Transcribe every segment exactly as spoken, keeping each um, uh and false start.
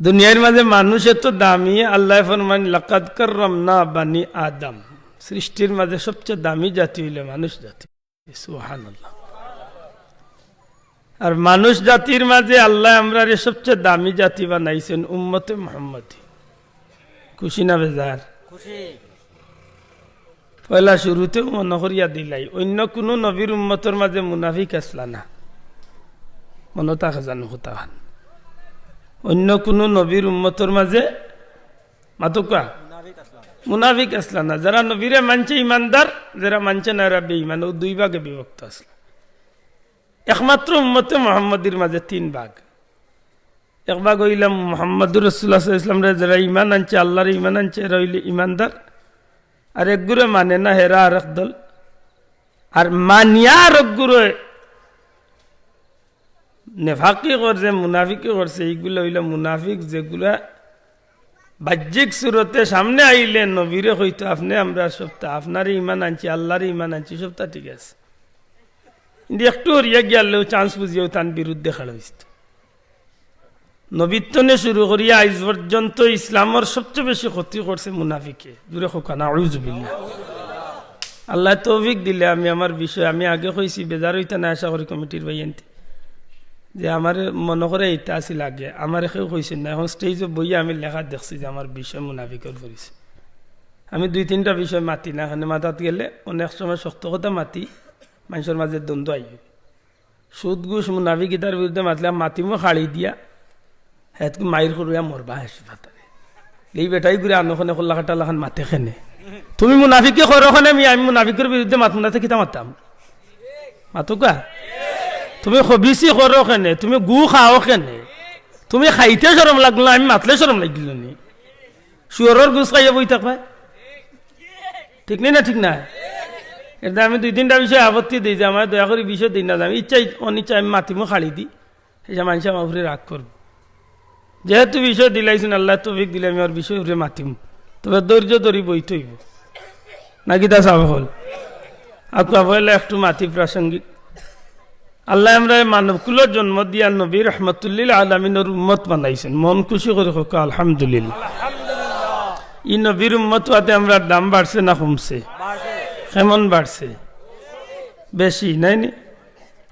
দুনিয়ার মাঝে মানুষ এত দামি, আল্লায় ফরমাইন, "লাকাদ কাররামনা বানি আদম।" সৃষ্টির মাঝে সবচেয়ে দামি জাতি অইলে মানুষ জাতি। সুবহানাল্লাহ। আর মানুষ জাতির মাঝে আল্লায় আমরারে সবচেয়ে দামি জাতি বানাইছইন উম্মতে মুহাম্মদী। খুশি না বেজার? খুশি। পয়লা শুরুতেউ মনো করিয়া দিলাই, অইন্য কুনু নবীর উম্মতর মাঝে মুনাফিক আছলা না। মনো থাকে জানু কথাখান। অইন্য কুনু নবীর উম্মতর মাঝে, মাতউক্কা, মুনাফিক আছলা না। মুনাফিক আছলা না। যেরা নবীরে মানছে ইমানদার, যেরা মানছে না এরা বেইমান। অউ দুই ভাগে বিভক্ত আছলা। একমাত্র উম্মতে মুহাম্মদীর মাঝে তিন ভাগ। এক ভাগ অইলা মুহাম্মাদুর রাসূলুল্লাহ সাল্লাল্লাহু আলাইহি ওয়াসাল্লামরে যেরা ইমান আনছে, আল্লারে ইমান আনছে, এরা অইলে ইমানদার। আর একগুরে মানে না, হেরা আরেক দল। আর মানিয়া আরেকগুরে নেফাকি করছে, মুনাফিকি করছে, ইগুলা অইলা মুনাফিক, যেগুলা বাহ্যিক সুরতে সামনে আইলে নবীরে কইতো, "আপনে আমরার সবতা, আপনারে ইমান আনছি, আল্লারে ইমান আনছি, সবতা ঠিক আছে।" কিন্তু একটু হরিয়া গিয়ালেউ chance বুঝিয়াউ তান বিরুদ্ধে খাড়া অইতো। নবীর তনে শুরু করিয়া আইজ পর্যন্ত ইসলামর সবচেয়ে বেশি ক্ষতি করছে মুনাফিকে। জুরে কউক্কা, নাউজুবিল্লাহ। আল্লায় তৌফিক দিলে আমি আমার বিষয়, আমি আগে কইছি, বেজার অইতা না আশা করি কমিটির ভাইয়াইন্তে, যে আমারে মনো করে ইতা আছিল আগে, আমারে কেউ কইছে না। এখন stage-ও বইয়া আমি লেখা দেখছি যে আমার বিষয় মুনাফিকর পরিচয়। আমি দুই তিনটা বিষয় মাতি না, এখানে মাতাত গেলে অনেক সময় শক্ত কথা মাতি, মানষর মাঝে দ্বন্দ্ব আইয়ে। সুদ ঘুষ মুনাফিক ইতার বিরুদ্ধে মাতলে মাতিমু খাড়ি দিয়া, হেতকু মাইর করুয়া মরবা হেসে ফাতারে। এই বেটাইগুরে আনো কেনে, কল্লা কাটা লাখান মাতে কেনে। তুমি মুনাফিকি করো কেনে, আমি, আমি মুনাফিকর বিরুদ্ধে মাতমু না, তে কিতা মাততাম? মাতউক্কা। তুমি খবিসি করো কেনে, তুমি গু খাও কেনে, তুমি খাইতে শরম লাগলো না, আমি মাতলে শরম লাগিল নি? শুয়োরর গুস খাইয়া বই থাকবায়। ঠিক নি না? ঠিক না? এরদায় আমি দুই তিনটা বিষয় আপত্তি দেই যে আমারে দয়া করি বিষয় দেই না, আমি ইচ্ছাই অনিচ্ছাই আমি মাতিমু খাড়ি দি, এই যে মানষে আমার উপরে রাগ করবো। যেহেতু বিষয় দিলাইছইন, আল্লায় তৌফিক দিলে আমি আমার বিষয় উপরে মাতিমু, তবে ধৈর্য ধরি বইতে অইবো। নাকি তা সাব হল? আকু আবহাওয়া একটু মাতি প্রাসঙ্গিক। আল্লায় আমরারে মানবকুলর জন্ম দিয়া নবী রহমাতুল্লিল আলামিনর উম্মত বানাইছইন। মন খুশি করি কউক্কা, আলহামদুলিল্লাহ। ই নবীর উম্মত অওয়াতে আমরার দাম বাড়ছে না কমছে? কেমন বাড়ছে? বেশি, নায় নি?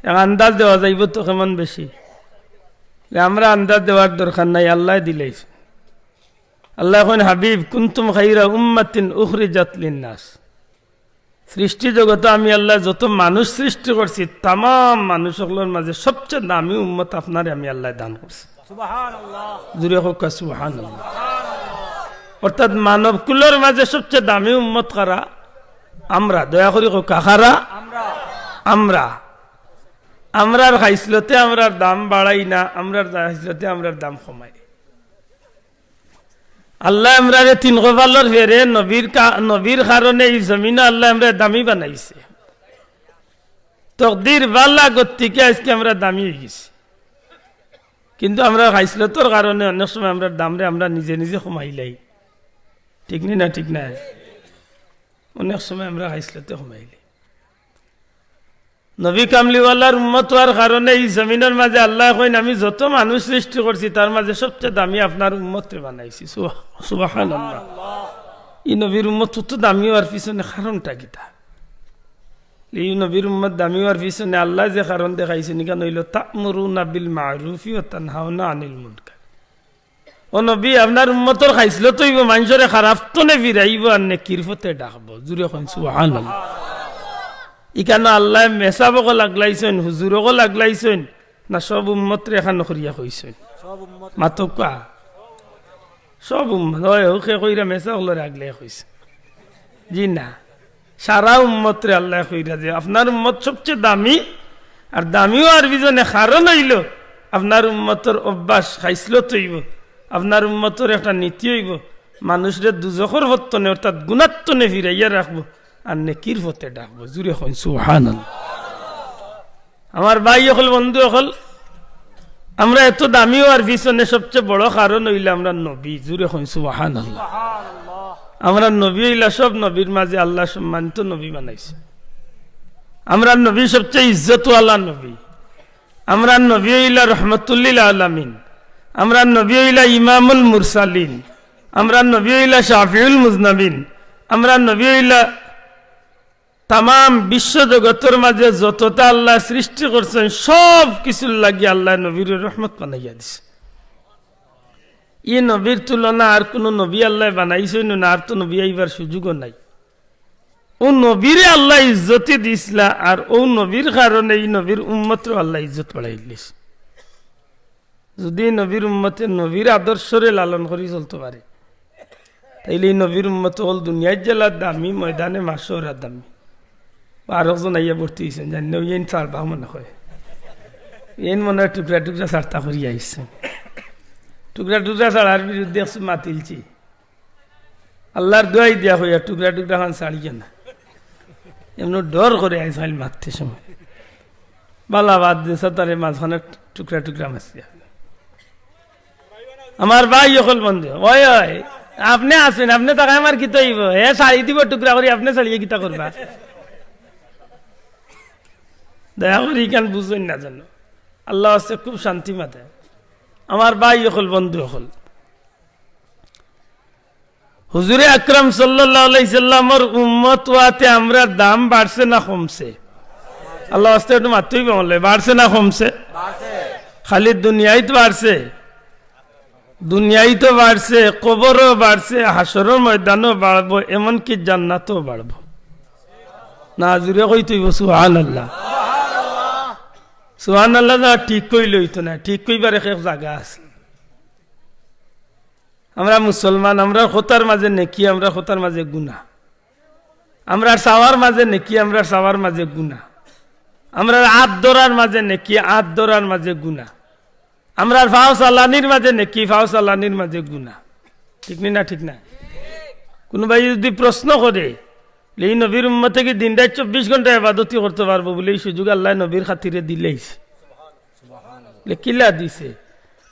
এক আন্দাজ দেওয়া যাইবো তো কেমন বেশি। যে আমরা আন্দাজ দেওয়ার দরকার নাই, আল্লায় দিলাইছইন। আল্লায় কইন, "হাবিব, কুনতুম খাইরা উম্মাতিন উখরিজাত লিন্নাস।" সৃষ্টি জগতো আমি আল্লায় যত মানুষ সৃষ্টি করছি, তামাম মানুষ অকলর মাঝে সবচেয়ে দামি উম্মত আপনারে আমি আল্লায় দান করছি। সুবহানাল্লাহ। জুরে কউক্কা সুবহানাল্লাহ। অর্থাৎ মানবকুলর মাঝে সবচেয়ে দামি উম্মত কারা? আমরা। দয়া করি কউক্কা, কারা? আমরা। আমরার খাইছলতে আমরার দাম বাড়াই না, আমরার খাইছলতে আমরার দাম কমাই। আল্লায় আমরারে তিন কপালর ফেরে নবীর কা-, নবীর কারণে ই জমিনো আল্লায় আমরারে দামি বানাইছে। তকদির ভালা গতিকে আইজকে আমরা দামি অইগেছি। কিন্তু আমরার খাইছলতর কারণে অনেক সময় আমরার দামরে আমরা নিজে নিজে কমাইলাই। ঠিক নি না? ঠিক নায়? অনেক সময় আমরা খাইছলতে কমাইলাই। নবী কামলিওয়ালার উম্মত অওয়ার কারণে ই জমিনর মাঝে আল্লায় কইন, "আমি যত মানুষ সৃষ্টি করছি, তার মাঝে সবচেয়ে দামি আপনার উম্মতরে বানাইছি।" সুবহা-, সুবহানাল্লাহ। ই নবীর উম্মত অত দামি অওয়ার পিছনে কারণটা কিতা? ই নবীর উম্মত দামি অওয়ার পিছনে আল্লায় যে কারণ দেখাইছইন, ইখান অইলো, "তা'মুরুনা বিল মা'রুফি ওয়া তানহাউনা আনিল মুনকার।" ও নবী, আপনার উম্মতর খাইছলত অইবো, মানষরে খারাপ তনে ফিরাইবো আর নেকির পথে ডাকবো। জুরে কইন সুবহানাল্লাহ। ইখানো আল্লায় মেসাব অকল আগলাইছইন, হুজুর অকল আগলাইছইন, না সব উম্মতরে এখানো করিয়া কইছইন? সব উম্মত। মাতউক্কা। সব উম্মত। অয়, অউকে কইরা মেসাব অকলরে আগলাই কইছইন। জি না, সারা উম্মতরে আল্লায় কইরা যে আপনার উম্মত সবচেয়ে দামি, আর দামি অওয়ার পিছনে কারণ অইলো আপনার উম্মতর অভ্যাস খাইছলত অইবো, আপনার উম্মতর একটা নীতি অইবো, মানুষরে দুজখর পথ তনে অর্থাৎ গুনার তনে ফিরাইয়া রাখবো আর নেকির পথে ডাকবো। জুরে কইন সুবহানাল্লাহ। আমার ভাই অকল, বন্ধু অকল, আমরা এত দামি অওয়ার পিছনে সবচেয়ে বড় কারণ অইলো আমরার নবী। জুরে কইন সুবহানাল্লাহ। আমরার নবী অইলা সব নবীর মাঝে আল্লায় সম্মানিত নবী বানাইছে। আমরার নবী সবচেয়ে ইজ্জতওয়ালা নবী। আমরার নবী অইলা রহমতুল্লিল আলামিন। আমরার নবী অইলা ইমামুল মুরসালিন, আমরার নবী অইলা শাফিউল মুজনাবিন, আমরার নবী অইলা তামাম বিশ্ব জগতর মাঝে যততা আল্লায় সৃষ্টি করছইন, সব কিছুর লাগি আল্লায় নবীরে রহমত বানাইয়া দিছইন। ই নবীর তুলনা আর কুনু নবী আল্লায় বানাইছইন না, আর তো নবী আইবার সুযোগও নাই। অউ নবীরে আল্লায় ইজ্জতি দিছলা, আর অউ নবীর কারণে ই নবীর উম্মতরে আল্লায় ইজ্জত বাড়াইলিছইন। যুদি ই নবীর উম্মতে নবীর আদর্শরে লালন করি চলতো পারে, তাইলে ই নবীর উম্মত অকল দুনিয়ার জ্বালা দামি, ময়দানে মাশরো দামি। আরকজন আইয়া ভর্তি অইছইন, জানি না, অউ এইন ছাড়বা মনে কয়। এইন মনে অয় টুকরা টুকরা ছাড়তা করি আইছইন। টুকরা টুকরা ছাড়ার বিরুদ্ধে একটু মাতিলছি। আল্লার দোয়াই দিয়া কইয়ার, টুকরা টুকরা খান ছাড়িও না। এমনে ডর করে আইজ খালি মাততে সময়। বালা বাদ দিছে, তারে মাঝখানে টুকরা টুকরা মারছি। আমার ভাই অকল বন্ধু, ওই, ওই, আপনে আছইন, আপনে তাকায় আমার কিতা অইবো? হে ছাড়ি দিবো টুকরা করি, আপনে ছাড়িয়া কিতা করবা? দয়া করি ইখান বুঝইন না যেন। আল্লার ওয়াস্তে খুব শান্তি মাতে। আমার ভাই অকল, বন্ধু অকল, হুজুরে আকরাম সাল্লাল্লাহু আলাইহি সাল্লামর উম্মত অওয়াতে আমরার দাম বাড়ছে না কমছে? আল্লার ওয়াস্তে একটু মাততে অইবো, বাড়ছে না কমছে? খালি দুনিয়াইত বাড়ছে, দুনিয়াইত বাড়ছে, কবরও বাড়ছে, হাশরর ময়দানও বাড়বো, এমনকি জান্নাতও বাড়বো। না, জুরে কইতে অইবো সুবহানাল্লাহ। সুবহানাল্লাহ না, ঠিক কইলে অইতো না, ঠিক কইবার এক এক জাগা আছে। আমরা মুসলমান, আমরার কথার মাঝে নেকি, আমরার কথার মাঝে গুনা। আমরার চাওয়ার মাঝে নেকি, আমরার চাওয়ার মাঝে গুনা। আমরার আত ধরার মাঝে নেকি, আত ধরার মাঝে গুনা। আমরার পাও চালানির মাঝে নেকি, পাও চালানির মাঝে গুনা। ঠিক নি না? ঠিক না? কুনু ভাই যুদি প্রশ্ন করে, "ই নবীর উম্মতে কি দিন রাইত চব্বিশ ঘন্টা ইবাদতি করতো পারবো?" বুলে, "ই সুযোগ আল্লায় নবীর খাতিরে দিলাইছে।" বুলে, "কিলা দিছে?"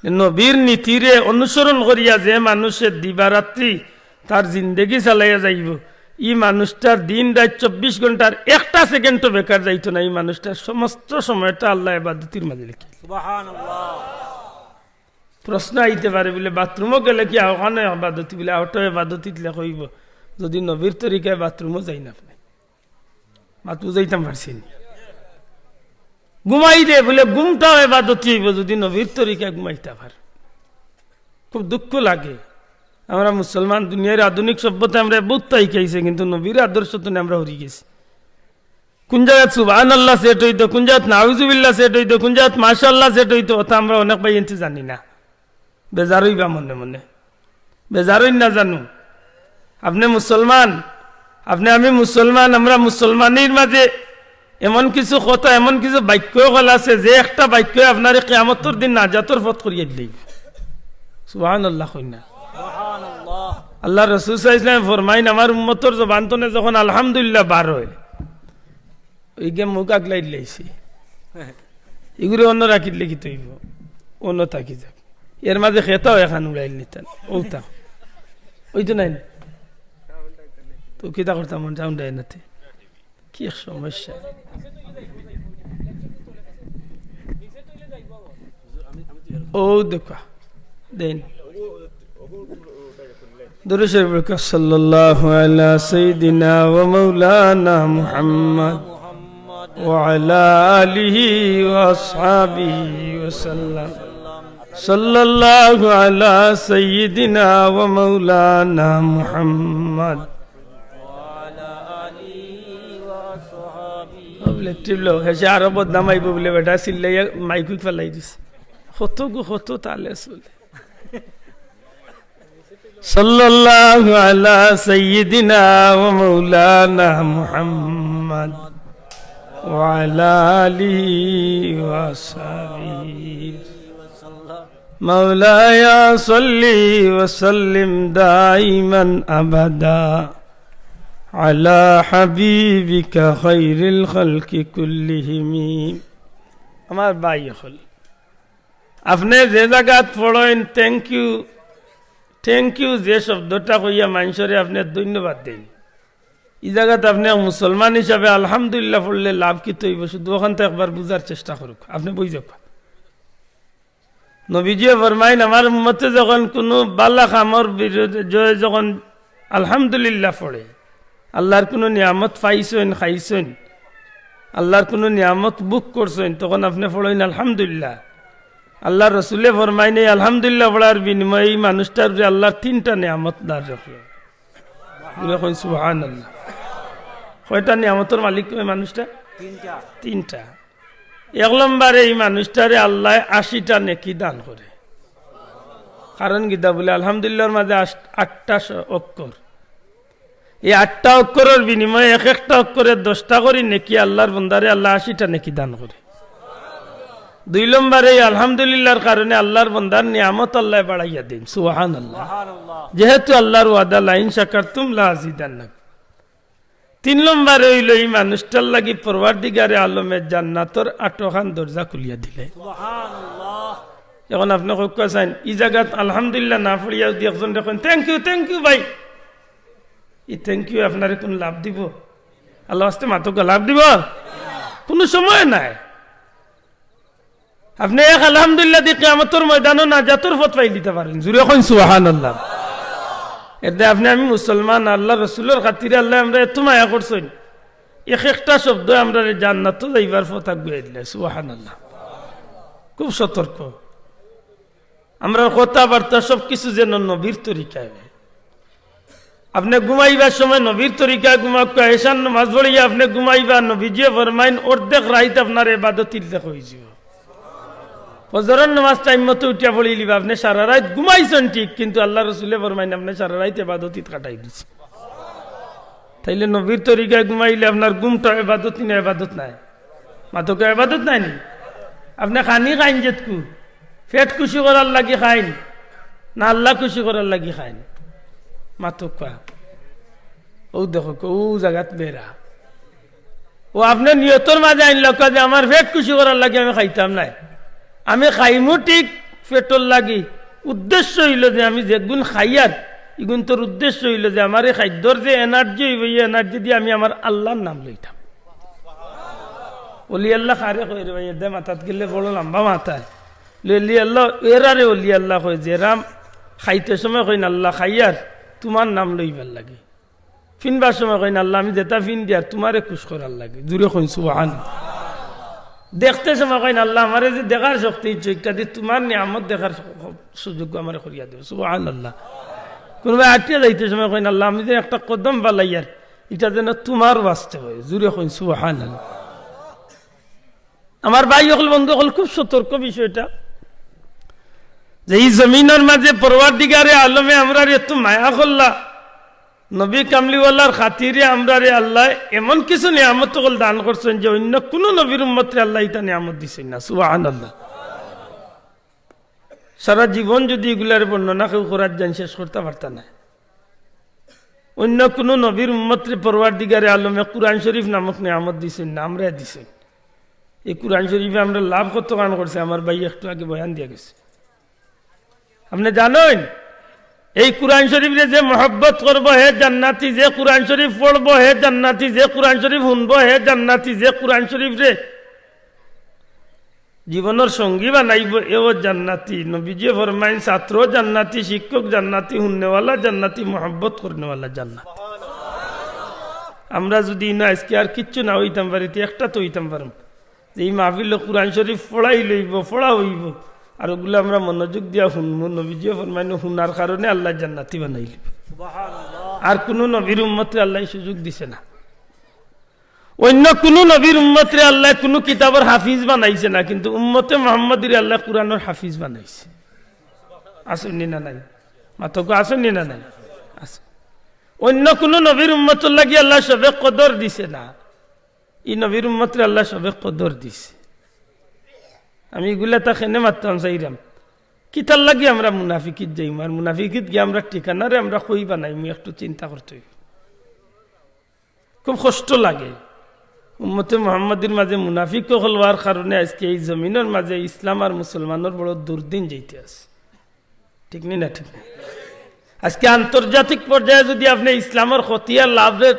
যে নবীর নীতিরে অনুসরণ করিয়া যে মানুষে দিবারাত্রি তার জিন্দেগি চালাইয়া যাইবো, ই মানুষটার দিন রাইত চব্বিশ ঘন্টার একটা সেকেন্ডও বেকার যাইতো না। ই মানুষটার সমস্ত সময়টা আল্লায় ইবাদতির মাঝে লেখি। সুবহানাল্লাহ। প্রশ্ন আইতে পারে বুলে, "বাথরুমও গেলে কি অখানও ইবাদতি?" বুলে, "অটাও ইবাদতিত লেখা অইবো, যুদি নবীর তরিকায় বাথরুমও যাইন আপনে।" মাত বুঝাইতাম পারছি নি? ঘুমাইলে বুলে ঘুমটাও ইবাদতি অইবো, যুদি নবীর তরিকায় ঘুমাইতা পারে। খুব দুঃখ লাগে। আমরা মুসলমান, দুনিয়ার আধুনিক সভ্যতায় আমরারে বউততা হিকাইছে, কিন্তু নবীর আদর্শ থনে আমরা হরি গেছি। কুন জাগাত সুবহানাল্লাহ সেট অইতো, কুন জাগাত নাউজুবিল্লাহ সেট অইতো, কুন জাগাত মাশাআল্লাহ সেট অইতো, অতা আমরা অনেক ভাইয়াইন্তে জানি না। বেজার অইবা মনে মনে, বেজার অইন না জানু। আপনে মুসলমান, আপনে আমি মুসলমান, আমরা মুসলমানির মাঝে এমন কিছু কথা, এমন কিছু বাক্য অকল আছে যে একটা বাক্যে আপনারে কিয়ামতর দিন নাজাতর পথ করিয়া দিলাইবো। সুবহানাল্লাহ কইন না। আল্লার রসুল সাল্লাল্লাহু আলাইহি ওয়াসাল্লাম ফরমাইন, "আমার উম্মতর জবান থনে যখন আলহামদুলিল্লাহ বার অয়, অউ গিয়া মুখ আগলাই দিলাইছে।" ইগুরে অনো রাখি দিলে কিতা অইবো? অনো থাকি যাক। এর মাঝে খেতাও এখান উড়াইল নিতাম। অউতা। অইতো নায় নি? তো কিতা করতাম, মন যাউন দেয় নাতে। কি এক সমস্যা। অউ দেখো। দেইন। দুরূদ শরীফ পড়ুক্কা, সাল্লাল্লাহু আলা সাইয়্যিদিনা ওয়া মাওলানা মুহাম্মদ ওয়া আলা আলিহি ওয়া আসহাবিহি ওয়া সাল্লাম। সাল্লাল্লাহু আলা সাইয়্যিদিনা ওয়া মাওলানা মুহাম্মদ। ও বুলে, টিপলো, হেষে আরো বদনাম আইবো বুলে বেটা চিল্লাইয়া মাইক ফালাই দিছে। কত গো, কত তালে চলে। সাল্লাল্লাহু আলা সাইয়্যিদিনা ওয়া মাওলানা মুহাম্মদ ওয়া আলা আলিহি ওয়া সাহবিহি। মাওলায়া সাল্লি ওয়া সাল্লিম দাইমান আবাদা আলা হাবিবিকা খাইরিল খালকি কুল্লিহিমি। আমার ভাই অকল, আপনে যে জাগাত পড়ইন, thank you, thank you যে শব্দটা কইয়া মানষরে আপনে ধন্যবাদ দেইন, ই জাগাত আপনে এক মুসলমান হিসাবে আলহামদুলিল্লাহ পড়লে লাভ কিতা অইবো? শুধু অখানতা একবার বুঝার চেষ্টা করুক, আপনে বুঝউক্কা। নবীজিয়ে ফরমাইন, আমার উম্মতে যখন কুনু বালা কামর বিরুদ্ধে জ-, যখন আলহামদুলিল্লাহ পড়ে, আল্লাহর কুনু নিয়ামত পাইছইন, খাইছইন, আল্লাহর কুনু নিয়ামত ভোগ করছইন, তখন আপনে পড়ইন আলহামদুলিল্লাহ। আল্লাহর রসুলে ফরমাইন, এই আলহামদুলিল্লাহ পড়ার বিনিময়ে এই মানুষটার উপরে আল্লাহর তিনটা নিয়ামত দান রাখে। জোরে কইন সুবহানাল্লাহ। কয়টা নিয়ামতর মালিক ওই মানুষটা? তিনটা। তিনটা। এক নম্বরে এই মানুষটারে আল্লায় আশিটা নেকি দান করে। কারণ কিতা বুলে, আলহামদুলিল্লাহর মাঝে আশ-, আটটা স-, অক্ষর। এই আটটা অক্ষরর বিনিময়ে এক একটা অক্ষরে দশটা করি নেকি আল্লাহর বন্দারে আল্লায় আশিটা নেকি দান করে। দুই নম্বরে এই আলহামদুলিল্লাহর কারণে আল্লাহর বন্দার নিয়ামত আল্লায় বাড়াইয়া দেইন। সুবহানাল্লাহ। যেহেতু আল্লাহর ওয়াদা, "লাইন শাকারতুম লা আজিদান্নাকুম।" তিন নম্বরে অইলো এই মানুষটার লাগি পরওয়ারদিগারে আলমে জান্নাতর আটখান দরজা খুলিয়া দিলে। এখন আপনে কউক্কা চাইন, ই জাগাত আলহামদুলিল্লাহ না পড়িয়া যদি একজনরে coin, "Thank you, thank you ভাই।" ই thank you আপনারে কুনু লাভ দিবো? আল্লাহর ওয়াস্তে মাতউক্কা, লাভ দিবো? কুনু সময় নাই। আপনে এক আলহামদুলিল্লাহ দি কিয়ামতর ময়দানো নাজাতর পথ পাইলিতা পারইন। জোরে কইন সুবহানাল্লাহ। এরদায় আপনে আমি মুসলমান, আল্লাহর রসুলর খাতিরে আল্লায় আমরারে এত মায়া করছইন, এক একটা শব্দ আমরারে জান্নাতো যাইবার পথ আগুয়াই দিলে। সুবহানাল্লাহ। খুব সতর্ক। আমরার কথাবার্তা সব কিছু যেন নবীর তরিকায়। আপনে ঘুমাইবার সময় নবীর তরিকায় ঘুমাউক্কা, এশার নামাজ পড়িয়া আপনে ঘুমাইবা, নবীজিয়ে ফরমাইন, অর্ধেক রাইত আপনার এবাদতির লেখা অইযিবো। ফজরর নামাজ টাইম মতো উঠিয়া পড়িলিবা, আপনে সারা রাইত ঘুমাইছইন ঠিক, কিন্তু আল্লাহর রসুলে ফরমাইন, আপনে সারা রাইত এবাদতিত কাটাই দিছইন। তাইলে নবীর তরিকায় ঘুমাইলে আপনার ঘুমটা এবাদত নি না এবাদত নায়? মাতউক্কা, এবাদত নায় নি? আপনে খানি খাইন যেতকু, পেট খুশি করার লাগি খাইন না আল্লাহ খুশি করার লাগি খাইন? মাতউক্কা। অউ দেখউক্কা, অউ জাগাত বেড়া। অউ আপনে নিয়তর মাঝে আইনলাউক্কা যে আমার পেট খুশি করার লাগি আমি খাইতাম নায়, আমি খাইমু ঠিক পেটর লাগি। উদ্দেশ্য অইলো যে আমি যেগুন খাইয়ার, ইগুনতর উদ্দেশ্য অইলো যে আমার ই খাইদ্যর যে energy অইবো, ই energy দি আমি আমার আল্লাহর নাম লইতাম। অলি আল্লাহ কারে কয় রে ভাই, এরদায় মাতাত গেলে বড় লম্বা মাত অয়। অলি আল্লাহ, এরারে অলি আল্লাহ কয়, যেরা খাইতে সময় কইন, "আল্লাহ, খাইয়ার তুমার নাম লইবার লাগি।" ফিনবার সময় কইন, "আল্লাহ, আমি যেটা ফিন দিয়ার তুমারে খুশ করার লাগি।" জোরে কইন সুবহান। দেখতে সময় কইন, "আল্লাহ, আমারে যে দেখার শক্তি দিছো, ইটা দি তুমার নিয়ামত দেখার সুযোগ আমারে করিয়া দেও।" সুবহানাল্লাহ। কুনুবায় আটিয়া যাইতে সময় কইন, "আল্লাহ, আমি যে একটা কদম ফালাইয়ার, ইটা যেন তুমার ওয়াস্তে অয়।" জোরে কইন সুবহানাল্লাহ। আমার ভাই অকল, বন্ধু অকল, খুব সতর্ক বিষয়টা, যে ই জমিনর মাঝে পরওয়ারদিগারে আলমে আমরারে এত মায়া করলা, নবী কামলিওয়ালার খাতিরে আমরারে আল্লায় এমন কিছু নিয়ামত অকল দান করছইন যে অইন্য কুনু নবীর উম্মতরে আল্লায় ইতা নিয়ামত দিছইন না। সুবহানাল্লাহ। সারা জীবন যদি ইগুলার বর্ণনা কেউ করার যাইন, শেষ করতা পারতা নায়। অইন্য কুনু নবীর উম্মতরে পরওয়ারদিগারে আলমে কুরআন শরীফ নামক নিয়ামত দিছইন না, আমরারে দিছইন। ই কুরআন শরীফে আমরার লাভ কতখান করছে, আমার ভাই একটু আগে বয়ান দিয়া গেছে। আপনে জানইন, এই কুরআন শরীফরে যে মহব্বত করবো হে জান্নাতি, যে কুরআন শরীফ পড়বো হে জান্নাতি, যে কুরআন শরীফ হুনবো হে জান্নাতি, যে কুরআন শরীফরে জীবনর সঙ্গী বানাইবো, এও জান্নাতি। নবীজিয়ে ফরমাইন, ছাত্র জান্নাতি, শিক্ষক জান্নাতি, হুননেওয়ালা জান্নাতি, মহব্বত করনেওয়ালা জান্নাতি। আমরা যদি ইনো আইজকে আর কিচ্ছু না অইতাম পারি, তে একটা তো অইতাম পারমু, যে ই মাহফিলো কুরআন শরীফ পড়াই লইবো, পড়া অইবো, আর অগুলা আমরা মনোযোগ দিয়া হুনমু। নবীজিয়ে ফরমাইন, হুনার কারণে আল্লায় জান্নাতি বানাইলিবো। আর কুনু নবীর উম্মতরে আল্লায় ই সুযোগ দিছে না। অইন্য কুনু নবীর উম্মতরে আল্লায় কুনু কিতাবর হাফিজ বানাইছে না, কিন্তু উম্মতে মুহাম্মদীরে আল্লায় কুরআনর হাফিজ বানাইছে। আছে নি না নাই? মাতউক্কা, আছে নি না নাই? আছে। অইন্য কুনু নবীর উম্মতর লাগি আল্লায় শবে কদর দিছে না, ই নবীর উম্মতরে আল্লায় শবে কদর দিছে। আমি ইগুলা তা কেনে মাততাম চাইরাম, কিতার লাগি আমরা মুনাফিকিত যাইমু, আর মুনাফিকিত গিয়া আমরার ঠিকানারে আমরা কই বানাইমু, একটু চিন্তা করতে অইবো। খুব কষ্ট লাগে। উম্মতে মুহাম্মদীর মাঝে মুনাফিক অকল অওয়ার কারণে আইজকে ই জমিনর মাঝে ইসলাম আর মুসলমানর বড় দুর্দিন যাইতে আছে। ঠিক নি না? ঠিক নি? আইজকে আন্তর্জাতিক পর্যায়ে যদি আপনে ইসলামর ক্ষতি আর লাভরে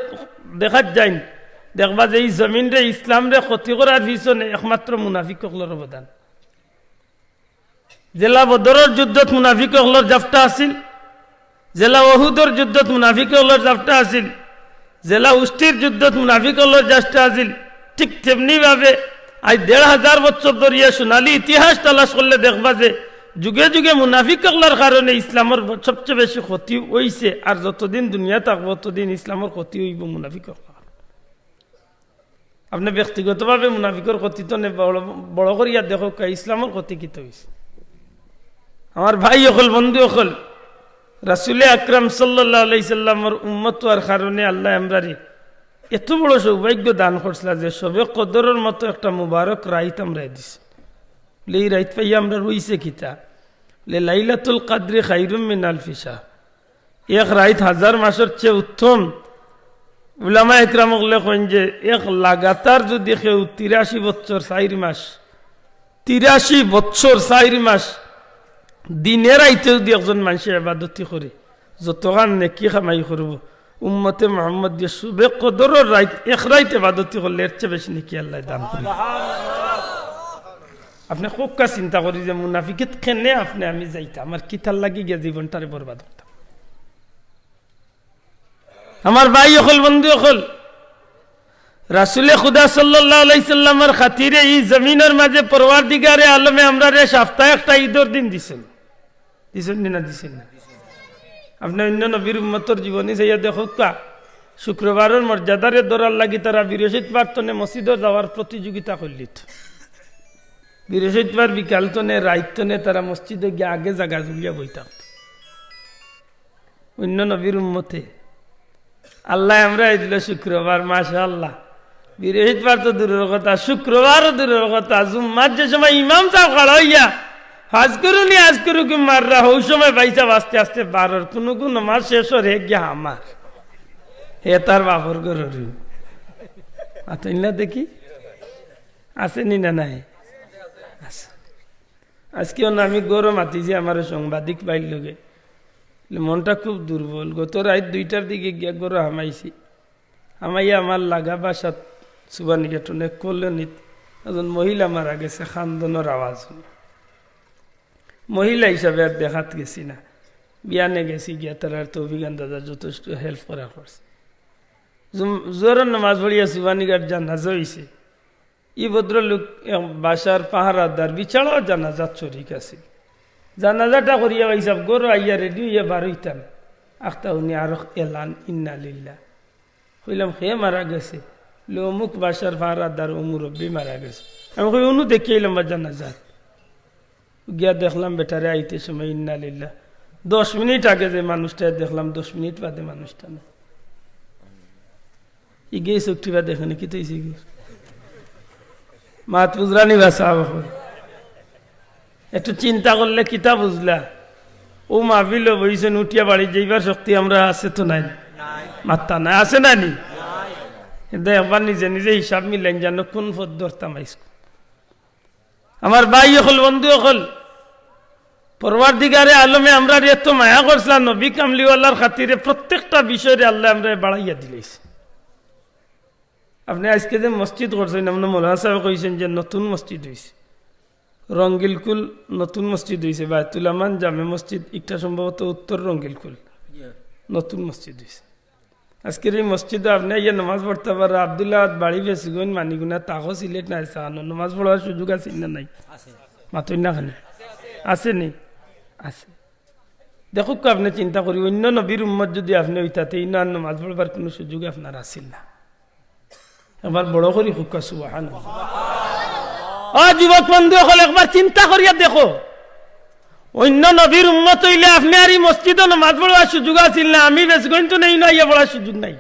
দেখাত যাইন, দেখবা যে ই জমিনরে, ইসলামরে ক্ষতি করার পিছনে একমাত্র মুনাফিক অকলর অবদান। যেলা বদরর যুদ্ধত মুনাফিক অকলর জাফটা আছিল, যেলা অহুদর যুদ্ধত মুনাফিক অকলর জাফটা আছিল, যেলা উষ্টির যুদ্ধত মুনাফিক অকলর জাফটা আছিল, ঠিক তেমনি ভাবে আইজ দেড় হাজার বছর ধরিয়া সোনালী ইতিহাস তালাশ করলে দেখবা যে যুগে যুগে মুনাফিক অকলর কারণে ইসলামর ব-, সবচেয়ে বেশি ক্ষতি অইছে। আর যতদিন দুনিয়া থাকবো, ততদিন ইসলামর ক্ষতি অইবো মুনাফিক অকলর। আপনে ব্যক্তিগতভাবে মুনাফিকর ক্ষতি তো নে-, বড়, বড় করিয়া দেখউক্কা, ইসলামর ক্ষতি কিতা অইছে? আমার ভাই অকল, বন্ধু অকল, রাসুলে আকরাম সাল্লাল্লাহু আলাইহি সাল্লামর উম্মত অওয়ার কারণে আল্লায় আমরারে এত বড় সৌভাগ্য দান করছিলা যে শবে কদরর মতো একটা মুবারক রাইত আমরারে দিছে। বলে, ই রাইত পাইয়া আমরার অইছে কিতা? বলে, লাইলাতুল কাদরি খাইরুম মিন আলফি শাহর। এক রাইত হাজার মাসর চেয়ে উত্তম। উলামা একরাম অকলে কইন যে এক লাগাতার যুদি কেউ তিরাশি বছর চাইর মাস, তিরাশি বছর চাইর মাস দিনে রাইতে যুদি একজন মানষে এবাদতি করে, যতখান নেকি কামাই করবো, উম্মতে মুহাম্মদীয়ে শবে কদরর রাইত, এক রাইত এবাদতি করলে এর চেয়ে বেশি নেকি আল্লায় দান করে। আপনে কউক্কা চিন্তা করি যে মুনাফিকত কেনে আপনে আমি যাইতাম, আর কিতার লাগি গিয়া জীবনটারে বরবাদ করতাম? আমার ভাই অকল, বন্ধু অকল, রাসুলে খুদা সাল্লাল্লাহু আলাইহি সাল্লামর খাতিরে ই জমিনর মাঝে পরওয়ারদিগারে আলমে আমরারে সাপ্তায় একটা ইদর দিন দিছইন। দিছইন নি না দিছইন না? আপনে অইন্য নবীর উম্মতর জীবনী চাইয়া দেখউক্কা, শুক্রবারর মর্যাদারে ধরার লাগি তারা বৃহস্পতিবার তনে মসজিদো যাওয়ার প্রতিযোগিতা করলিত। বৃহস্পতিবার বিকাল তনে, রাইত তনে তারা মসজিদো গিয়া আগে জাগা জুড়িয়া বই থাকতো। অইন্য নবীর উম্মতে। আল্লায় আমরারে দিলা শুক্রবার, মাশাআল্লাহ। বৃহস্পতিবার তো দূরর কথা, শুক্রবারও দূরর কথা। জুম্মার যে সময় ইমাম সাব খাড়া অইয়া ফাজকুরুনি আজকুরুকুম মাররা, হউ সময় ভাইসাব আস্তে আস্তে বারর, কুনু কুনু নমাজ শেষ অর, হে গিয়া হামার। হে তার বাপর ঘরর। আতইন না দেখি। আছে নি না নাই? আছে। আজকে অনো আমি ঘরো মাতিছি আমার সাংবাদিক ভাইর লগে। মনটা খুব দুর্বল। গত রাইত দুইটার দিকে গিয়া ঘরো হামাইছি। হামাইয়া আমার লাগা বাসাত সুবানীঘাট অনো এক কলোনিত একজন মহিলা মারা গেছে, কান্দনর আওয়াজ হুনি। মহিলা হিসাবে আর দেখাত গেছি না। বিয়ানে গেছি গিয়া তারার তৌফিক আন্দাজা যথেষ্ট help করা করছি। জুম-, জোহরর নামাজ পড়িয়া সুবানীঘাট জানাজা অইছে। ই ভদ্রলোক এক বাসার পাহারাদার বিছাড়াও জানাজাত শরিক আছিল। জানাজাটা করিয়া ভাইসাব ঘরো আইয়া ready অইয়া বার অইতাম। আখতা হুনি আরক এলান, ইন্না লিল্লাহ। কইলাম, কে মারা গেছে? বলে, অমুক বাসার পাহারাদার, অমুক মুরব্বি মারা গেছে। আমি কই, অনো দেখিয়া আইলাম বা জানাজাত। গিয়া দেখলাম বেটারে আইতে সময়, ইন্না লিল্লাহ। দশ মিনিট আগে যে মানুষটা দেখলাম, দশ মিনিট বাদে মানুষটা নাই। ইগেই চউখ টিপা দেখে নি, কিতা অইছে ইগু? মাত বুঝরা নি বা সাব অকল? একটু চিন্তা করলে কিতা বুঝলা? অউ মাহফিলো বইছইন, উঠিয়া বাড়িত যাইবার শক্তি আমরার আছে তো নাই? মাত্তা নাই, আছে না নি? কিন্তু একবার নিজে নিজে হিসাব মিলাইন, জানো কুন পথ ধরতাম আইজকু। আমার ভাই অকল, বন্ধু অকল, পরওয়ারদিগারে আলমে আমরারে এত মায়া করছলা, নবী কামলিওয়ালার খাতিরে প্রত্যেকটা বিষয়রে আল্লায় আমরারে বাড়াইয়া দিলাইছে। আপনে আইজকে যে মসজিদ করছইন, আমরার মৌলানা সাবে কইছইন যে নতুন মসজিদ অইছে, রঙ্গিলকুল নতুন মসজিদ অইছে, বায়তুল আমান জামে মসজিদ, ইটা সম্ভবত উত্তর রঙ্গিলকুল, নতুন মসজিদ অইছে। আইজকের ই মসজিদো আপনে আইয়া নমাজ পড়তা পাররা। আব্দুল্লাহ আদ বাড়ি ফেসিগঞ্জ, মানিগুনা, তাকো সিলেট নাই সানো, নমাজ পড়ার সুযোগ আছে না নাই? মাতইন না কেনে? আছে নি? আছে। দেখউক্কা, আপনে চিন্তা করি, অইন্য নবীর উম্মত যুদি আপনে অইতা তে ইনো আর নমাজ পড়বার কুনু সুযোগ আপনার আছিল না। একবার বড় করি কউক্কা সুবহানাল্লাহ। ও যুবক বন্ধু অকল, একবার চিন্তা করিয়া দেখো, অইন্য নবীর উম্মত অইলে আপনে আর ই মসজিদো নমাজ পড়বার সুযোগ আছিল না। আমি ফেসিগঞ্জ তনে ইনো আইয়া পড়ার সুযোগ নাই।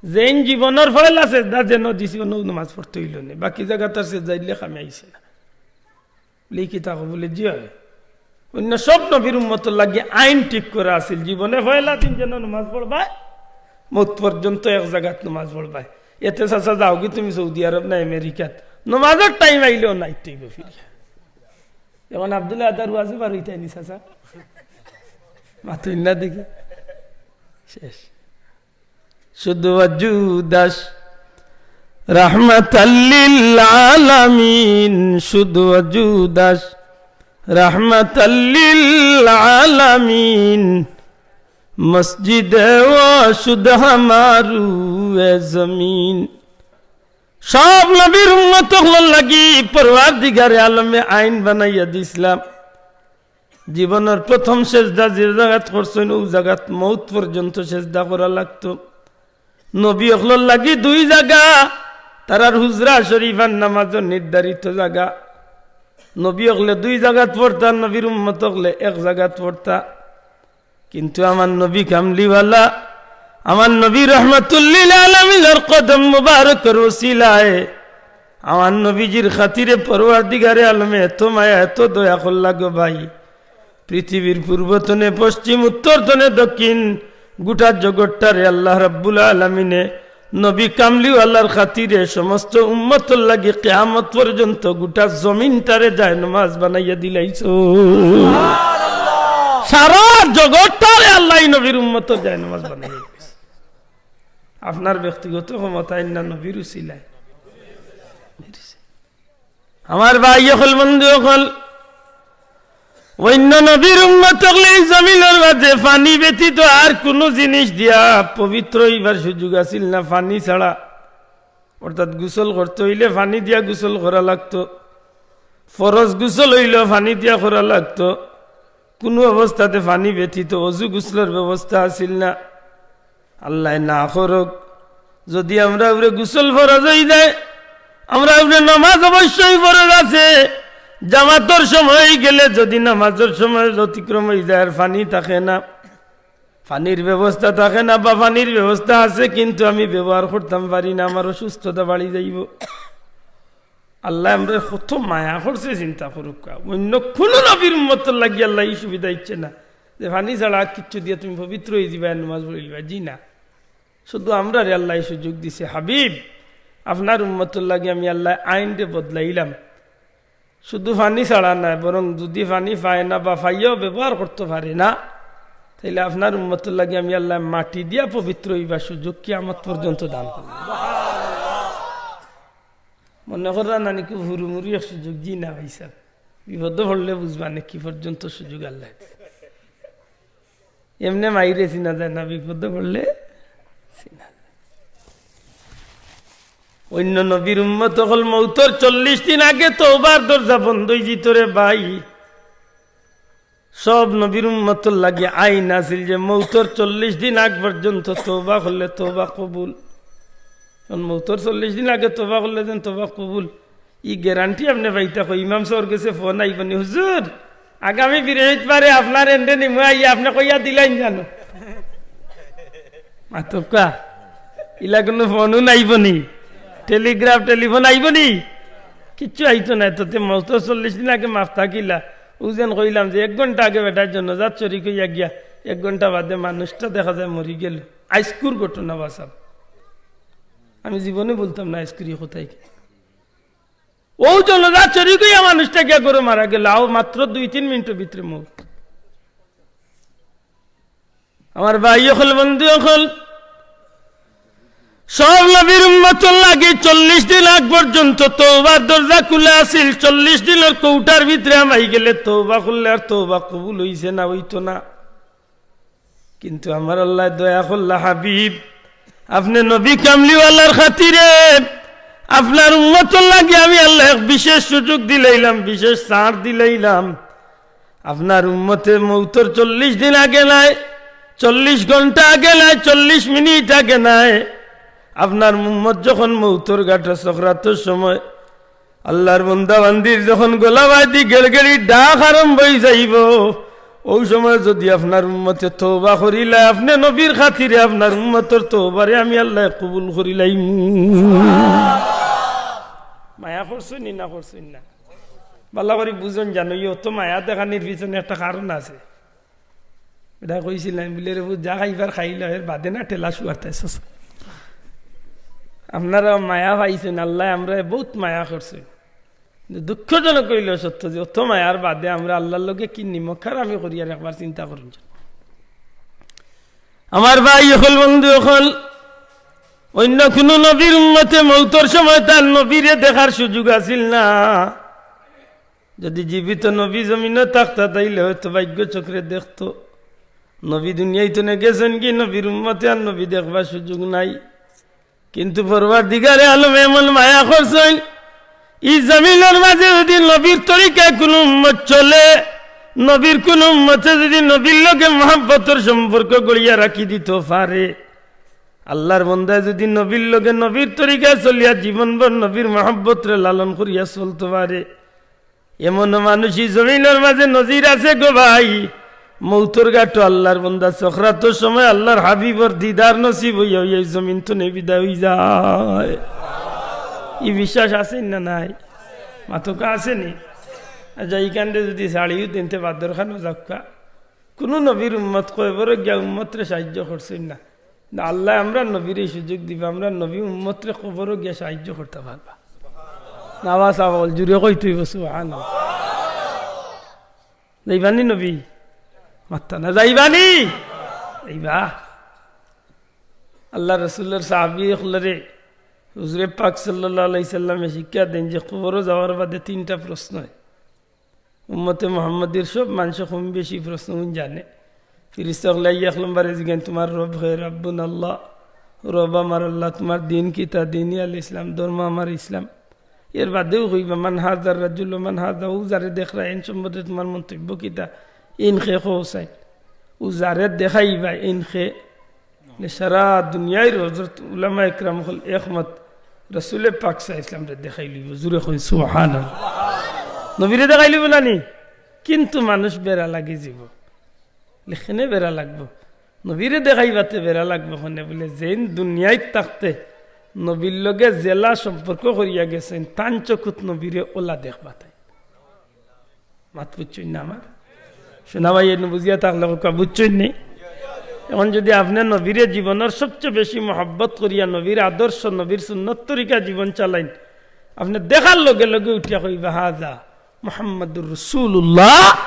যেইন জীবনর পয়লা সেজদা যেনো দিছি, অনো নমাজ পড়তে অইলো নে, বাকি জাগাত আর সেজদা দিলে কামে আইছে না। বলে, "কিতা কও?" বলে, "জি অয়।" অইন্য সব নবীর উম্মতর লাগি আইন ঠিক করা আছিল, জীবনে পয়লা দিন যেনো নমাজ পড়বায়, মউত পর্যন্ত এক জাগাত নমাজ পড়বায়। এতে চাচা যাওগি তুমি সৌদি আরব না আমেরিকাত, নমাজর টাইম আইলেও নাইত অইবো ফিরিয়া। এখন আব্দুল্লাহ আদার ওয়াজে বার অইতায় নি চাচা? মাতইন না দেখি। শেষ। শুধু অজুদাস রাহমাতাল লিল আলামিন, শুধু অজুদাস رحمت للعالمین، مسجد و شد ہمارو اے زمین۔ সব নবীর উম্মত অকলর লাগি পরওয়ারদিগারে আলমে আইন বানাইয়া দিছলা। জীবনর প্রথম সেজদা যে জাগাত করছইন, অউ জাগাত মউত পর্যন্ত সেজদা করা লাগতো। নবী অকলর লাগি দুই জাগা, তারার হুজরা শরীফ আর নামাজর নির্ধারিত জাগা। নবী অকলে দুই জাগাত পড়তা, নবীর উম্মত অকলে এক জাগাত পড়তা। কিন্তু আমার নবী কামলিওয়ালা, আমার নবী রহমাতুল্লিল আলামিনর কদম মুবারকর উসিলায়, আমার নবীজির খাতিরে পরওয়ারদিগারে আলমে এত মায়া, এত দয়া করলা গো ভাই। পৃথিবীর পূর্ব তনে পশ্চিম, উত্তর তনে দক্ষিণ, গোটা জগৎটারে আল্লাহ রাব্বুল আলামিনে নবী কামলিওয়ালার খাতিরে সমস্ত উম্মতর লাগি কিয়ামত পর্যন্ত গোটা জমিনটারে জায়নামাজ বানাইয়া দিলাইছো। সারা জগৎটারে আল্লাহ এই নবীর উম্মতর জায়নামাজ বানাইয়া দিলাইছো। আপনার ব্যক্তিগত ক্ষমতায় না, নবীর উসিলায়। আমার ভাই অকল, বন্ধু অকল, অইন্য নবীর উম্মত অকলে এই জমিনর মাঝে পানি ব্যতীত আর কুনু জিনিস দিয়া পবিত্র অইবার সুযোগ আছিল না পানি ছাড়া। অর্থাৎ গোসল করতে অইলে পানি দিয়া গোসল করা লাগতো, ফরজ গোসল অইলেও পানি দিয়া করা লাগতো। কুনু অবস্থাতে পানি ব্যতীত অজু গোসলর ব্যবস্থা আছিল না। আল্লায় না করউক, যুদি আমরার উপরে গোসল ফরজ অইযায়, আমরার উপরে নামাজ অবশ্যই ফরজ আছে। জামাতর সময় অইগেলে যুদি নামাজর সময় অতিক্রম অইযায় আর পানি থাকে না, পানির ব্যবস্থা থাকে না, বা পানির ব্যবস্থা আছে কিন্তু আমি ব্যবহার করতাম পারি না, আমার অসুস্থতা বাড়ি যাইবো। আল্লায় আমরারে কত মায়া করছে, চিন্তা করউক্কা। অইন্য কুনু নবীর উম্মতর লাগি আল্লায় ই সুবিধা দিছে না যে পানি ছাড়া আর কিচ্ছু দিয়া তুমি পবিত্র অইযিবায়, নামাজ পড়িলিবায়, জি না। শুধু আমরারে আল্লায় ই সুযোগ দিছে, হাবিব, আপনার উম্মতর লাগি আমি আল্লায় আইনরে বদলাইলাম। শুধু পানি ছাড়া নায়, বরং যুদি পানি পায় না বা পাইয়াও ব্যবহার করতে পারে না, তাইলে আপনার উম্মতর লাগি আমি আল্লায় মাটি দিয়া পবিত্র অইবার সুযোগ কিয়ামত পর্যন্ত দান করমু। মনে কররা নানি খুব হুরুমুরু এক সুযোগ, জি না ভাইসাব, বিপদো পড়লে বুঝবা নে কি পর্যন্ত সুযোগ আল্লায় দিছে। এমনে মাইরে চিনা যায় না, বিপদো পড়লে চিনা যায়। অইন্য নবীর উম্মত অকল মউতর চল্লিশ দিন আগে তওবার দরজা বন্ধ অইযিতো রে ভাই। সব নবীর উম্মতর লাগি আইন আছিল যে মউতর চল্লিশ দিন আগ পর্যন্ত তওবা করলে তওবা কবুল। অখন মউতর চল্লিশ দিন আগে তওবা করলে যেন তওবা কবুল, ই guarantee আপনে পাইতা কই? ইমাম সাবর গেছে ফোন আইবো নি, "হুজুর, আগামী বৃহস্পতিবারে আপনার এন্ডে নিমু আইয়া আপনে কইয়া দিলাইন জানো।" মাতউক্কা, ইলা কুনু ফোনও নাইবো নি, টেলিগ্রাফ, টেলিফোন আইবো নি? কিচ্ছু আইতো নায়। তো তে মউতর চল্লিশ দিন আগে মাফ থাকিলা। অউ যেন কইলাম যে এক ঘন্টা আগে বেটায় জনাজাত শরিক অইয়া গিয়া এক ঘন্টা বাদে মানুষটা দেখা যায় মরি গেল। আইজকুর ঘটনা বাসাব, আমি জীবনে ভুলতাম না আইজকুর ই কথাই। অউ জনাজাত শরিক অইয়া মানুষটা গিয়া ঘরো মারা গেল, আও মাত্র দুই তিন মিনিটর ভিতরে মউত। আমার ভাই অকল, বন্ধু অকল, সব নবীর উম্মতর লাগি চল্লিশ দিন আগ পর্যন্ত তওবার দরজা খুলা আছিল। চল্লিশ দিনর কোটার ভিতরে হামাই গেলে তওবা করলে আর তওবা কবুল অইছে না, অইতো না। কিন্তু আমার আল্লায় দয়া করলা, হাবিব, আপনে নবী কামলিওয়ালার খাতিরে আপনার উম্মতর লাগি আমি আল্লায় এক বিশেষ সুযোগ দিলাইলাম, বিশেষ ছাড় দিলাইলাম। আপনার উম্মতে মউতর চল্লিশ দিন আগে নায়, চল্লিশ ঘন্টা আগে নায়, চল্লিশ মিনিট আগে নায়, আপনার উম্মত যখন মউতর ঘাটো সকরাতর সময় আল্লার বন্দা বান্দির যখন গলা বায়দি গেড়গেড়ির ডাক আরম্ভ অইযাইবো, অউ সময় যুদি আপনার উম্মতে তওবা করিলায়, আপনে নবীর খাতিরে আপনার উম্মতর তওবারে আমি আল্লায় কবুল করিলাইমু। মায়া করছইন নি না করছইন না? ভালা করি বুঝইন জানো, ই অত মায়া দেখানির পিছনে একটা কারণ আছে। এটা কইছিলাম, বুলে, "রে, যা খাইবার খাইলা, এর বাদে না ঠেলা শুয়ারতায়।" আপনারা মায়া পাইছইন, আল্লায় আমরারে বউত মায়া করছইন। কিন্তু দুঃখজনক অইলেও সত্য যে অত মায়ার বাদে আমরা আল্লার লগে কি নিমকহারামি করি, আর একবার চিন্তা করইন। আমার ভাই অকল, বন্ধু অকল, অইন্য কুনু নবীর উম্মতে মউতর সময় তার নবীরে দেখার সুযোগ আছিল না। যদি জীবিত নবী জমিনো থাকতা, তাইলে হয়তো ভাগ্য চক্রে দেখতো। নবী দুনিয়াইত নে গেছইন গি, নবীর উম্মতে আর নবী দেখবার সুযোগ নাই। কিন্তু পরওয়ারদিগারে আলম এমন মায়া করছইন, ই জমিনর মাঝে যদি নবীর তরিকায় কুনু উম্মত চলে, নবীর কুনু উম্মতে যদি নবীর লগে মহব্বতর সম্পর্ক গড়িয়া রাখি দিতো পারে, আল্লার বন্দায় যদি নবীর লগে নবীর তরিকায় চলিয়া জীবনভর নবীর মহব্বতরে লালন করিয়া চলতো পারে, এমনও মানুষ ই জমিনর মাঝে নজির আছে গো ভাই। মৌতর ঘাটো আল্লার বন্দা সকরাতর সময় আল্লার হাবিবর দিদার নসিব অইয়া অইয়া ই জমিন তনে বিদায় অই যায়। ই বিশ্বাস আছে না নাই? মাতকা আছে নি? আচ্ছা, ইখানরে যদি ছাড়িও দিনতে বাদর খানো যাউক্কা, কুনু নবীর উম্মত কবরো গিয়া উম্মতরে সাহায্য করছইন না। না, আল্লায় আমরার নবীরে ই সুযোগ দিবা, আমরার নবী উম্মতরে কবরো গিয়া সাহায্য করতা পারবা। না, আওয়াজ আওয়াজ জুরে কইতে অইবো, সুবহানাল্লাহ। যাইবানি নবী? মাততা না, যাইবানি? যাইবা। আল্লার রসুলর সাহাবী অকলরে হুজুরে পাক সাল্লাল্লাহু আলাইহি সাল্লামে শিক্ষা দেইন যে কবরো যাওয়ার বাদে তিনটা প্রশ্ন অয়। উম্মতে মুহাম্মদীর সব মানষে কম বেশি প্রশ্নগুইন জানে। ফিরিস্তা অকলে আইয়া এক নম্বরে জিগাইন, "তুমার রব কে?" "রব্বুনা আল্লাহ।" "রব আমার আল্লাহ।" "তুমার দিন কিতা?" "দিন আল ইসলাম।" "ধর্ম আমার ইসলাম।" এর বাদেউ কইবা, "মান হাজার রাজুল, মান হাজা।" অউ যারে দেখরা, এইন সম্বন্ধে তুমার মন্তব্য কিতা? এইন কে কও চাইন। অউ যারে দেখাইবা, এইন কে নে সারা দুনিয়ার হজরত উলামা একরাম অকল একমত, রসুলে পাক সাল্লাল্লাহু আলাইহি ওয়াসাল্লামরে দেখাইলিবো। জুরে কইন সুবহানাল্লাহ। নবীরে দেখাইলিবো না নি? কিন্তু মানুষ বেড়া লাগি যিবো। লেখনে বেড়া লাগবো। নবীরে দেখাইবাতে বেড়া লাগবো কেনে বুলে, যেইন দুনিয়াত থাকতে নবীর লগে যেলা সম্পর্ক করিয়া গেছইন, তান চকুত নবীরে অলা দেখবা তাইন। মাত বুঝছইন না আমার? সোনা ভাই, এনে বুঝিয়া থাকলে কউক্কা, বুঝছইন নি? এখন যদি আপনে নবীরে জীবনর সবচে বেশি মহব্বত করিয়া নবীর আদর্শ, নবীর সুন্নত তরিকা জীবন চালাইন, আপনে দেখার লগে লগে উঠিয়া কইবা, "হাজা মুহাম্মাদুর রাসূলুল্লাহ।"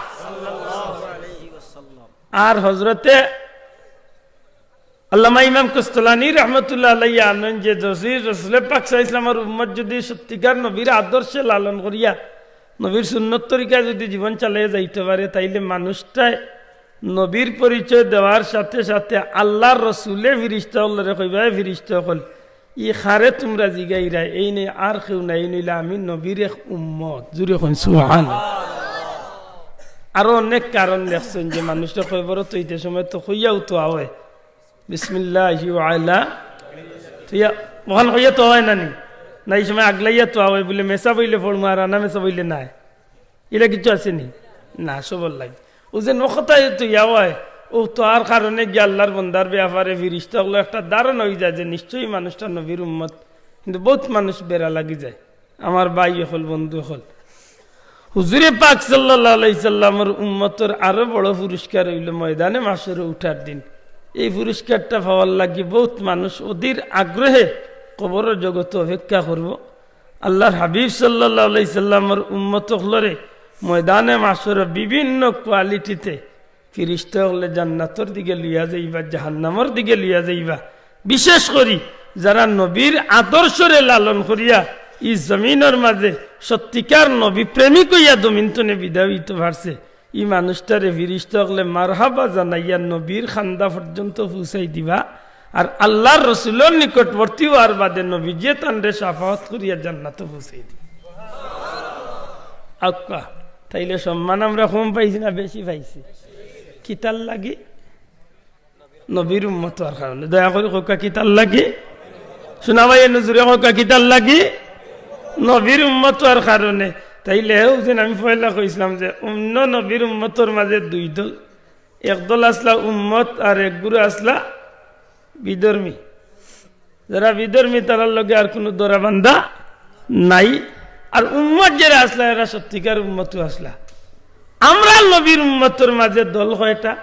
আর হজরতে আল্লামা ইমাম কস্তলানী রহমতুল্লাহ আলাইহি আনইন যে যদি রসুলে পাক সাল্লাল্লাহু আলাইহি ওয়াসাল্লামর উম্মত যদি সত্যিকার নবীর আদর্শে লালন করিয়া নবীর সুন্নত তরিকায় যদি জীবন চালাইয়া যাইতে পারে, তাইলে মানুষটায় নবীর পরিচয় দেওয়ার সাথে সাথে আল্লার রসুলে ফিরিস্তা অকলরে কইবা, "এ ফিরিস্তা অকল, ই কারে তুমরা জিগাইরায়, এইন আর কেউ নায়, এইন অইলা আমি নবীর এক উম্মত।" জুরে কইন সুবহানাল্লাহ। আরো অনেক কারণ দেখছইন যে মানুষরে কবরো থইতে সময় তো কইয়াউ থওয়া অয়, "বিসমিল্লাহি ওয়া আলা", থইয়া, অখান কইয়া থওয়া অয় না নি? না, ই সময় আগলাইয়া থওয়া অয় বুলে, "মেসাব অইলে পড়মু, আর আনা মেসাব অইলে নায়।" ইলা কিচ্ছু আছে নি? না, সবর লাগি। অউ যে নখতায় তো ইয়া অয়, অউ তো আর কারণে গিয়া আল্লার বন্দার বেয়াপারে ফিরিস্তা অকলর একটা ধারণা অইযায় যে নিশ্চয়ই মানুষটা নবীর উম্মত, কিন্তু বউত মানুষ বেড়া লাগি যায়। আমার ভাই অকল, বন্ধু অকল, হুজুরে পাক সাল্লাল্লাহু আলাইহি সাল্লামর উম্মতর আরো বড় পুরস্কার অইলো ময়দানে মাশরে উঠার দিন। এই পুরস্কারটা পাওয়ার লাগি বউত মানুষ অধীর আগ্রহে কবরর জগতো অপেক্ষা করবো। আল্লার হাবিব সাল্লাল্লাহু আলাইহি সাল্লামর উম্মত অকলরে ময়দানে মাশরে বিভিন্ন কোয়ালিটিতে ফিরিস্তা অকলে জান্নাতর দিকে লইয়া যাইবা, জাহান্নামর দিকে লইয়া যাইবা। বিশেষ করি যারা নবীর আদর্শরে লালন করিয়া ই জমিনর মাঝে সত্যিকার নবী প্রেমিক অইয়া জমিন তনে বিদায় অইতে পারছে, ই মানুষটারে ফিরিস্তা অকলে মারহাবা জানাইয়া নবীর কান্দা পর্যন্ত পৌঁছাই দিবা। আর আল্লার রসুলর নিকটবর্তী অওয়ার বাদে নবীজিয়ে তানরে শাফাআত করিয়া জান্নাতো পৌঁছাই দিবা। আউক্কা, তাইলে সম্মান আমরা কম পাইছি না বেশি পাইছি? কিতার লাগি? নবীর উম্মত অওয়ার কারণে। দয়া করি কউক্কা, কিতার লাগি? সোনা ভাই, এনে জুরে কউক্কা, কিতার লাগি? নবীর উম্মত অওয়ার কারণে। তাইলে অউ দিন আমি পয়লা কইছলাম যে অইন্য নবীর উম্মতর মাঝে দুই দল। এক দল আছলা উম্মত আর এক গুরু আছলা বিধর্মী। যারা বিধর্মী তারার লগে আর কুনু ধরা বান্ধা নাই। আর উম্মত যারা আছলা এরা সত্যিকার উম্মতউ আছলা। আমরার নবীর উম্মতর মাঝে দল কয়টা?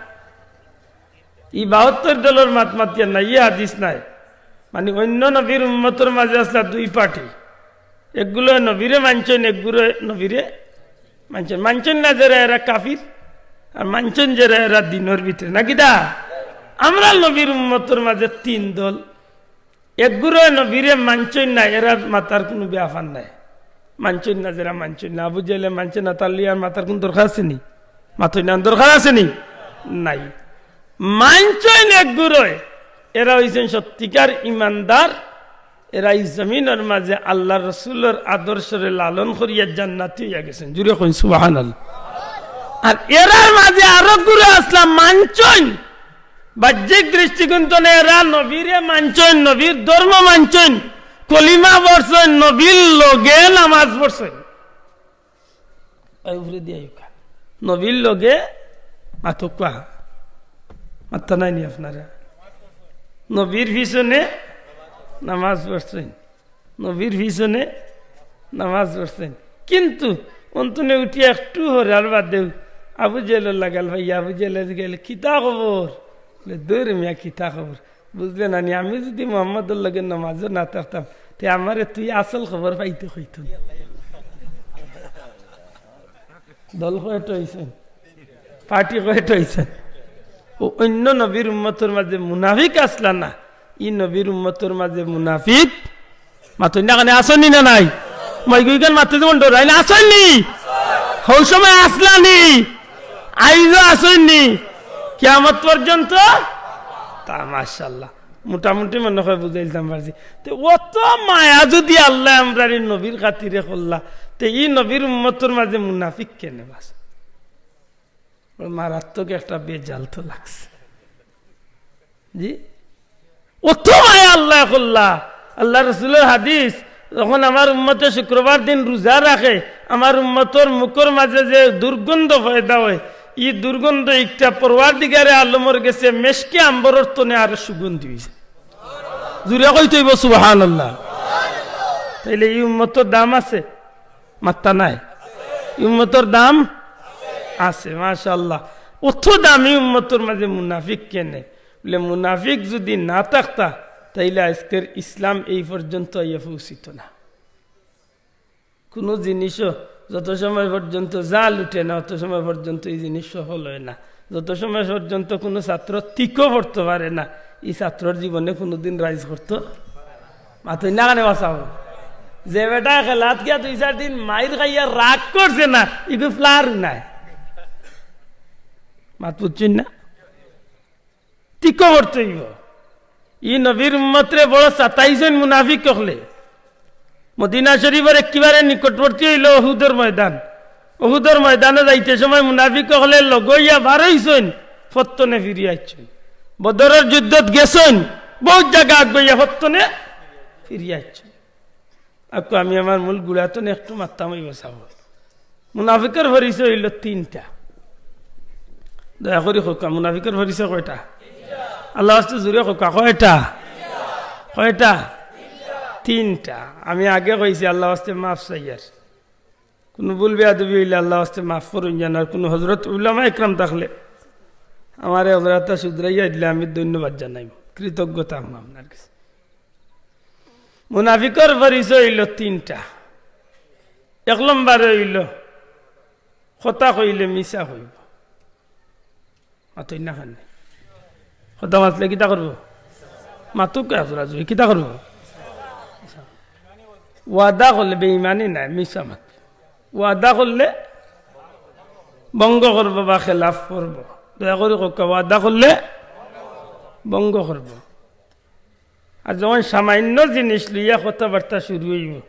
ই বাহাত্তর দলর মাত মাতিয়া নায়, ই হাদিস নায়। মানে অইন্য নবীর উম্মতর মাঝে আছলা দুই পার্টি, একগুলো নবীরে মানছইন, একগুলো নবীরে মানছইন। মানছইন না যেরা এরা কাফির, আর মানছইন যেরা এরা দ্বীনর ভিতরে, না কিতা? আমরার নবীর উম্মতর মাঝে তিন দল। একগুলো নবীরে মানছইন না, এরার মাতার কুনু বেয়াপার নাই। মানছইন না, যেরা মানছইন না, আবু জেহেলে মানছে না, তার লইয়া আর মাতার কুন দরকার আছে নি? মাতইন না, দরকার আছে নি? নাই। মানছইন এক গুরুয়ে, এরা অইছইন সত্যিকার ইমানদার। এরা ই জমিনর মাঝে আল্লার রসুলর আদর্শরে লালন করিয়া জান্নাতি অইয়া গেছইন। জুরে কইন সুবহানাল্লাহ। আর এরার মাঝে আরো গুরু আছলা, মানছইন, বাহ্যিক দৃষ্টিকোণ থনে এরা নবীরে মানছইন, নবীর ধর্ম মানছইন, কলিমা পড়ছইন, নবীর লগে নামাজ পড়ছইন। এই উপরে দিয়া আইউক্কা। নবীর লগে মাতউক্কা। মাত্তা নাই নি আপনারা? নবীর পিছনে নামাজ পড়ছইন, নবীর পিছনে নামাজ পড়ছইন। কিন্তু অন থনে উঠিয়া একটু হরার বাদেউ আবু জেহেলর লাগাল পাইয়া আবু জেহেলে গেলে, "কিতা খবর?" বলে, "দূর মিয়া, কিতা খবর?" বুঝলে না নি, আমি যদি মোহাম্মদর লগে নামাজো না থাকতাম, তে আমারে তুই আসল খবর পাইতে কইতো না। দল কয়টা অইছে? পার্টি কয়টা অইছে? ও অন্য নবীর উম্মতর মাঝে মুনাফিক আছলা না, ই নবীর উম্মতর মাঝে মুনাফিক মাতইন না কেনে, আছইন নি না নাই? মই কইখান মাততে যেমন ডরাইন, আছইন নি? হউ সময় আছলা নি? আইজও আছইন নি? কিয়ামত পর্যন্ত? তা মাশাআল্লাহ, মোটামুটি মনে হয় বুঝাইলাম পারছি। তে অত মায়া যদি আল্লায় আমরারে নবীর খাতিরে করলা, তে ই নবীর উম্মতর মাঝে মুনাফিক কেনে বাস? বড় মারাত্মক একটা বেজাল তো লাগছে। জি, অত মায়া আল্লায় করলা। আল্লার রসুলর হাদিস, যখন আমার উম্মতে শুক্রবার দিন রোজা রাখে, আমার উম্মতর মুখর মাঝে যে দুর্গন্ধ পয়দা অয়, ই দুর্গন্ধ একটা পরওয়ারদিগারে আলমর গেছে মেশকে আম্বরর থনে আরো সুগন্ধি অইছে। জুরে কইতে অইবো সুবহানাল্লাহ। তাইলে ই উম্মতর দাম আছে? মাত্তা নাই। ই উম্মতর দাম আছে, মাশাআল্লাহ। অত দামি উম্মতর মাঝে মুনাফিক কেনে? বলে, মুনাফিক যদি না থাকতা, তাইলে আজকের ইসলাম এই পর্যন্ত আইয়া পৌঁছিত না। কুনু জিনিসও যত সময় পর্যন্ত জাল উঠে না, অত সময় পর্যন্ত ই জিনিস সফল অয় না। যত সময় পর্যন্ত কুনু ছাত্র তিকো পড়তো পারে না, ই ছাত্রর জীবনে কুনুদিন রাইজ করতো মাতইন না কেনে বাঁচাও। যে বেটা খেলাত গিয়া দুই চাইর দিন মাইর খাইয়া রাগ করছে না, ইগু ফ্লার নাই। মাত বুঝছইন না? তিকো পড়তো অইবো। ই নবীর উম্মতরে বড় সাতাইছইন মুনাফিক অকলে। মদিনা শরীফর একেবারে নিকটবর্তী অইলো উহুদর ময়দান। উহুদর ময়দানো যাইতে সময় মুনাফিক অকলে লগইয়া বারইছইন, ফত্তনে ফিরিয়া আইছইন। বদরর যুদ্ধত গেছইন, বউত জাগা আগুয়াইয়া ফত্তনে ফিরিয়া আইছইন। আকু আমি আমার মূল গুড়াত থনে একটু মাততাম অইবো সাব। মুনাফিকর পরিচয় অইলো তিনটা। দয়া করি কউক্কা, মুনাফিকর পরিচয় কয়টা? আল্লার ওয়াস্তে জুরে কউক্কা, কয়টা? কয়টা? তিনটা। আমি আগে কইছি, আল্লার ওয়াস্তে মাফ চাইয়ার। কুনু ভুল বেয়াদবি অইলে আল্লার ওয়াস্তে মাফ করইন যান, আর কুনু হজরত উলামা একরাম থাকলে আমারে হজরতটা শুধরাইয়া দিলে আমি ধন্যবাদ জানাইমু, কৃতজ্ঞতা আমার আপনার কাছে। মুনাফিকর পরিচয় অইলো তিনটা। এক নম্বরে অইলো, কথা কইলে মিছা কইবো। মাতইন না কেনে? কথা মাতলে কিতা করবো? মাতুক্কা জোরাজুরি, কিতা করবো? ওয়াদা করলে বেইমানি নাই, মিছা মাত। ওয়াদা করলে ভঙ্গ করবো বা খেলাফ করবো। দয়া করি কউক্কা, ওয়াদা করলে ভঙ্গ করবো। আর যখন সামান্য জিনিস লইয়া কথাবার্তা শুরু অইবো,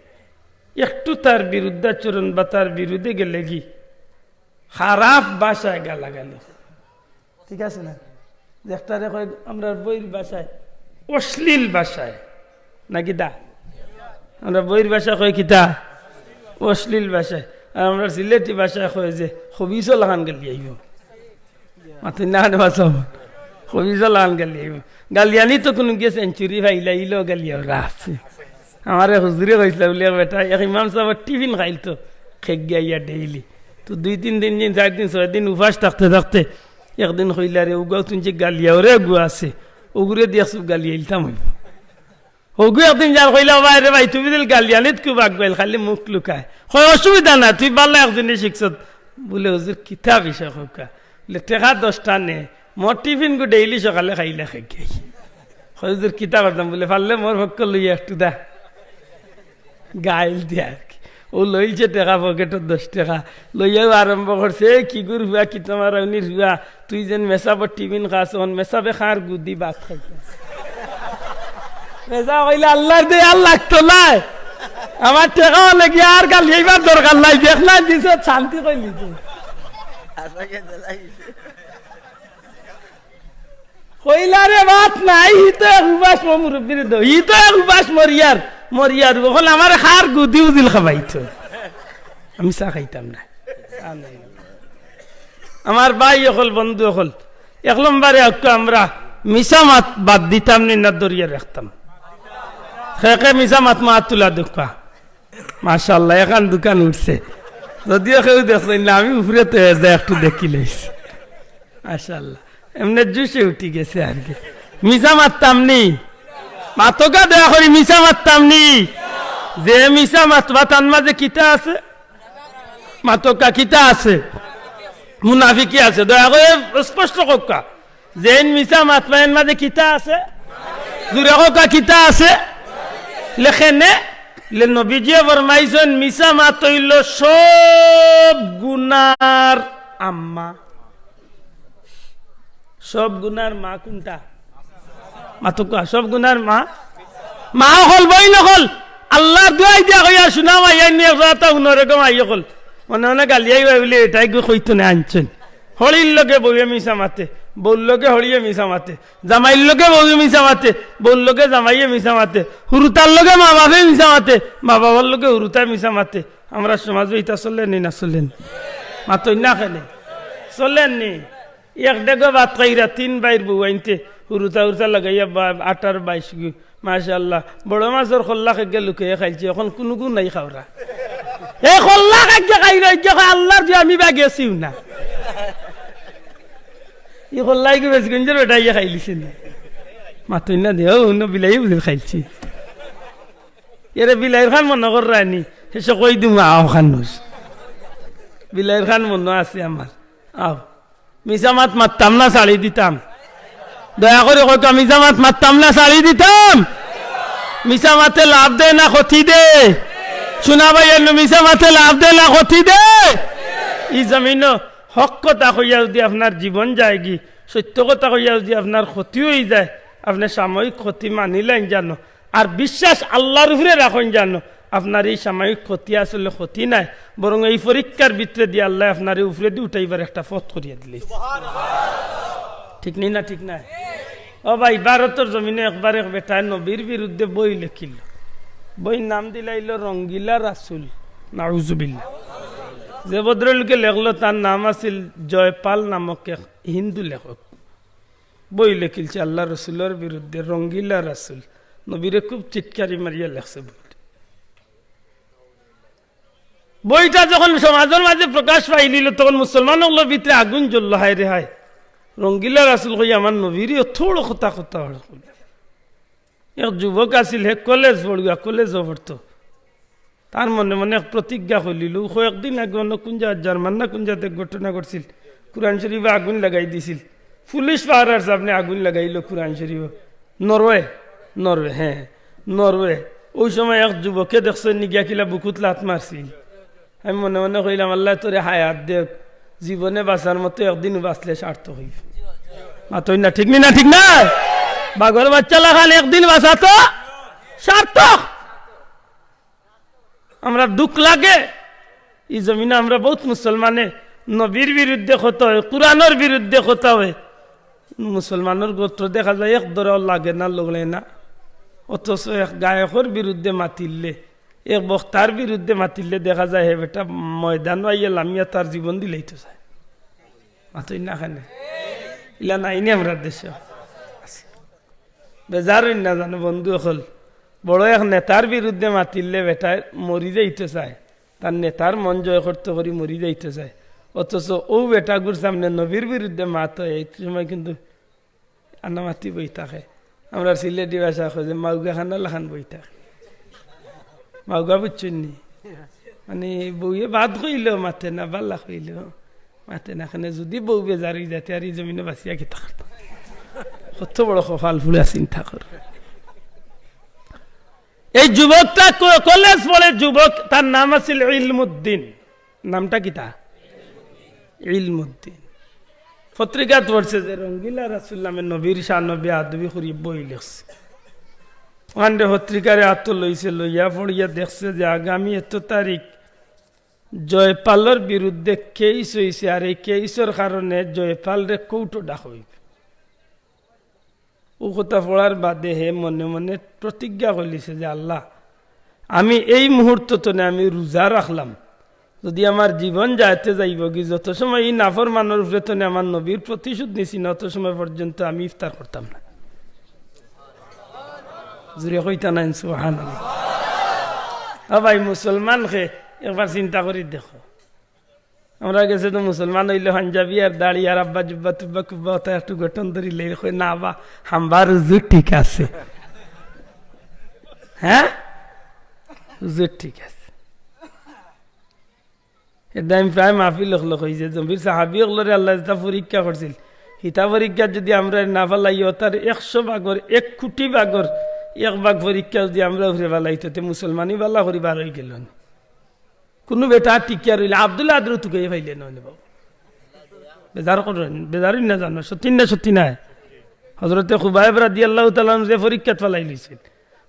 একটু তার বিরুদ্ধাচরণ বা তার বিরুদ্ধে গেলেগি খারাপ ভাষায় গালাগালি, ঠিক আছে না? যেটারে কয় আমরার বইর ভাষায় অশ্লীল ভাষায়, না কিতা? আমরার বইর ভাষায় কয় কিতা? অশ্লীল ভাষায়। আর আমরার সিলেটি ভাষায় কয় যে খবিসও লাখান গালি আইবো। মাতইন না কেনে বাঁচাও। খবিসও লাখান গালি আইবো। গালিয়ানি তো কুনু গিয়া সেঞ্চুরি ফাইলা, ইলো গালিয়াওরা আছে। আমারে হুজুরে কইছলা বুলে, এক বেটা, এক ইমাম সাবর টিফিন খাইলতো, খেক গিয়া ইয়া ডেইলি। তো দুই তিন দিন, দিন, চাইর দিন, ছয় দিন উপাস থাকতে থাকতে একদিন কইলা, "রে, উগাও তুই যে গালিয়াওরে গু আছে, ওগুরে দিয়া সব গালিয়াইলতাম অইবো।" হগু একদিন যার কইলা, "ভাই রে ভাই, তুমি দিল গালিয়ানিত খুব আগুয়াইল, খালি মুখ লুকায়।" কয়, "অসুবিধা না, তুই ভালা একজনে শিখছত।" বুলে, "হুজুর, কিতা বিষয় কউক্কা?" বুলে, "টেকা দশটা নে, মোর টিফিন গু ডেইলি সকালে খাইলে খাই খাই।" কয়, "হুজুর, কিতা করতাম?" বুলে, "পারলে মোর পক্ষ লইয়া একটু দা।" গাইল দিয়া আর কি। অউ লইলছে টেকা, পকেটর দশ টেকা। লইয়াউ আরম্ভ করছে, "এ কিগুর হুয়া, কিতা মারাউনির হুয়া, তুই যেন মেসাবর টিফিন খাস, অখন মেসাবে খার গুদি ভাত খাইতা।" মেসাবে কইলা, "আল্লার দে আর লাগতো নায়, আমার টেকা অইলে গিয়া আর গালি এইবার দরকার নাই, দেখলা দিছে শান্তি কইলি তুই।" কইলা রে ভাত নাই, হি তো এক উপাস ম-, মুরব্বিরে দেও, হি তো এক উপাস মরিয়ার, মরিয়ার। অখন আমারে খার গুদি উজিল খাবাইতো। আমি চা খাইতাম না। আমার ভাই অকল, বন্ধু অকল, এক নম্বরে আউক্কা আমরা মিছা মাত বাদ দিতাম নি না ধরিয়া রাখতাম? কে কে মিছা মাত মা তুলা দুক্কা। মাশাআল্লাহ, এখান দুকান উঠছে। যদিও কেউ দেখছইন না, আমি উপরে তো এসে একটু দেখি লইছি। মাশাআল্লাহ, এমনে জুশে উঠি গেছে আর কি। মিছা মাততাম নি? মাতকা দয়া করি, মিছা মাততাম নি? যে মিছা মাতবা তার মাঝে কিতা আছে? মাতকা কিতা আছে? মুনাফিকি আছে। দয়া করে স্পষ্ট কউক্কা। যেইন মিছা মাতবা এন মাঝে কিতা আছে? জুরে কউক্কা কিতা আছে? লেখে নে, লে নবীজিয়ে ফরমাইছইন, মিছা মাত অইলো সব গুনার আম্মা। সব গুনার মা কুনটা? মাতকা, সব গুনার মা। মা অকল, বইন অকল, আল্লার দুয়াই দিয়া কইয়ার, হুনা ভাই, আইনি এক রাতা হুনরে গো মাই অকল। মনে মনে গালিয়াইবা বুলি এটাই গো কইতো না আনছইন। হড়ির লগে বউয়ে মিছা মাতে, বউর লগে হড়িয়ে মিছা মাতে, জামাইর লগে বউয়ে মিছা মাতে, বউর লগে জামাইয়ে মিছা মাতে, হুরুতার লগে মা বাপে মিছা মাতে, মা বাবার লগে হুরুতায় মিছা মাতে। আমরার সমাজো ইতা চলের নি না চলের নি? মাতইন না কেনে? চলের নি? এক ডেগো ভাত খাইরা তিন ভাইর বউ আইনতে হুরুতা হুরুতা লাগাইয়া বা-, আটার বাইশ গু। মাশাআল্লাহ। বড় মাছর কল্লা খাইগে লুকাইয়া খাইলছি, অখন কুনুগু নাই খাওরা। এ কল্লা খাইগে খাইরা, ইগে কয়, "আল্লার যে আমি বা গেছিও না।" ই কল্লা ইগু বেশগঞ্জর বেটাইয়ে খাইলিছে নি? মাতইন না দিও, অন্য বিলাইয়ে বুঝে খাইলছি। এরে বিলাইর খান মনো কররায় নি, শেষে কই দিমু, আও খান নুস। বিলাইর খান মনো আছে আমার। আও। মিছা মাত মাততাম না, ছাড়ি দিতাম। দয়া করি কউক্কা, মিছা মাত মাততাম না, ছাড়ি দিতাম। মিছা মাতে লাভ দে না ক্ষতি দে? হুনা ভাই, এর মিছা মাতে লাভ দে না ক্ষতি দে? ই জমিনো হক কথা কইয়া যুদি আপনার জীবন যায়গি, সত্য কথা কইয়া যুদি আপনার ক্ষতি অইযায়, আপনে সাময়িক ক্ষতি মানিলাইন জানো, আর বিশ্বাস আল্লার উপরে রাখইন জানো, আপনার ই সাময়িক ক্ষতি আসলে ক্ষতি নায়, বরং ই পরীক্ষার ভিতরেদি আল্লায় আপনারে উপরেদি উঠাইবার একটা পথ করিয়া দিলে। ঠিক নি না? ঠিক নায়? ও ভাই, ভারতর জমিনো একবার এক বেটায় নবীর বিরুদ্ধে বই লেখিল। বইর নাম দিলাইলো রঙ্গিলা রাসুল। নাউজুবিল্লাহ। যে ভদ্রলোকে লেখলো, তার নাম আছিল জয়পাল নামক এক হিন্দু লেখক। বই লেখিলছে আল্লার রসুলর বিরুদ্ধে, রঙ্গিলা রাসুল। নবীরে খুব টিটকারি মারিয়া লেখছে বইটা। বইটা যখন সমাজর মাঝে প্রকাশ পাইলিলো, তখন মুসলমান অকলর ভিতরে আগুন জ্বললো, "হায় রে হায়, রঙ্গিলা রাসুল কই আমার নবীরে অত বড় কথা, কথা বড় কইলো।" এক যুবক আছিল, হে কলেজ পড়ুয়া, কলেজো পড়তো। তার মনে মনে এক প্রতিজ্ঞা করিলিলো, কয়েকদিন আগে অন্য কুন জাগাত জার্মান না কুন জাগাত এক ঘটনা ঘটছিল, কুরআন শরীফে আগুন লাগাই দিছিল, পুলিশ পাহারার সামনে আগুন লাগাইলো কুরআন শরীফে। নরওয়ে, নরওয়ে, হ্যাঁ, নরওয়ে। ওই সময় এক যুবকে দেখছইন নি গিয়া কিলা বুকুত লাত মারছিল। আমি মনে মনে কইলাম, "আল্লায় তোরে হায়াত দেউক, জীবনে বাঁচার মতো একদিন বাঁচলে সার্থক অইবো।" মাতইন না, ঠিক নি না? ঠিক না? বাঘর বাচ্চা লাখান একদিন বাঁচা তো সার্থক। আমরার দুখ লাগে, ই জমিনো আমরা বউত মুসলমানে নবীর বিরুদ্ধে কথা কয়, কুরআনর বিরুদ্ধে কথা কয়। মুসলমানর গোত্র দেখা যায় এক দরাও লাগে না, লড়ে না, অথচ এক গায়কর বিরুদ্ধে মাতিলে, এক বক্তার বিরুদ্ধে মাতিলে দেখা যায় হে বেটা ময়দানো আইয়া লামিয়া তার জীবন দিলাইতো চায়। মাতইন না কেনে? ইলা নাই নি আমরার দেশো? বেজার অইন না জানো বন্ধু অকল, বড় এক নেতার বিরুদ্ধে মাতিলে বেটায় মরি যাইতো চায়, তার নেতার মন জয় করতো করি মরি যাইতো চায়, অথচ অউ বেটাগুর সামনে নবীর বিরুদ্ধে মাত অয়, এই সময় কিন্তু আনামাতি বই থাকে। আমরার সিলেটি ভাষা কয় যে মাউগা খানা লাখান বই থাকে। মাউগা বুঝছইন নি? মানে বউয়ে বাদ কইলো মাতে না, বালা কইলো মাতে না। কেনে যুদি বউ বেজার অইযায়, তে আর ই জমিনো বাঁচিয়া কিতা করতাম? কত বড় কপাল ফুড়া চিন্তা কর। এই যুবকটা ক-, কলেজ পড়ে যুবক, তার নাম আছিল ইলমুদ্দিন। নামটা কিতা? ইলমুদ্দিন। পত্রিকাত পড়ছে যে রঙ্গিলা রাসুল নামে নবীর শান বেয়াদবি করি বই লেখছে। ওখানে পত্রিকারে আতো লইছে, লইয়া পড়িয়া দেখছে যে আগামী এত তারিখ জয়পালর বিরুদ্ধে কেস হইছে, আর এই কেসর কারণে জয়পালরে কোর্টো ডাকা হইবে। ও কথা পড়ার বাদে হে মনে মনে প্রতিজ্ঞা করিলিছে যে, "আল্লাহ, আমি এই মুহূর্ত তনে আমি রোজা রাখলাম, যদি আমার জীবন যাইতে যাইবগি, যত সময় এই নাফরমানর উপরে তনে আমার নবীর প্রতিশোধ নিছি না, অত সময় পর্যন্ত আমি ইফতার করতাম না।" জুরে কইতা নাইন সুবহানাল্লাহ। ও ভাই, মুসলমান কে একবার চিন্তা করি দেখো। আমরা গেছে তো মুসলমান হইলে পাঞ্জাবি আর দাড়ি আর আব্বা জুব্বা তুব্বা কুব্বা ওটা একটু গঠন ধরিলে কই, "না বা, হাম্বার হুজুর ঠিক আছে।" হ্যাঁ, হুজুর ঠিক আছে। এদাইম প্রায় মাহফিল অকল কই যে নবীর সাহাবি অকলরে আল্লাহ যেটা পরীক্ষা করছিল, হিতা পরীক্ষা যদি আমরা না ফালাই, তার একশো ভাগর এক কোটি ভাগর এক ভাগ পরীক্ষা যদি আমরা উপরে ফালাই, তো তে মুসলমানি বালা করি বার হয়ে গেল না। কোনো বেটা টিকিয়া রইলে আব্দুল্লাহ আদরু তুকে পাইলে নয় নে বাবা। বেজার করেন, বেজারই না জানো, সত্যি না, সত্যি নাই। হজরতে খুবাইব রাদিয়াল্লাহু তাআলা আনহু যে পরীক্ষাত ফালাই লইছিল,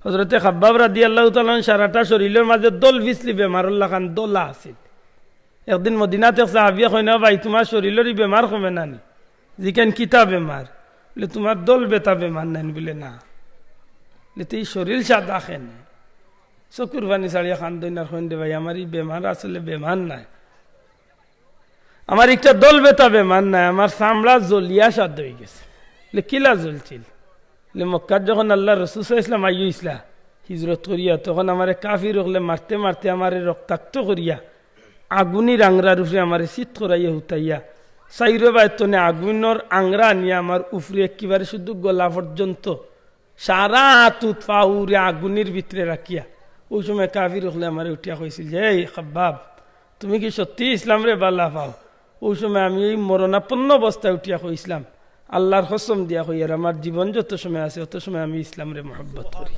হজরতে খাব্বাব রাদিয়াল্লাহু তাআলা আনহু সারাটা শরীরের মাঝে দল ফিসলি বেমারর লাখান দলা আছিল। একদিন মদিনাত এক সাহাবিয়ে কইন, "ভাই, তোমার শরীরের এই বেমার কমে না নি?" জিকাইন, "কিতা বেমার?" বলে, "তোমার দল বেতা বেমার নাই নি?" বলে, "না।" বলে, "তো এই শরীর সাদা কেনে?" চকুর পানি ছাড়িয়া কান্দইন আর কইন, "রে ভাই, আমার এই বেমার আসলে বেমার নাই। আমার একটা দল বেতা বেমার নাই, আমার চামড়া জ্বলিয়া সাদা হয়ে গেছে।" বলে, "কিলা জ্বলছিল?" বলে, "মক্কাত যখন আল্লাহ রসুল সাল্লাল্লাহু আলাইহি ওয়াসাল্লাম আইয়ো ইসলা, হিজরত করিয়া, তখন আমারে কাফির অকলে মারতে মারতে আমারে রক্তাক্ত করিয়া আগুনির আংরার উপরে আমারে চিত করাইয়া হুতাইয়া, চাইরো বায় তনে আগুনর আংরা আনিয়া আমার উপরে একেবারে শুধু গলা পর্যন্ত সারা আতুত পাউরে আগুনির ভিতরে রাখিয়া।" ওই সময় কাফির অকলে আমারে উঠিয়া কইছিল যে, "এই খাব্বাব, তুমি কি সত্যি ইসলামরে বালা পাও?" ওই সময় আমি এই মরণাপন্ন অবস্থায় উঠিয়া কইছিলাম, "আল্লাহর কসম দিয়া কই, আর আমার জীবন যত সময় আছে, অত সময় আমি ইসলামরে মহব্বত করি।"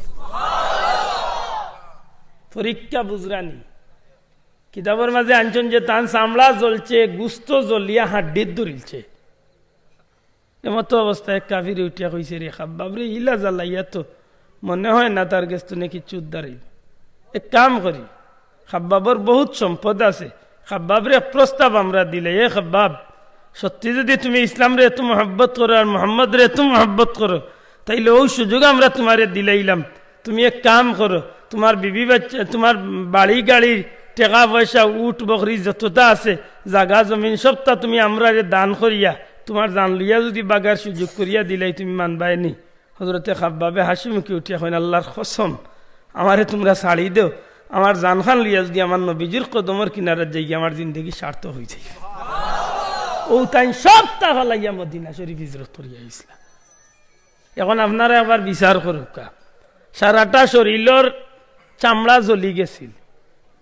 পরীক্ষা বুঝরানি। কিতাবর মাঝে আনছইন যে তান চামড়া জ্বলছে, গুস্ত জ্বলিয়া হাড্ডিত ধরিলছে। এমতো অবস্থায় এক কাফিরে উঠিয়া কইছে, "রে খাব্বাব রে, ইলা জ্বালাইয়া তো মনে হয় না তার গেছ তনে কিচ্ছু উদ্ধার হইব। এক কাম করি, খাব্বাবর বহুত সম্পদ আছে, খাব্বাবরে এক প্রস্তাব আমরা দিলে, এ খাব্বাব, সত্যি যদি তুমি ইসলামরে এত মহব্বত করো আর মোহাম্মদরে এত মহব্বত করো, তাইলে ওই সুযোগ আমরা তোমারে দিলাইলাম। তুমি এক কাম করো, তোমার বিবি বাচ্চা, তোমার বাড়ি গাড়ি, টেকা পয়সা, উট বকরি যতটা আছে, জাগা জমিন সবটা তুমি আমরারে দান করিয়া তোমার জান লইয়া যদি বাগার সুযোগ করিয়া দিলাই, তুমি মানবায় নি?" হজরতে খাব্বাবে হাসি মুখে উঠিয়া কইন, "আল্লাহর কসম, আমারে তোমরা ছাড়ি দেও, আমার জানখান লইয়া যদি আমার নবীজির কদমর কিনারাত যাই, আমার জিন্দেগি সার্থক হয়ে যায়।" ও তাইন সবটা ফালাইয়া মদিনা শরীফ হিজরত করিয়া আইসলা। এখন আপনারা একবার বিচার করুক্কা, সারাটা শরীরর চামড়া জ্বলি গেছিল,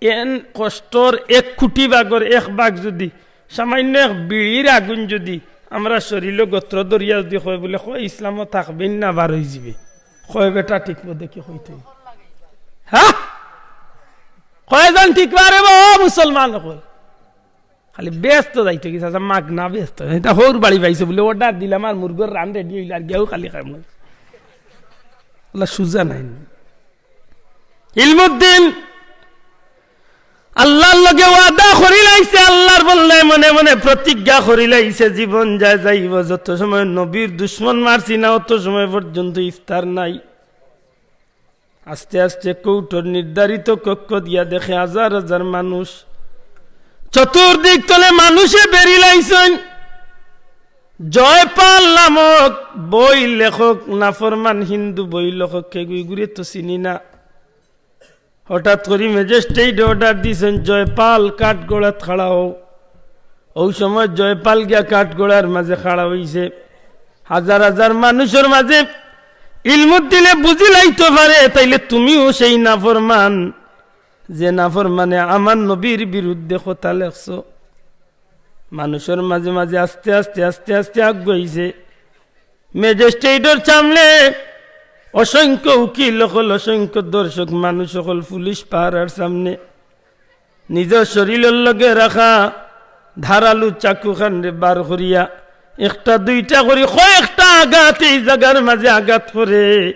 এন কষ্টর এক কোটি ভাগর এক ভাগ যদি, সামান্য এক বিড়ির আগুন যদি আমরা শরীরো গত্র ধরিয়া যদি কয় বলে, "কয় ইসলামও থাকবেন না, বার হয়ে যাবে।" কয় বেটা ঠিক মতো কি কইতে? হ্যাঁ? কয়জন ঠিক পারে বা ও মুসলমান কয়? খালি ব্যস্ত যাইতে গেছে, আচ্ছা, মাগ না ব্যস্ত। এটা হৌর বাড়ি পাইছে বলে, "অর্ডার দিলাম, আর মুরগর রান রেডি হইলে আর গিয়াও খালি খাম।" আল্লাহ সুজা নাই। ইলমুদ্দিন আল্লাহর লগে ওয়াদা করি লাইছে, আল্লাহর বন্দায় মনে মনে প্রতিজ্ঞা করি লাইছে, জীবন যায় যাইব, যত সময় নবীর দুশমন মারছি না, অত সময় পর্যন্ত ইফতার নাই। আস্তে আস্তে কোর্টর নির্ধারিত কক্ষ দিয়া দেখে হাজার হাজার মানুষ, চতুর্দিক তনে মানুষে বেড়ি লাইছইন। জয়পাল নামক বই লেখক, নাফরমান হিন্দু বই লেখক, কেগুই গুরে তো চিনি না। হঠাৎ করি ম্যাজিস্ট্রেট অর্ডার দিছইন, "জয়পাল কাঠগড়াত খাড়া হও।" ওই সময় জয়পাল গিয়া কাঠগড়ার মাঝে খাড়া হইছে। হাজার হাজার মানুষর মাঝে ইলমুদ্দিনে বুঝি লাইতো পারে, তাইলে তুমিও সেই নাফরমান, যে নাফরমানে আমার নবীর বিরুদ্ধে কথা লেখছো। মানুষর মাঝে মাঝে আস্তে আস্তে, আস্তে আস্তে আগুয়াইছে। ম্যাজিস্ট্রেটর সামনে অসংখ্য উকিল অকল, অসংখ্য দর্শক মানুষ অকল, পুলিশ পাহারার সামনে নিজর শরীলর লগে রাখা ধারালু চাকুখানরে বার করিয়া একটা দুইটা করি কয়েকটা আঘাত এই জাগার মাঝে আঘাত করে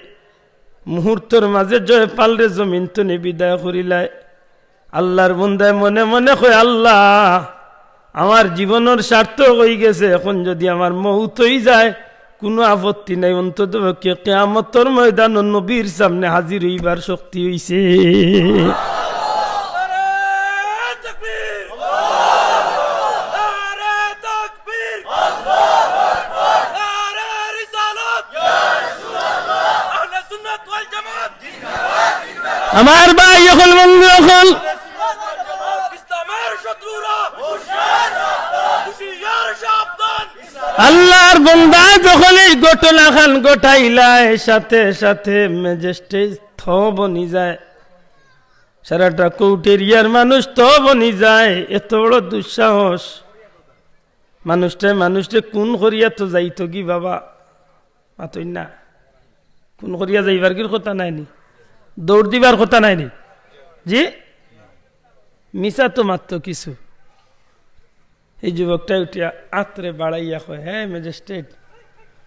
মুহূর্তর মাঝে জয়পালরে জমিন তনে বিদায় করিলায়। আল্লার বন্দায় মনে মনে কয়, "আল্লা, আমার জীবনর সার্থক অইগেছে, এখন যুদি আমার মউত অইযায়, কুনু আপত্তি নাই, অন্ততপক্ষে কিয়ামতর ময়দানো নবীর সামনে হাজির অইবার শক্তি অইছে।" আমার ভাই অকল, বন্ধু অকল, ইসলামের শত্রুরা হুঁশিয়ার সাবধান। আল্লার বন্দা যখন এই ঘটনাখান ঘটাইলায়, সাথে সাথে ম্যাজিস্ট্রেট থ বনি যায়, সারাটা কোর্ট এরিয়ার মানুষ থ বনি যায়। এত বড় দুঃসাহস, মানুষটায় মানুষরে খুন করিয়া তো যাইতোগি বাবা। মাতইন না। খুন করিয়া যাইবারগির কথা নায়নি, দৌড় দিবার কথা নায়নি। জি, মিছা তো মাততো কিছু। এই যুবকটায় উঠিয়া আতরে বাড়াইয়া কয়, "হে ম্যাজিস্ট্রেট,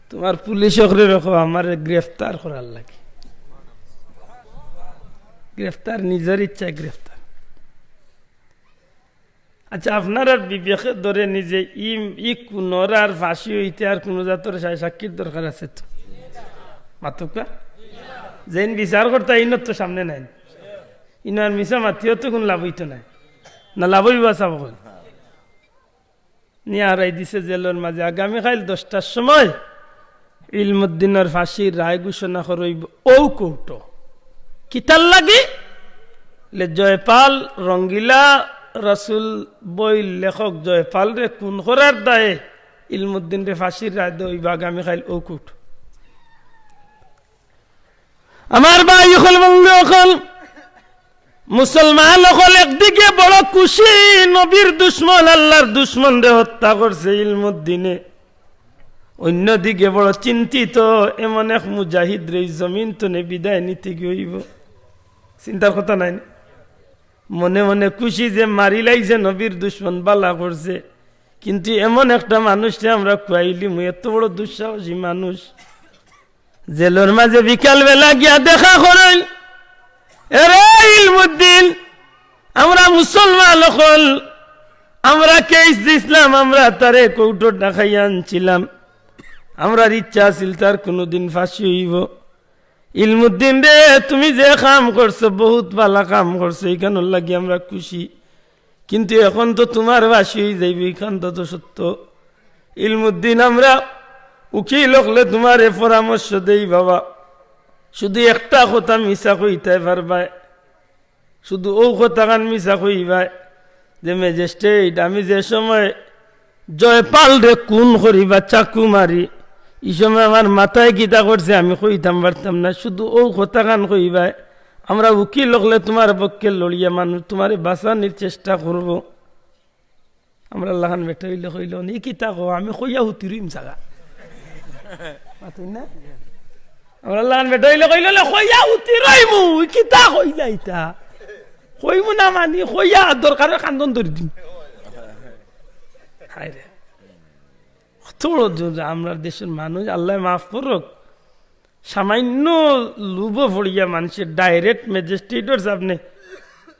তুমার পুলিশ অকলরে কও আমারে গ্রেফতার করার লাগি।" গ্রেফতার, নিজর ইচ্ছায় গ্রেফতার। আচ্ছা, আপনারার বিবেকে ধরেনি যে ই, ই খুনর আর ফাঁসি অইতে আর কুনু জাতর সা-, সাক্ষীর দরকার আছে তো? মাতউক্কা? যেইন বিচার করতা, ইনর তো সামনে নাইন। ইনো আর মিছা মাতিও তো কুনু লাভ অইতো নায়। না লাভ অইবো, আশা করি। নিয়া হারাই দিছে জেলর মাঝে। আগামীকাইল দশটার সময় ইলমুদ্দিনর ফাঁসির রায় ঘোষণা করইবো অউ কোর্টো। কিতার লাগি? লে জয়পাল রঙ্গিলা রসুল বইর লেখক জয়পালরে খুন করার দায়ে ইলমুদ্দিনরে ফাঁসির রায় দেওয়া অইবো আগামীকাইল অউ কোর্টো। আমার ভাই অকল, বন্ধু অকল, মুসলমান অকল একদিকে বড় খুশি, নবীর দুশমন, আল্লার দুশমনরে হত্যা করছে ইলমুদ্দিনে, অইন্যদিকে বড় চিন্তিত, এমন এক মুজাহিদরে ই জমিন তনে বিদায় নিতে গি অইবো। চিন্তার কথা নায়নি? মনে মনে খুশি যে মারিলাইছে নবীর দুশমন, বালা করছে, কিন্তু এমন একটা মানুষরে আমরা খুয়াইলিমু, এত বড় দুঃসাহসী মানুষ। জেলর মাঝে বিকাল বেলা গিয়া দেখা করইন, "এরে ইলমুদ্দিন, আমরা মুসলমান অকল, আমরা কেস দিছলাম, আমরা তারে কোর্টো ডাকাইয়া আনছিলাম, আমরার ইচ্ছা আছিল তার কুনুদিন ফাঁসি অইবো। ইলমুদ্দিন রে, তুমি যে কাম করছো, বউত বালা কাম করছো, ইখানর লাগি আমরা খুশি।" কিন্তু এখন তো তুমার ফাঁসি অইযাইবো, ইখান তো, তো সত্য। ইলমুদ্দিন, আমরা উকিল অকলে তুমারে পরামর্শ দেই বাবা, শুধু একটা কথা মিছা কইতায় পারবায়, শুধু অউ কথাখান মিছা কইবায় যে, "ম্যাজিস্ট্রেট, আমি যে সময় জয়পালরে খুন করিবা চাকু মারি, ই সময় আমার মাথায় কিতা করছে আমি কইতাম পারতাম না।" শুধু অউ কথাখান কইবায়, আমরা উকিল অকলে তুমার পক্ষে লড়িয়া মানুষ তুমারে বাঁচানির চেষ্টা করবো। আমরার লাখান বেটা অইলে কইলো, "নি কিতা কও, আমি কইয়া হুতি রইমু চাগা।" মাতইন না? আমরার লাখান বেটা অইলে কইলো, "লে কইয়া হুতি রইমু, ই কিতা কইলা ইতা? কইমু না মানি, কইয়া দরকারে কান্দন ধরি দিমু।" হায় রে। কত বড় দুর্দশা আমরার দেশর মানুষ, আল্লায় মাফ করউক। সামান্য লুভো পড়িয়া মানষে direct ম্যাজিস্ট্রেটর সামনে,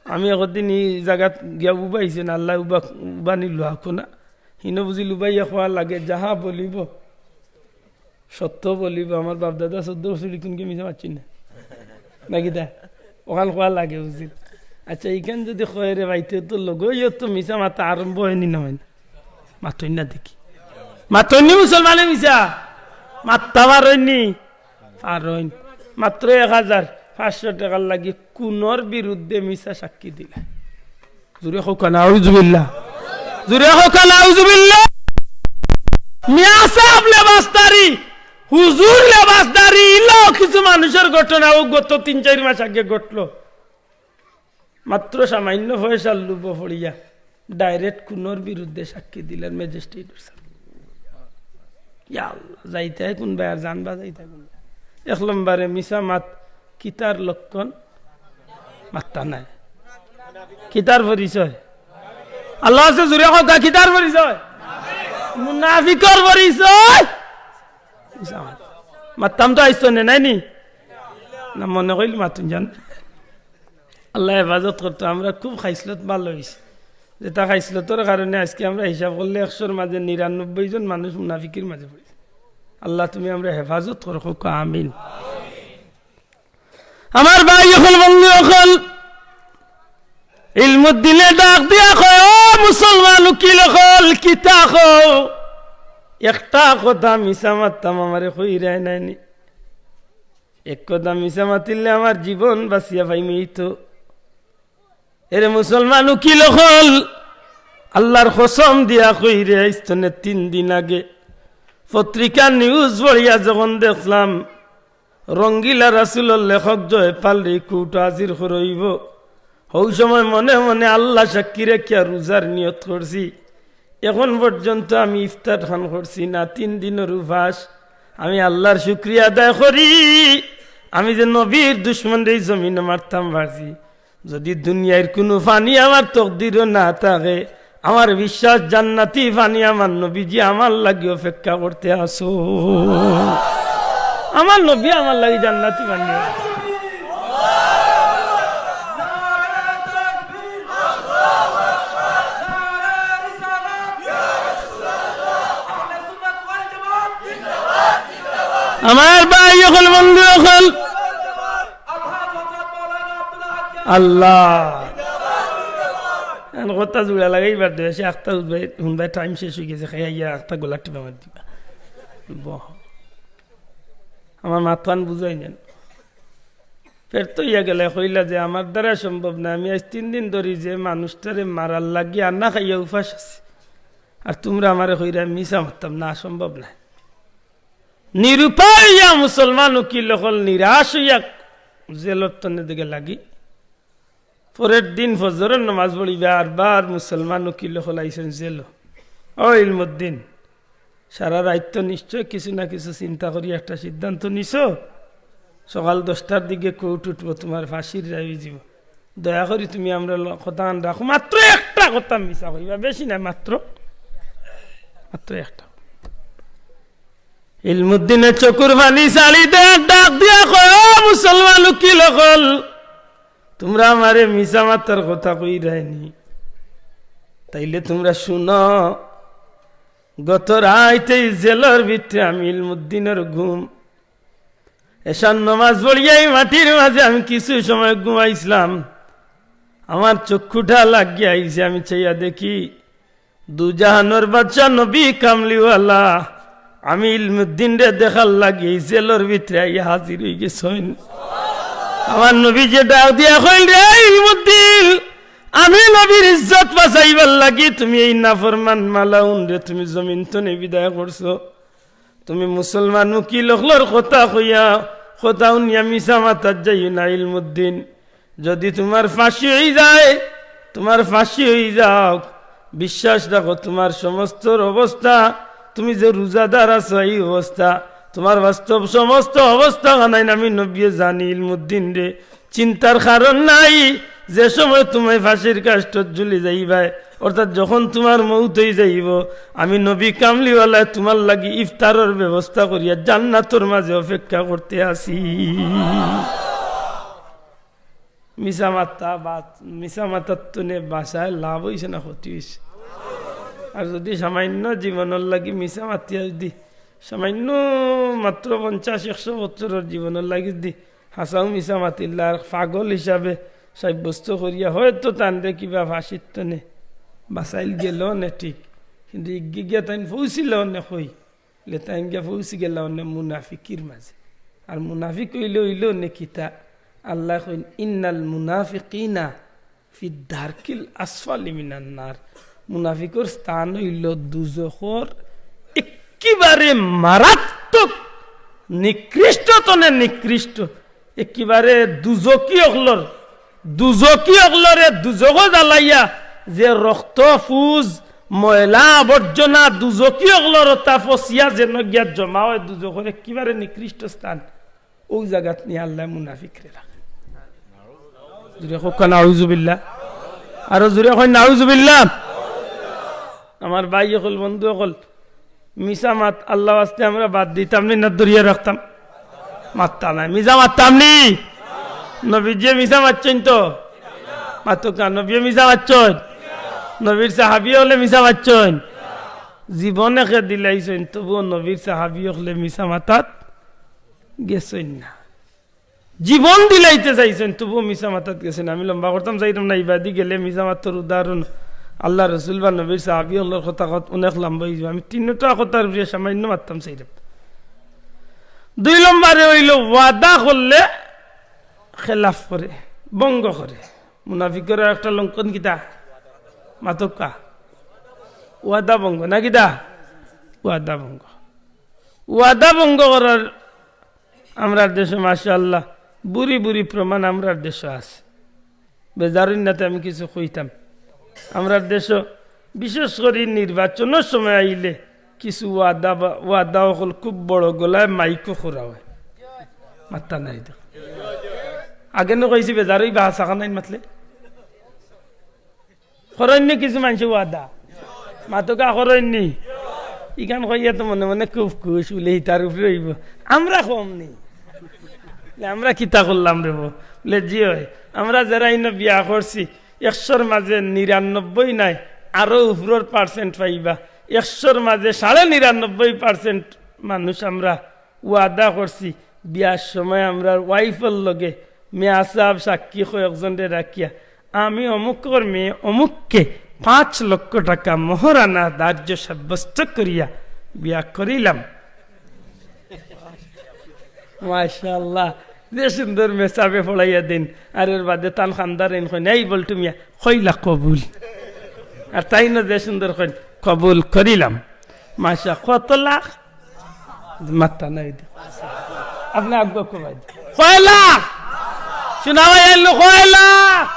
আমি একদিন ই জাগাত গিয়া উবাইছি না, আল্লায় উবা-, উবানি লুয়াকো না। হিনো বুঝি লুবাইয়া কওয়া লাগে, "যাহা বলিব, সত্য বলিব।" আমার বাপ-দাদা চৌদ্দ বছর ইকুনকে মিছা মাতছি না। নাকি দা? অখান কওয়া লাগে বুঝি। আচ্ছা, ইখান যুদি কয় রে ভাই, তে তো লগইও তো মিছা মাতা আরম্ভ অয়নি না অয়নি? মাতইন না দেখি। মাতইন নি মুসলমানে মিছা? মাততা পারইন নি? পারইন। মাত্র এক হাজার পাঁচশো টেকার লাগি খুনর বিরুদ্ধে মিছা সাক্ষী দিলা। জুরে কউক্কা নাউজুবিল্লাহ। জুরে কউক্কা নাউজুবিল্লাহ। মিয়া সাব লেবাসদারি, হুজুর লেবাসদারি, ইলাও কিছু মানুষর ঘটনা অউ গত তিন চাইর মাস আগে ঘটলো। মাত্র সামান্য পয়সার লুভো পড়িয়া direct খুনর বিরুদ্ধে সাক্ষী দিলার ম্যাজিস্ট্রেটর সামনে। ইয়া আল্লাহ, যাইতায় কুনবায় আর জানবা যাইতায় কুনবায়? এক নম্বরে মিছা মাত কিতার লক্ষণ? মাত্তা নাই। কিতার পরিচয়? আল্লাহ আছে, জুরে কউক্কা, কিতার পরিচয়? মুনাফিকর পরিচয়। মিছা মাত। মাত্তাম তো আইসতো নে, নাইনি? না, মনে কইল মাতুন জান। আল্লাহ হেফাজত করতো, আমরা খুব খাইসলত ভালা অইছে। যেটা খাইসলতর কারণে আজকে আমরা হিসাব করলে একশোর মাঝে নিরানব্বই জন মানুষ মুনাফিকির মাঝে পড়ি। আল্লাহ, তুমি আমরা হেফাজত করো, কউক্কা আমিন। আমার ভাই অকল, বন্ধু অকল, ইলমুদ্দিনে ডাক দিয়া কয়, "ও মুসলমান উকিল অকল, কিতা কও? একটা কথা মিছা মাততাম, আমারে কইরায় নায়নি। এক কথা মিছা মাতিলে আমার জীবন বাঁচিয়া পাইমু তো।" এরে মুসলমান উকিল অকল, আল্লাহর কসম দিয়া কইরায়, আইজ তনে তিন দিন আগে পত্রিকার নিউজ পড়িয়া যখন দেখলাম, রঙ্গিলা রাসুলর লেখক জয়পালরে কোর্টো হাজির করইবো, হউ সময় মনে মনে আল্লাহ সাক্ষী রাখিয়া রোজার নিয়ত করছি। এখন পর্যন্ত আমি ইফতার খান করছি না, তিন দিনর উপাস। আমি আল্লাহর শুকরিয়া আদায় করি, আমি যে নবীর দুশমনরে ই জমিনো মারতাম পারছি। যদি দুনিয়ার কুনু পানি আমার তকদিরো না থাকে, আমার বিশ্বাস জান্নাতি পানি আমার নবীজি আমার লাগি অপেক্ষা করতে আছো। আমার নবী আমার লাগি জান্নাতি পানি। আমার ভাই অকল, বন্ধু অকল, আল্লাহ। এখন কথা জুড়া লাগাইবার দে, সে আখতা উঠবে, হুনবায় টাইম শেষ অই গেছে, খাইয়া গিয়া আখতা গোলা টিপা মারি দিবা। বহ। আমার মাতখান বুঝাই নেন। ফের তো ইয়া গেলে কইলা যে, "আমার দ্বারা সম্ভব না, আমি আইজ তিন দিন ধরি যে মানুষটারে মারার লাগি আন্না খাইয়া উপাস আছি, আর তুমরা আমারে কইরায় মিছা মাততাম না, সম্ভব না।" নিরুপায় অইয়া মুসলমান উকিল অকল নিরাশ অইয়া জেলর তনে দিকে লাগি। পরের দিন ফজরর নামাজ পড়িবা, আর বার মুসলমান উকিল অকল আইছইন জেলো। "ও ইলমুদ্দিন, সারা রাইত তো নিশ্চয় কিছু না কিছু চিন্তা করি একটা সিদ্ধান্ত নিছো, সকাল দশটার দিকে কোর্ট উঠবো, তুমার ফাঁসির রায় অইযিবো। দয়া করি তুমি আমরার ল-, কথাখান রাখো, মাত্র একটা কথা মিছা কইবা, বেশি না, মাত্র, মাত্র একটা।" ইলমুদ্দিনে চকুর পানি ছাড়ি দেয়, ডাক দিয়া কয়, "ও মুসলমান উকিল অকল, তুমরা আমারে মিছা মাতার কথা কইরায়নি, তাইলে তুমরা হুনো, গত রাইত ই জেলর ভিতরে আমি ইলমুদ্দিনর ঘুম, এশার নামাজ পড়িয়া ই মাটির মাঝে আমি কিছু সময় ঘুমাইছলাম, আমার চক্ষুটা লাগিয়া আইছে, আমি চাইয়া দেখি দুজাহানর বাদশা নবী কামলিওয়ালা আমি ইলমুদ্দিনরে দেখার লাগি ই জেলর ভিতরে আইয়া হাজির অই গেছইন।" আমার নবীজিয়ে ডাক দিয়া কইল, "রে ইলমুদ্দিন, আমি নবীর ইজ্জত বাঁচাইবার লাগি তুমি এই নাফরমান মালাউনরে তুমি জমিন তনে বিদায় করছো। তুমি মুসলমান উকিল অকলর কথা কইয়া, কথা হুনিয়া মিছা মাতাত যাইও না ইলমুদ্দিন। যদি তুমার ফাঁসি অই যায়, তুমার ফাঁসি অই যাউক, বিশ্বাস রাখো, তুমার সমস্তর অবস্থা, তুমি যে রোজাদার আছো এই অবস্থা, তুমার বাস্তব সমস্ত অবস্থাখানাইন আমি নবীয়ে জানি ইলমুদ্দিনরে। চিন্তার কারণ নাই, যে সময় তুমি ফাঁসির কাষ্ঠত ঝুলি যাইবায়, অর্থাৎ যখন তুমার মউত অই যাইবো, আমি নবী কামলিওয়ালায় তুমার লাগি ইফতারর ব্যবস্থা করিয়া জান্নাতর মাঝে অপেক্ষা করতে আছি।" মিছা মাতা বা-, মিছা মাতার তনে বাঁচায় লাভ অইছে না ক্ষতি অইছে? আর যদি সামান্য জীবনর লাগি মিছা মাতিয়া যদি সামান্য মাত্র পঞ্চাশ একশো বছরর জীবনর লাগি যদি হাছাউ মিছা মাতিলা আর পাগল হিসাবে সাব্যস্ত করিয়া হয়তো তানরে কিবা ফাঁসির তনে বাঁচাইল গেলো নে ঠিক, কিন্তু ইগিয়ে গিয়া তাইন পৌঁছিল নে কই? লে তাইন গিয়া পৌঁছি গেলা অনে মুনাফিকির মাঝে। আর মুনাফিক অইলে অইলো নে কিতা? আল্লায় কইন, "ইন্নাল মুনাফিকিনা ফি দারকিল আসফালি মিনান নার।" মুনাফিকর স্থান অইলো দুজখর একেবারে মারাত্মক, নিকৃষ্ট তনে নিকৃষ্ট। একেবারে দুজকি অকলর, দুজকি অকলরে দুজখো জ্বালাইয়া যে রক্ত, পুজ, ময়লা, আবর্জনা, দুজকি অকলর অতা ফসিয়া যেন গিয়া জমা অয় দুজখর একেবারে নিকৃষ্ট স্থান। অউ জাগাত নিয়া আল্লায় মুনাফিকরে রাখে। জুরে কউক্কা নাউজুবিল্লাহ। আরো জুরে কইন নাউজুবিল্লাহ। আমার ভাই অকল, বন্ধু অকল, মিছা মাত আল্লার ওয়াস্তে আমরা বাদ দিতাম নি না ধরিয়া রাখতাম? মাততা নায়, মিছা মাততাম নি? নবীজিয়ে মিছা মাতছইন তো? মাতউক্কা, নবীয়ে মিছা মাতছইন? নবীর সাহাবী অকলে মিছা মাতছইন? জীবন একে দিলাইছইন, তবুও নবীর সাহাবী অকলে মিছা মাতাত গেছইন না। জীবন দিলাইতে চাইছইন, তবুও মিছা মাতাত গেছইন না। আমি লম্বা করতাম চাইরাম না, ইবাদি গেলে মিছা মাতর উদাহরণ আল্লার রসুল বা নবীর সাহাবী অকলর কথা কত অনেক লম্বা অইযিবো। আমি তিনটা কথার উপরে সামান্য মাততাম চাইরাম। দুই নম্বরে অইলো ওয়াদা করলে খেলাফ করে, ভঙ্গ করে। মুনাফিকর একটা লক্ষণ কিতা? মাতউক্কা। ওয়াদা ভঙ্গ না কিতা? ওয়াদা ভঙ্গ। ওয়াদা ভঙ্গ করার আমরার দেশো মাশাআল্লাহ বুড়ি বুড়ি প্রমাণ আমরার দেশো আছে। বেজার অইন না তে আমি কিছু কইতাম। আমরার দেশো বিশেষ করি নির্বাচনর সময় আইলে কিছু ওয়াদা বা, ওয়াদা অকল খুব বড় গলায় মাইকো করা অয়। মাততা নায় দেখো। আগে নু কইছি বেজার অইবা, হাছা খানাইন মাতলে। করইন নি কিছু মানষে ওয়াদা? মাতউক্কা, করইন নি? ইখান কইয়া তো মনে মনে খুব খুশ, বুলে ইতার উপরে অইবো। আমরা কম নি? বুলে, আমরা কিতা করলাম রে বো? বুলে, জি অয়, আমরা যেরা ইনো বিয়া করছি, একশোর মাঝে নিরানব্বই নায়, আরো উপরর percent পাইবা। একশোর মাঝে সাড়ে নিরানব্বই percent মানুষ আমরা ওয়াদা করছি, বিয়ার সময় আমরার wife-র লগে মেয়াসাব সাক্ষী কয়েকজনরে রাখিয়া, আমি অমুকর মেয়ে অমুককে পাঁচ লক্ষ টাকা মোহরানা ধার্য সাব্যস্ত করিয়া বিয়া করিলাম। মাশাআল্লাহ, যে সুন্দর মেসাবে পড়াইয়া দেইন, আর এর বাদে তান খান্দার ইন কইন, "এই বল্টু মিয়া, কইলা কবুল।" আর তাইন যে সুন্দর কইন, "কবুল করিলাম।" মাশা, কত লাখ? মাততা নায় দে। আপনে আগুয়া কমাই দে। কয় লাখ? শুনা ভাই, এলো কয় লাখ?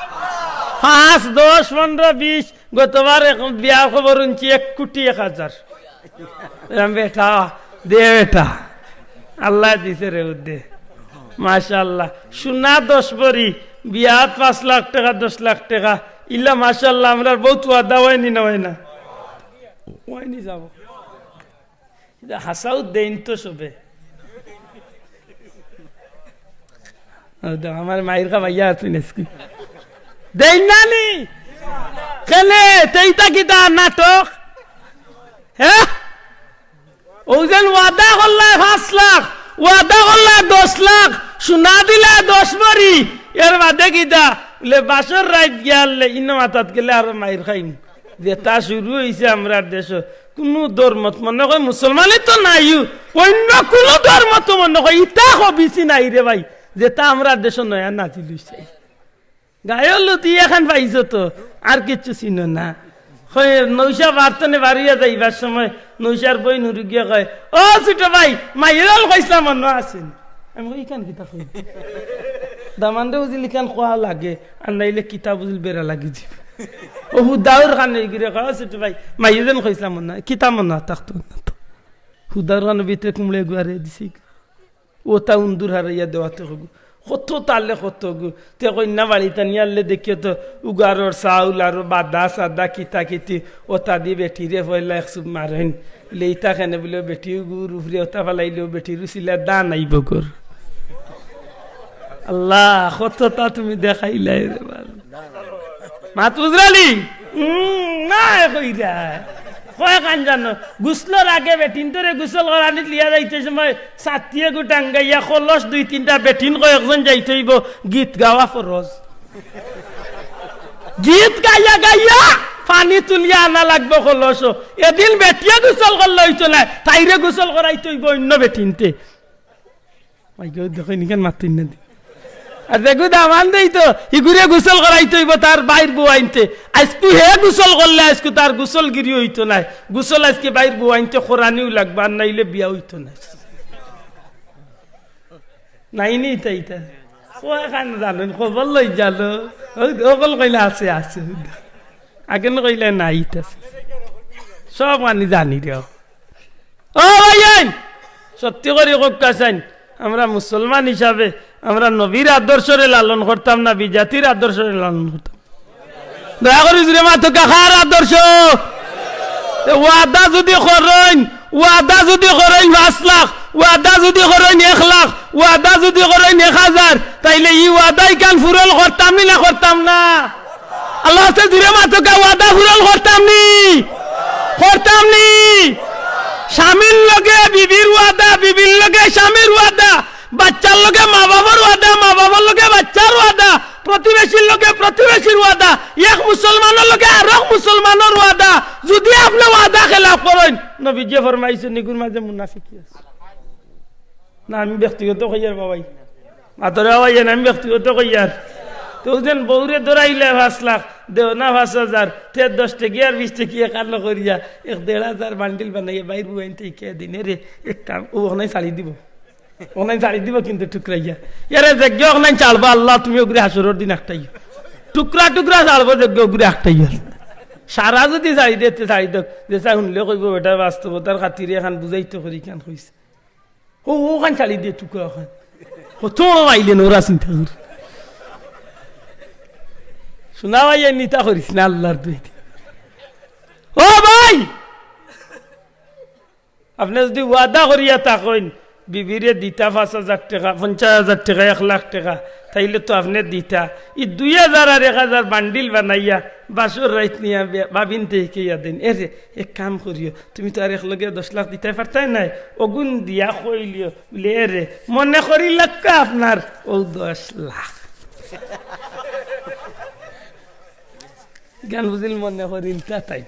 পাঁচ, দশ, পনেরো, বিশ। গতবার এক বিয়ার খবর হুনছি এক কোটি এক হাজার। এরম বেটা, দে বেটা। আল্লায় দিছে রে উদ্দে। মাশাআল্লাহ। সোনা দশ ভরি, বিয়াত পাঁচ লাখ টেকা, দশ লাখ টেকা। ইলা মাশাআল্লাহ, আমরার বউত ওয়াদা অয়নি না অয় না? অয়নি যাবো। ইটা হাছাউ দেইন তো সবে। ও দে, আমার মাইর খাবাইয়া আছইন আইজকু। দেইন না নি? কেনে? তে ইতা কিতা নাটক? হে? অউ যেন ওয়াদা করলায় পাঁচ লাখ, ওয়াদা করলায় দশ লাখ, সোনা দিলায় দশ ভরি, এর বাদে কিতা? বুলে, বাসর রাইত গিয়ালে ইনো মাতাত গেলে আরো মাইর খাইমু। যেটা শুরু অইছে আমরার দেশো, কুনু ধর্মত মনে কয় মুসলমানই তো নাইও, অইন্য কুনু ধর্মত মনে কয় ইতা খবিছি নাই রে ভাই, যেটা আমরার দেশো নয়া নাজিল অইছে। গায়ে হলুদি এখান পাইছো তো, আর কিচ্ছু চিনো না। কয়, নৌশা বারতনে বারইয়া যাইবার সময় নৌশার বইন হুরুগিয়া কয়, "ও ছোট ভাই, মাইরল কইছলা মনো আছে নি?" আমি কই, "ইখান কিতা কই?" দামান্দরে বুঝিল ইখান কওয়া লাগে, আর নাইলে কিতা বুঝিল বেড়া লাগি যিবো। ও হুদাউর খান অইগিরে কয়, "ও ছোট ভাই, মাইরল কইছলা মনো, কিতা মনো থাকতো না তো?" হুদাউর খান ভিতরে কুমড়ে গুয়ারে দিছে। অতা উন্দুর হারাইয়া দেওয়াতে কইগু। কত তালে কত গু। তে কইন্যা বাড়িত আনিয়ারলে দেখিও তো উগারর চাউল আরো বাদা সাদা কিতা কিতি অতা দি বেটিরে পয়লা এক চুপ মারইন। লেইতা কেনে বুলে বেটি উগুর উপরে অতা ফালাইলেও বেটির উছিলা দান আইবো গর। আল্লাহ, কততা তুমি দেখাইলায় রে বাবা। মাত বুঝরানি? উম, না, কইরা। কয় কান জানো? গুসলর আগে বেটিন্তরে গুসল করানিত লিয়া যাইতে সময় ছাতিয়ে গু টাঙ্গাইয়া কলস দুই তিনটা বেটিন কয়েকজন যাইতে অইবো, গীত গাওয়া ফরজ। গীত গাইয়া গাইয়া পানি তুলিয়া আনা লাগবো কলস। এদিন বেটিয়ে গুসল করলে অইতো নায়, তাইরে গুসল করাইতে অইবো অইন্য বেটিন্তে। মাইগো, দেখো, ইনিখান মাতিন না দি। আর যেগু দামান দেই তো, ইগুরে গুসল করাইতে অইবো তার বাইর বউ আইনতে। আইজকু হে গুসল করলে আইজকু তার গুসলগিরি অইতো নায়। গুসল আইজকে বাইর বউ আইনতে করানিউ লাগবো, আর নাইলে বিয়া অইতো নায়। নাই নি ইতা ইতা। ও এখান জানেন, খবর লই জানো। ও, অকল কইলে আছে, আছে। আগে না কইলে নাই ইতা। সব আমি জানি রে। ও ভাইয়াইন, সত্যি করি কউক্কা চাইন, আমরা মুসলমান হিসাবে আমরা নবীর আদর্শরে লালন করতাম না, বিজাতির আদর্শরে লালন করতাম? দয়া করি জুরে মাতউক্কা, কার আদর্শ? তে ওয়াদা যুদি করইন, ওয়াদা যুদি করইন পাঁচ লাখ, ওয়াদা যুদি করইন এক লাখ, ওয়াদা যুদি করইন এক হাজার, তাইলে ই ওয়াদা ইখান পূরণ করতাম নি না করতাম না? আল্লার ওয়াস্তে জুরে মাতউক্কা, ওয়াদা পূরণ করতাম নি? করতাম নি? স্বামীর লগে বিবির ওয়াদা, বিবির লগে স্বামীর ওয়াদা, বাচ্চার লগে মা বাবার ওয়াদা, মা বাবার লগে বাচ্চার ওয়াদা, প্রতিবেশীর লগে প্রতিবেশীর ওয়াদা, এক মুসলমানর লগে আরক মুসলমানর ওয়াদা। যুদি আপনে ওয়াদা খেলাফ করইন, নবীজিয়ে ফরমাইছইন, ইগুর মাঝে মুনাফিকি আছে। না, আমি ব্যক্তিগত কইয়ার বাবাই। মাতরে বাবাই, না, আমি ব্যক্তিগত কইয়ার। তে অউ যেন বউরে ধরাইলে পাঁচ লাখ, দেও না পাঁচ হাজার, তে দশ টেকিয়ার বিশ টেকিয়া কালো করিয়া এক দেড় হাজার বান্ডিল বানাইয়া বাইর বুয়াইন থাকি দিন। এরে, এক কাম, অউ অখান ছাড়ি দিবো। অখান ছাড়ি দিবো কিন্তু টুকরাইয়া। এরে যেগিয়ে অখান ছাড়বো, আল্লাহ তুমি অগুরে হাশরর দিন আটকাইও। টুকরা টুকরা ছাড়বো যেগিয়ে অগুরে আটকাইও। সারা যুদি ছাড়ি দেয়, তে ছাড়ি দেউক। যেছা হুনলে কইবো, বেটা বাস্তবতার খাতিরে এখান বুঝাইতো করি কেন কইছে। অউ, অখান ছাড়ি দে টুকরা অখান। কত বড় আইলে নোরা চিন্তা করি। শোনা ভাই, এই নিতা করিস না আল্লার দুয়াই দি। ও ভাই! আপনে যুদি ওয়াদা করিয়া থাকইন, বিবিরে দিতা পাঁচ হাজার টেকা, পঞ্চাশ হাজার টেকা, এক লাখ টেকা, তাইলে তো আপনে দিতা। ই দুই হাজার আর এক হাজার বান্ডিল বানাইয়া বাসর রাইত নিয়া বে-, ভাবিন থাকি ইয়া দেইন। এরে, এক কাম করিও, তুমি তো আর একলগে দশ লাখ দিতায় পারতায় নায়, অগুন দিয়া কইলিও, বুলে, এরে, মনে করিলাউক্কা আপনার অউ দশ লাখ। গান বুঝিল মনে করিল তা তাই।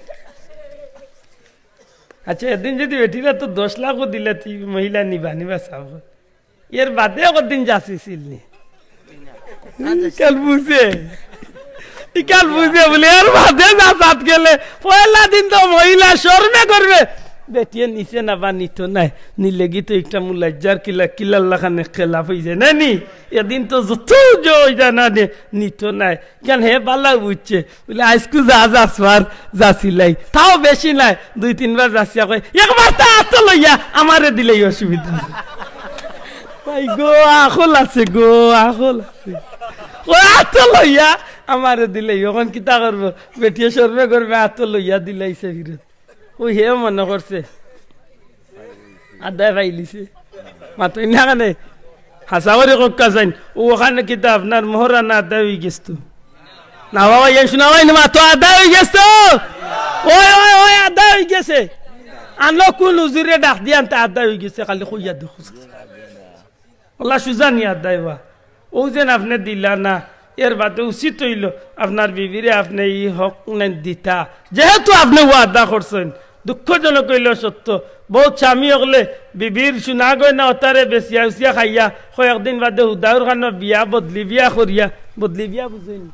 আচ্ছা, এদিন যুদি বেটিরা তো দশ লাখও দিলা, তি মহিলা নিবা, নিবা চাব। এর বাদে কদিন যাচিছিল নি? ইকাল বুঝে। ইকাল বুঝে বুলে, এর বাদে যাচাত গেলে, পয়লা দিন তো মহিলা শরমে করবে। বেটিয়ে নিছে না বা নিত নায়, নিলেগি তো একটা মুলাজ্জার কিলা, কিলার লাখানে খেলাফ অইযায় না নি? এদিন তো যত জয় জানা নে, নিত নায়। কেন হে বালা বুঝছে, বুলে, "আইজকু যা যাচবার, যাচিলাই।" তাও বেশি নায়, দুই তিনবার যাচিয়া কয়, "একবার তা আতো লইয়া আমারে দিলেই অসুবিধা নাই।" ভাই গো, আখল আছে গো, আখল আছে। ও আতো লইয়া আমারে দিলেই, অখন কিতা করবো? বেটিয়ে শরমে করবে, আতো লইয়া দিলাইছে ফিরত। অউ হে মনে করছে আদায় পাইলিছে। মাতইন না কেনে? হাছা করি কউক্কা চাইন। অউ অখানে কিতা আপনার মোহরানা আদায় অইগেছে তো? না বাবা, এই শোনা ভাই, না মাতো আদায় অইগেছে তো? ওই, ওই, ওই, আদায় অইগেছে। আনো কুন হুজুরে ডাক দিয়া আনতা আদায় অইগেছে, খালি কইয়া দেখো। আল্লাহ সুজা নিয়া দেবা। অউ যেন আপনে দিলা না, এর বাদে উচিত অইলো আপনার বিবিরে আপনে ই হক নেন দিতা। যেহেতু আপনে ওয়াদা করছইন, দুঃখজনক অইলো সত্য, বউত স্বামী অকলে বিবির সোনা গয়না অতারে বেচিয়া উচিয়া খাইয়া কয়েকদিন বাদে হুদাউর খানো বিয়া বদলি বিয়া করিয়া, বদলি বিয়া বুঝইন?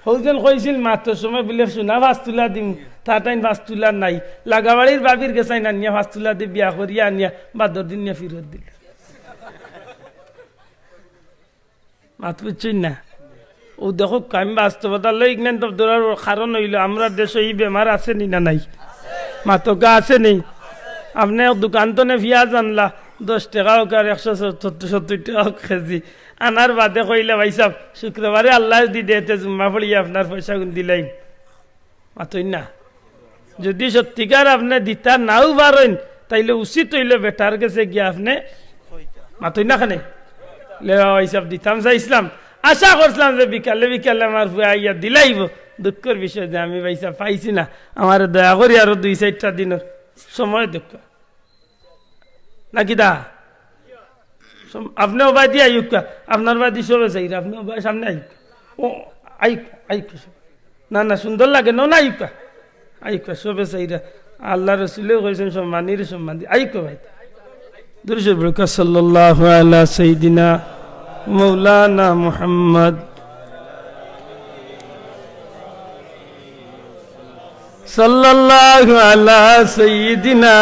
হউ যেন কইছিল মাত্র সময় বুলে সোনা পাঁচ তুলা দিম, তা তাইন পাঁচ তুলা নাই। লাগাবাড়ির বাবির গেছাইন আনিয়া পাঁচ তুলা দি বিয়া করিয়া আনিয়া বাদর দিন নিয়া ফিরত দিল। মাত বুঝছইন না? অউ দেখো, আমি বাস্তবতা লই ইগনান তো ধরার কারণ অইলো, আমরার দেশো ই বেমার আছে নি না নাই? মাতউক্কা আছে নি? আপনে এক দোকান তনে পিয়াজ আনলা, দশ টেকা অউক আর একশো সত্তর টেকা অউক কেজি, আনার বাদে কইলা, "ভাইসাব, শুক্রবারে আল্লায় যুদি দেয়, তে জুম্মা পড়িয়া আপনার পয়সাগুন দিলাইম।" মাতইন না। যুদি সত্যিকার আপনে দিতা নাও পারইন, তাইলে উচিত অইলো বেটার গেছে গিয়া আপনে, মাতইন না কেনে, "লে বাবা, হিসাব দিতাম চাইছলাম, আশা করছলাম যে বিকালে বিকালে আমার ফুয়া আইয়া দিলাইবো। দুঃখর বিষয় যে আমি পয়সা পাইছি না, আমারে দয়া করি আরো দুই চাইরটা দিনর সময় দেউক্কা।" না কিতা? সম-, আপনে অবায়দি আইউক্কা, আপনার বায়দি সবে চাইরা, আপনে অবায় সামনে আইউক্কা। ও, আইউক্কা, আইউক্কা সব। না, না, সুন্দর লাগে, না, না, আইউক্কা। আইউক্কা, সবে চাইরা। আল্লার রসুলেও কইছইন, "সম্মানীরে সম্মান দি-, আইউক্কা ভাই।" দুরূদ শরীফ পড়ুক্কা, সাল্লাল্লাহু আলা সাইয়্যিদিনা মাওলানা মুহাম্মদ। সাল্লাল্লাহু আলা সাইয়্যিদিনা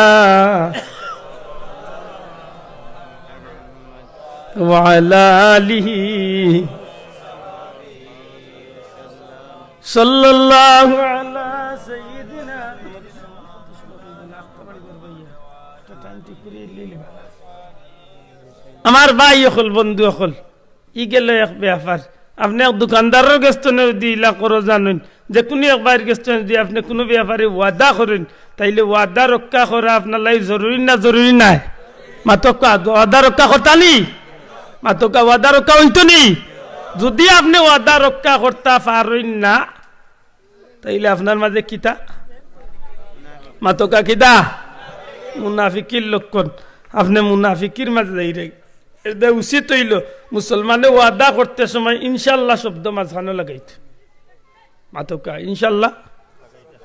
ওয়া আলা আলিহি। সাল্লাল্লাহু আলা সাইয়্যিদিনা। আমার ভাই অকল, বন্ধু অকল, ই গেল এক ব্যাপার। আপনে এক দোকানদারর গেছ থনে যদি ইলা করো জানইন, যে কুনু এক ভাইর গেছ থনে যদি আপনে কুনু ব্যাপারে ওয়াদা করইন, তাইলে ওয়াদা রক্ষা করা আপনার লাগি জরুরি না জরুরি নায়? মাতউক্কা, ওয়াদা রক্ষা করতা নি? মাতউক্কা, ওয়াদা রক্ষা অইতো নি? যদি আপনে ওয়াদা রক্ষা করতা পারইন না, তাইলে আপনার মাঝে কিতা? মাতউক্কা, কিতা? মুনাফিকির লক্ষণ। আপনে মুনাফিকির মাঝে যাইরা। এরদায় উচিত অইলো মুসলমানে ওয়াদা করতে সময় ইনশাআল্লাহ শব্দ মাঝখানো লাগাইতা। মাতউক্কা, ইনশাআল্লাহ,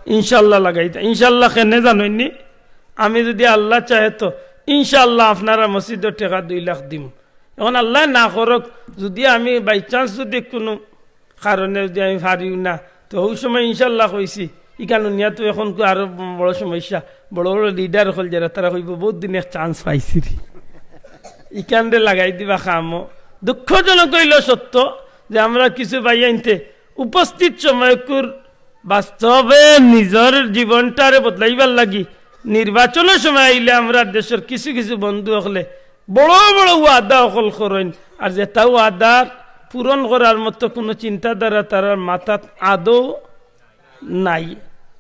ইনশাআল্লাহ লাগাইতা। ইনশাআল্লাহ কেনে জানইন নি? আমি যদি আল্লাহ চাহে তো ইনশাআল্লাহ আপনারার মসজিদর টেকা দুই লাখ দিমু। এখন আল্লায় না করউক, যদি আমি by chance যদি কুনু কারণে যদি আমি পারিও না, তো অউ সময় ইনশাআল্লাহ কইছি, ইখান হুনিয়া তো এখন কু আরো বড় সমস্যা, বড় বড় leader অকল যেরা, তারা কইবো, "বউত দিনে এক chance পাইছি রে।" ইখানরে লাগাই দিবা কামো। দুঃখজনক অইলো সত্য যে আমরা কিছু ভাইয়াইন্তে উপস্থিত সময়কুর বাস্তবে নিজর জীবনটারে বদলাইবার লাগি নির্বাচনর সময় আইলে আমরার দেশর কিছু কিছু বন্ধু অকলে বড় বড় ওয়াদা অকল করইন, আর যেটা ওয়াদার পূরণ করার মতো কুনু চিন্তাধারা তারার মাথাত আদৌ নাই।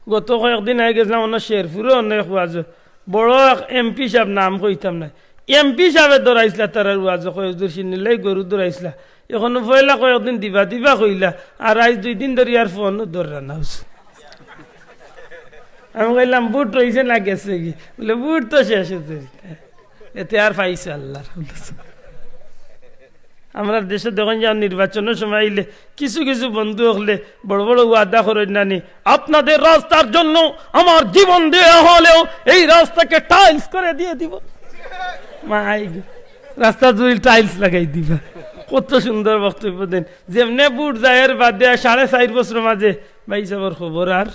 গত কয়েকদিন আগে গেছিলাম অনো শেরপুরো, অনো এক ওয়াজো, বড় এক এমপি সাব, নাম কইতাম নায়, এমপি সাবে ধরাইছলা তারার ওয়াজো, কয় হুজুর সিন্নিলাই গরু ধরাইছলা, এখন পয়লা কয়েকদিন দিবা দিবা কইলা, আর আইজ দুই দিন ধরি আর ফোনও ধররা না হুজুর। আমি কইলাম, "ভোট রইছে না গেছে গি?" বলে, "ভোট তো শেষ অইছে।" এতে আর পাইছে আল্লাহর। আমরার দেশো দেখইন যে নির্বাচনর সময় আইলে কিছু কিছু বন্ধু অকলে বড় বড় ওয়াদা করইন না নি, "আপনাদের রাস্তার জন্য আমার জীবন দেয়া হলেও এই রাস্তাকে tiles করে দিয়ে দিব।" মাই গো, রাস্তা জুড়ি tiles লাগাই দিবা। কত সুন্দর বক্তব্য দেন। যেমনে ভোট যাওয়ার বাদে সাড়ে চাইর বছরর মাঝে ভাই সাবর খবর আর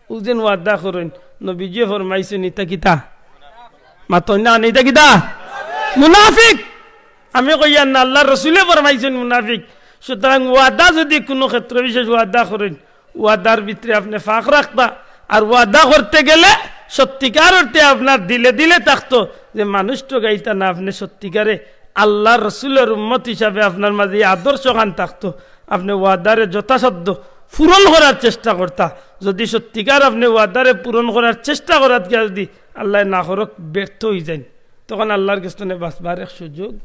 অউ যেন ওয়াদা করইন, নবীজিয়ে ফরমাইছইন, ইতা কিতা? মাতইন না, ইতা কিতা? মুনাফিক। আমি কইয়ার না, আল্লাহর রসুলে ফরমাইছইন মুনাফিক। সুতরাং ওয়াদা যদি কুনু ক্ষেত্র বিশেষ ওয়াদা করইন, ওয়াদার ভিতরে আপনে ফাঁক রাখতা, আর ওয়াদা করতে গেলে সত্যিকার অর্থে আপনার দিলে দিলে থাকতো যে মানুষ ঠগাইতা না, আপনে সত্যিকারে আল্লাহর রসুলর উম্মত হিসাবে আপনার মাঝে এই আদর্শখান থাকতো, আপনে ওয়াদারে যথাসাধ্য পূরণ করার চেষ্টা করতা। যদি সত্যিকার আপনে ওয়াদারে পূরণ করার চেষ্টা করাত গিয়া যদি আল্লায় না করউক ব্যর্থ অইযাইন, তখন আল্লাহর গেছ থনে বাঁচবার এক সুযোগ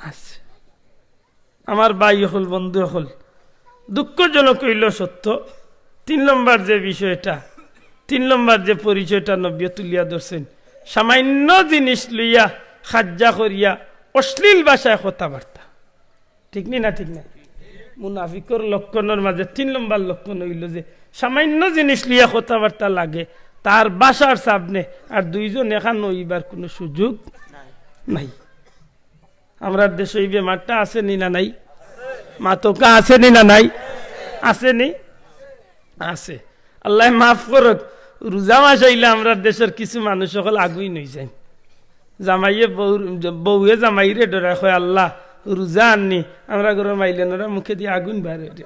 আছে। আমার ভাই অকল, বন্ধু অকল, দুঃখজনক অইলো সত্য, তিন নম্বর যে বিষয়টা, তিন নম্বর যে পরিচয়টা নবীয়ে তুলিয়া ধরছইন, সামান্য জিনিস লইয়া খাজ্জা করিয়া অশ্লীল ভাষায় কথাবার্তা। ঠিক নি না? ঠিক না? মুনাফিকর লক্ষণর মাঝে তিন নম্বর লক্ষণ অইলো যে সামান্য জিনিস লইয়া কথাবার্তা লাগে, তার ভাষার সামনে আর দুইজন একখান অইবার কুনু সুযোগ নাই। আমরার দেশো ই বেমারটা আছে নি না নাই? মাতউক্কা, আছে নি না নাই? আছে নি? আছে। আল্লায় মাফ করউক, রোজা মাস আইলে আমরার দেশর কিছু মানুষ অকল আগুইন অইযাইন। জামাইয়ে বউ, বউয়ে জামাইরে ডরায়, কয়, "আল্লাহ, রোজা আননি, আমরার ঘরর মাইলানরা মুখেদি আগুইন বার অইরে।"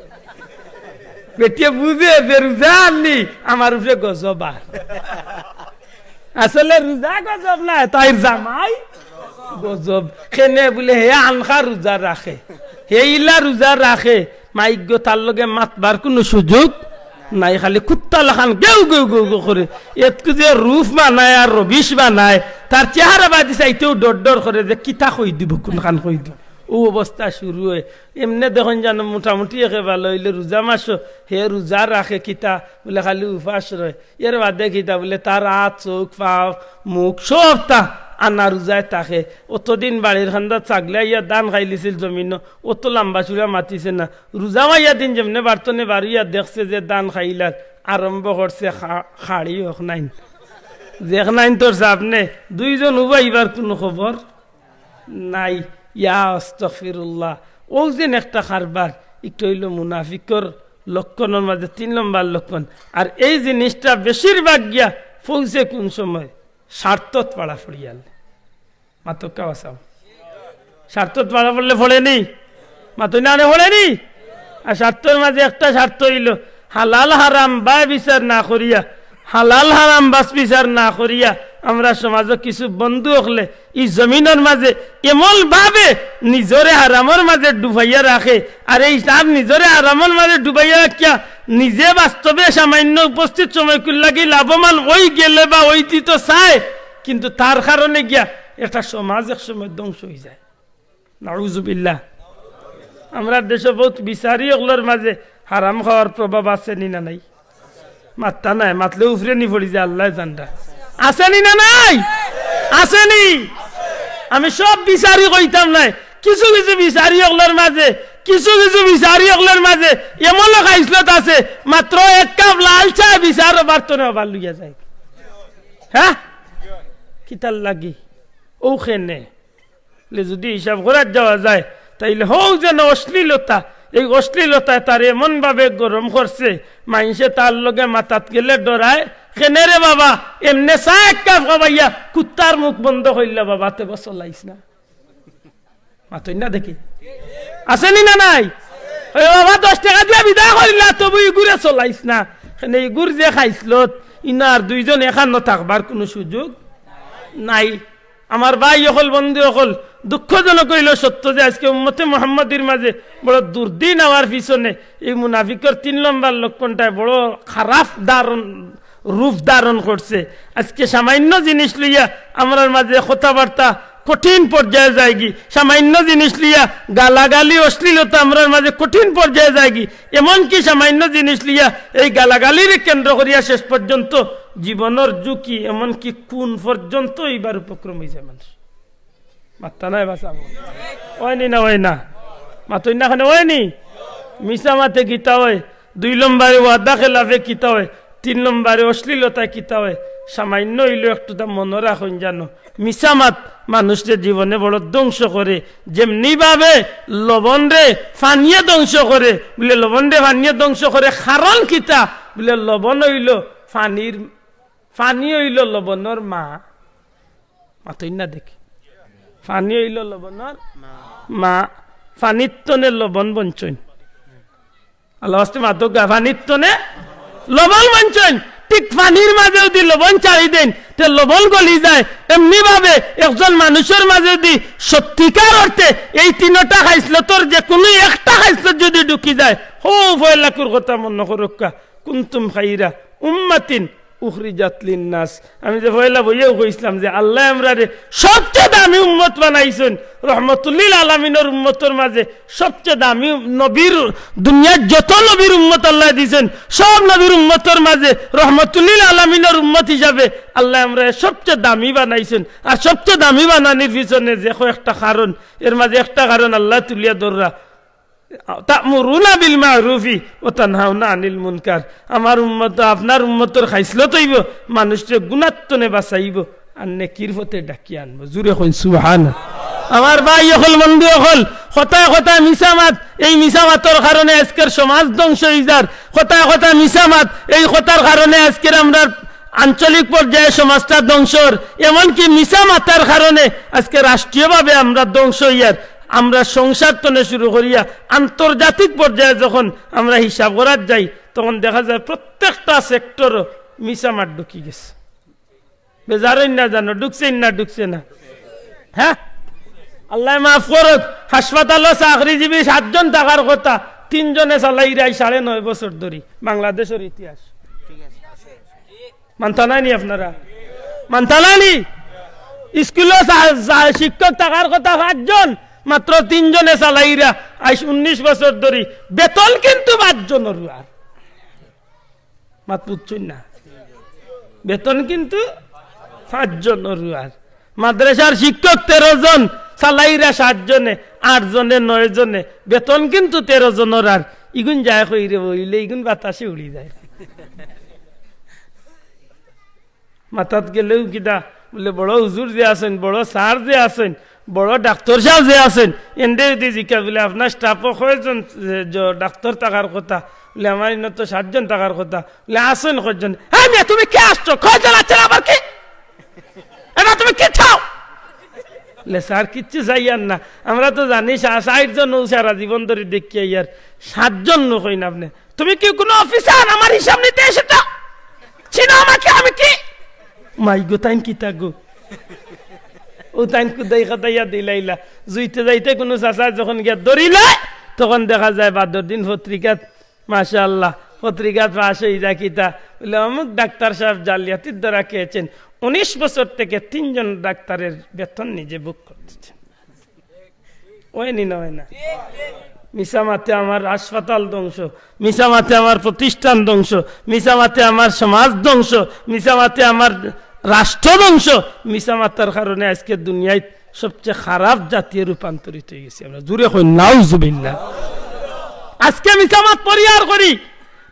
বেটিয়ে বুঝে যে রোজা আননি, আমার উপরে গজব আর। আসলে রোজা গজব নায়, তাইর জামাই গজব। কেনে বুলে, হে আনখা রোজা রাখে, হে ইলা রোজা রাখে, মাইকগো তার লগে মাতবার কুনু সুযোগ নাই, খালি কুত্তা লাখান গেউ গেউ গেউ গেউ করে। এতকু যে রূপ বানায় আর রবিশ বানায়, তার চেহারা বাদি চাইতেউ ডর ডর করে যে কিতা কই দিব, কুনখান কই দিব। অউ অবস্থা শুরু অয়। এমনে দেখইন যেন মোটামুটি একে ভালা অইলে রোজা মাসো হে রোজা রাখে কিতা, বুলে খালি উপাস রয়। এর বাদে কিতা বুলে তার আত, চউখ, পাও, মুখ সবতা আনা রোজায় থাকে। অতদিন বাড়ির কান্দাত ছাগলে আইয়া ধান খাইলিছিল জমিনো, অত লাম্বা চূড়া মাতিছে না। রোজা মাইয়া দিন যেমনে বাড়ি থনে বারইয়া দেখছে যে ধান খাইলার, আরম্ভ করছে খা-, খাড়ি অখনাইন। যেখনাইন তোর সামনে দুইজন উবাইবার কুনু খবর নাই। ইয়া আস্তাগফিরুল্লাহ। অউ যেন একটা কারবার, ইটা অইলো মুনাফিকর লক্ষণর মাঝে তিন নম্বর লক্ষণ। আর এই জিনিসটা বেশিরভাগ গিয়া পৌঁছে কুন সময়? স্বার্থত পাড়া পড়িয়ালে। মাতউক্কা বাঁচাও। স্বার্থত পাড়া পড়লে পড়ে নি? মাতইন না, আরে পড়ে নি? আর স্বার্থর মাঝে একটা স্বার্থ অইলো, হালাল হারাম বায় বিচার না করিয়া হালাল হারাম বাছ বিচার না করিয়া আমরার সমাজো কিছু বন্ধু অকলে ই জমিনর মাঝে এমন ভাবে নিজরে হারামর মাঝে ডুবাইয়া রাখে, আর এই তার নিজরে হারামর মাঝে ডুবাইয়া রাখিয়া নিজে বাস্তবে সামান্য উপস্থিত সময়কুর লাগি লাভবান অই গেলে বা অইতে তো চায়, কিন্তু তার কারণে গিয়া একটা সমাজ এক সময় ধ্বংস অই যায়। নাউজুবিল্লাহ। আমরার দেশো বউত বিচারি অকলর মাঝে হারাম খাওয়ার প্রভাব আছে নি না নাই? মাত্তা নাই, মাতলে উফরে নি পড়ি যায়, আল্লায় জানরা। আছে নি না নাই? আছে নি? আমি সব বিচারি কইতাম নায়, কিছু কিছু বিচারি অকলর মাঝে, কিছু কিছু বিচারি অকলর মাঝে এমনও খাইছলত আছে, মাত্র এক কাপ লাল চা বিচার ওবার তনে ওবার লইয়া যায়। হ্যাঁ, কিতার লাগি? অউখানে লে যুদি হিসাব করাত যাওয়া যায়, তাইলে হউ যেন অশ্লীলতা, এই অশ্লীলতায় তারে এমন ভাবে গরম করছে, মাইনষে তার লগে মাতাত গেলে ডরায়। কেনে রে বাবা, এমনে চা এক কাপ খাবাইয়া কুত্তার মুখ বন্ধ করিলা বাবা, তে বস চলাইস না। মাতইন না দেখি। আছে নি না নাই? ওই বাবা দশ টেকা দিয়া বিদায় করিলা, তবু ইগুরে চলাইস না। কেনে ইগুর যে খাইছলত, ইনো আর দুইজন এখানো থাকবার কুনু সুযোগ নাই। আমার ভাই অকল, বন্ধু অকল, দুঃখজনক অইলো সত্য যে আজকে উম্মতে মুহাম্মাদির মাঝে বড় দুর্দিন আওয়ার পিছনে এই মুনাফিকর তিন নম্বর লক্ষণটায় বড় খারাপ ধারণ, রূপ ধারণ করছে। আজকে সামান্য জিনিস লইয়া আমরার মাঝে কথাবার্তা কঠিন পর্যায়ে যায়গি, সামান্য জিনিস লইয়া গালাগালি, অশ্লীলতা আমরার মাঝে কঠিন পর্যায়ে যায়গি। এমনকি সামান্য জিনিস লইয়া এই গালাগালিরে কেন্দ্র করিয়া শেষ পর্যন্ত জীবনর ঝুঁকি, এমনকি খুন পর্যন্ত অইবার উপক্রম অই যায় মানুষ। মাত্তা নাই বাঁচাবো। অয়নি না অয় না? মাতইন না কেনে, অয়নি? মিছা মাতে কিতা অয়, দুই নম্বরে ওয়াদা খেলাফে কিতা অয়, তিন নম্বরে অশ্লীলতায় কিতা অয়, সামান্য অইলেও একটু তা মনো রাখইন জানো। মিছা মাত মানুষরে জীবনে বড় ধ্বংস করে, যেমনি ভাবে লবণরে পানিয়ে ধ্বংস করে, বুলে লবণরে পানিয়ে ধ্বংস করে, কারণ কিতা? বুলে লবণ অইলো পানির, পানি অইলো লবণর মা। মাতইন না দেখি। পানি অইলো লবণর মা। পানির তনে লবণ বনছইন। আল্লাহ ওয়াস্তে মাতউক্কা, পানির তনে লবণ বনছইন। ঠিক পানির মাঝে যুদি লবণ ছাড়ি দেইন, তে লবণ গলি যায়। এমনি ভাবে একজন মানুষর মাঝে যুদি সত্যিকার অর্থে এই তিনটা খাইছলতর যে কুনু একটা খাইছলত যুদি ঢুকি যায়, হউ পয়লাকুর কথা মনো করউক্কা, কুনতুম খাইরা উম্মাতিন উখরিজাত লিন্নাস। আমি যে পয়লা বইয়াউ কইছলাম যে আল্লায় আমরারে সবচেয়ে দামি উম্মত বানাইছইন, রহমতুল্লিল আলামিনর উম্মতর মাঝে সবচেয়ে দামি নবীর, দুনিয়ার যত নবীর উম্মত আল্লায় দিছইন, সব নবীর উম্মতর মাঝে রহমতুল্লিল আলামিনর উম্মত হিসাবে আল্লায় আমরারে সবচেয়ে দামি বানাইছইন। আর সবচেয়ে দামি বানানির পিছনে যে কয়েকটা কারণ, এর মাঝে একটা কারণ আল্লায় তুলিয়া ধররা, তা'মুরুনা বিল মা'রুফি ওয়া তানহাউনা আনিল মুনকার। আমার উম্মত, আপনার উম্মতর খাইছলত অইবো, মানুষরে গুনার তনে বাঁচাইবো, আর নেকির পথে ডাকিয়া আনবো। জুরে কইন সুবহান। আমার ভাই অকল, বন্ধু অকল, কথায় কথায় মিছা মাত, এই মিছা মাতর কারণে আজকের সমাজ ধ্বংস অই যার। কথায় কথায় মিছা মাত, এই কথার কারণে আজকের আমরার আঞ্চলিক পর্যায়ে সমাজটা ধ্বংসর, এমনকি মিছা মাতার কারণে আজকে রাষ্ট্রীয়ভাবে আমরা ধ্বংস অইয়ার। আমরা সংসার তনে শুরু করিয়া আন্তর্জাতিক পর্যায়ে যখন আমরা হিসাব করাত যাই, তখন দেখা যায় প্রত্যেকটা সেক্টরো মিছা মাত ঢুকি গেছে। বেজার অইন না জানো, ঢুকছে না, ঢুকছে না? হ্যাঁ, আল্লায় মাফ করউক, হাসপাতালো চাকরিজীবী সাতজন থাকার কথা, তিনজনে চালাইরা আইজ সাড়ে নয় বছর ধরি, বাংলাদেশর ইতিহাস। মানতা নায় নি আপনারা? মানতা নায় নি? স্কুলো সা-, সা-, শিক্ষক থাকার কথা পাঁচজন, মাত্র তিনজনে চালাইরা আইজ উনিশ বছর ধরি, বেতন কিন্তু পাঁচজনর আর। মাত বুঝছইন না? বেতন কিন্তু পাঁচজনর আর। মাদ্রাসার শিক্ষক তেরো জন, চালাইরা সাতজনে, আটজনে, নয়জনে, বেতন কিন্তু তেরো জনর আর। ইগুন যায় কই রে বইলে, ইগুন বাতাসে উড়ি যায়। মাতাত গেলেও কিতা বুলে, বড় হুজুর যে আছইন, বড় স্যার যে আছইন, বড় ডাক্তর সাব যে আছইন, এনরে যুদি জিকা বুলে, আপনার স্টাফো কয়জন, যে, যে ডাক্তর থাকার কথা? বুলে, আমার ইনো তো সাতজন থাকার কথা। বুলে, আছইন কয়জন? হ্যাঁ মিয়া, তুমি কে আছছো? কয়জন আছইন আবার কি? এটা তুমি কি চাও? বুলে, স্যার, কিচ্ছু চাইয়ার না। আমরা তো জানি সা-, ষাইট জন অউ সারা জীবন ধরি দেখিয়া আইয়ার, সাতজন নু কইন আপনে। তুমি কি কুনু অফিসার আমার হিসাব নিতে এসেছো? চিনো আমাকে আমি কি? মাই গো, তাইন কিতা গো? ও তাইন কুদাই কাদাইয়া দিলাইলা। জুইতে যাইতে কুনু চাচা যখন গিয়া ধরিলায়, তখন দেখা যায় বাদর দিন পত্রিকাত, মাশাআল্লাহ, পত্রিকাত ফাঁস অই যায় কিতা, বলে, "অমুক ডাক্তার সাহেব জালিয়াতির দ্বারা খেয়েছেন, উনিশ বছর থেকে তিনজন ডাক্তারের বেতন নিজে ভোগ করতেছেন।" অয় নি না অয় না? মিছা মাতে আমার হাসপাতাল ধ্বংস, মিছা মাতে আমার প্রতিষ্ঠান ধ্বংস, মিছা মাতে আমার সমাজ ধ্বংস, মিছা মাতে আমার রাষ্ট্র ধ্বংস। মিছা মাতার কারণে আজকে দুনিয়াত সবচেয়ে খারাপ জাতিয়ে রূপান্তরিত অই গেছি আমরা। জুরে কই নাউজুবিল্লাহ। আজকে মিছা মাত পরিহার করি।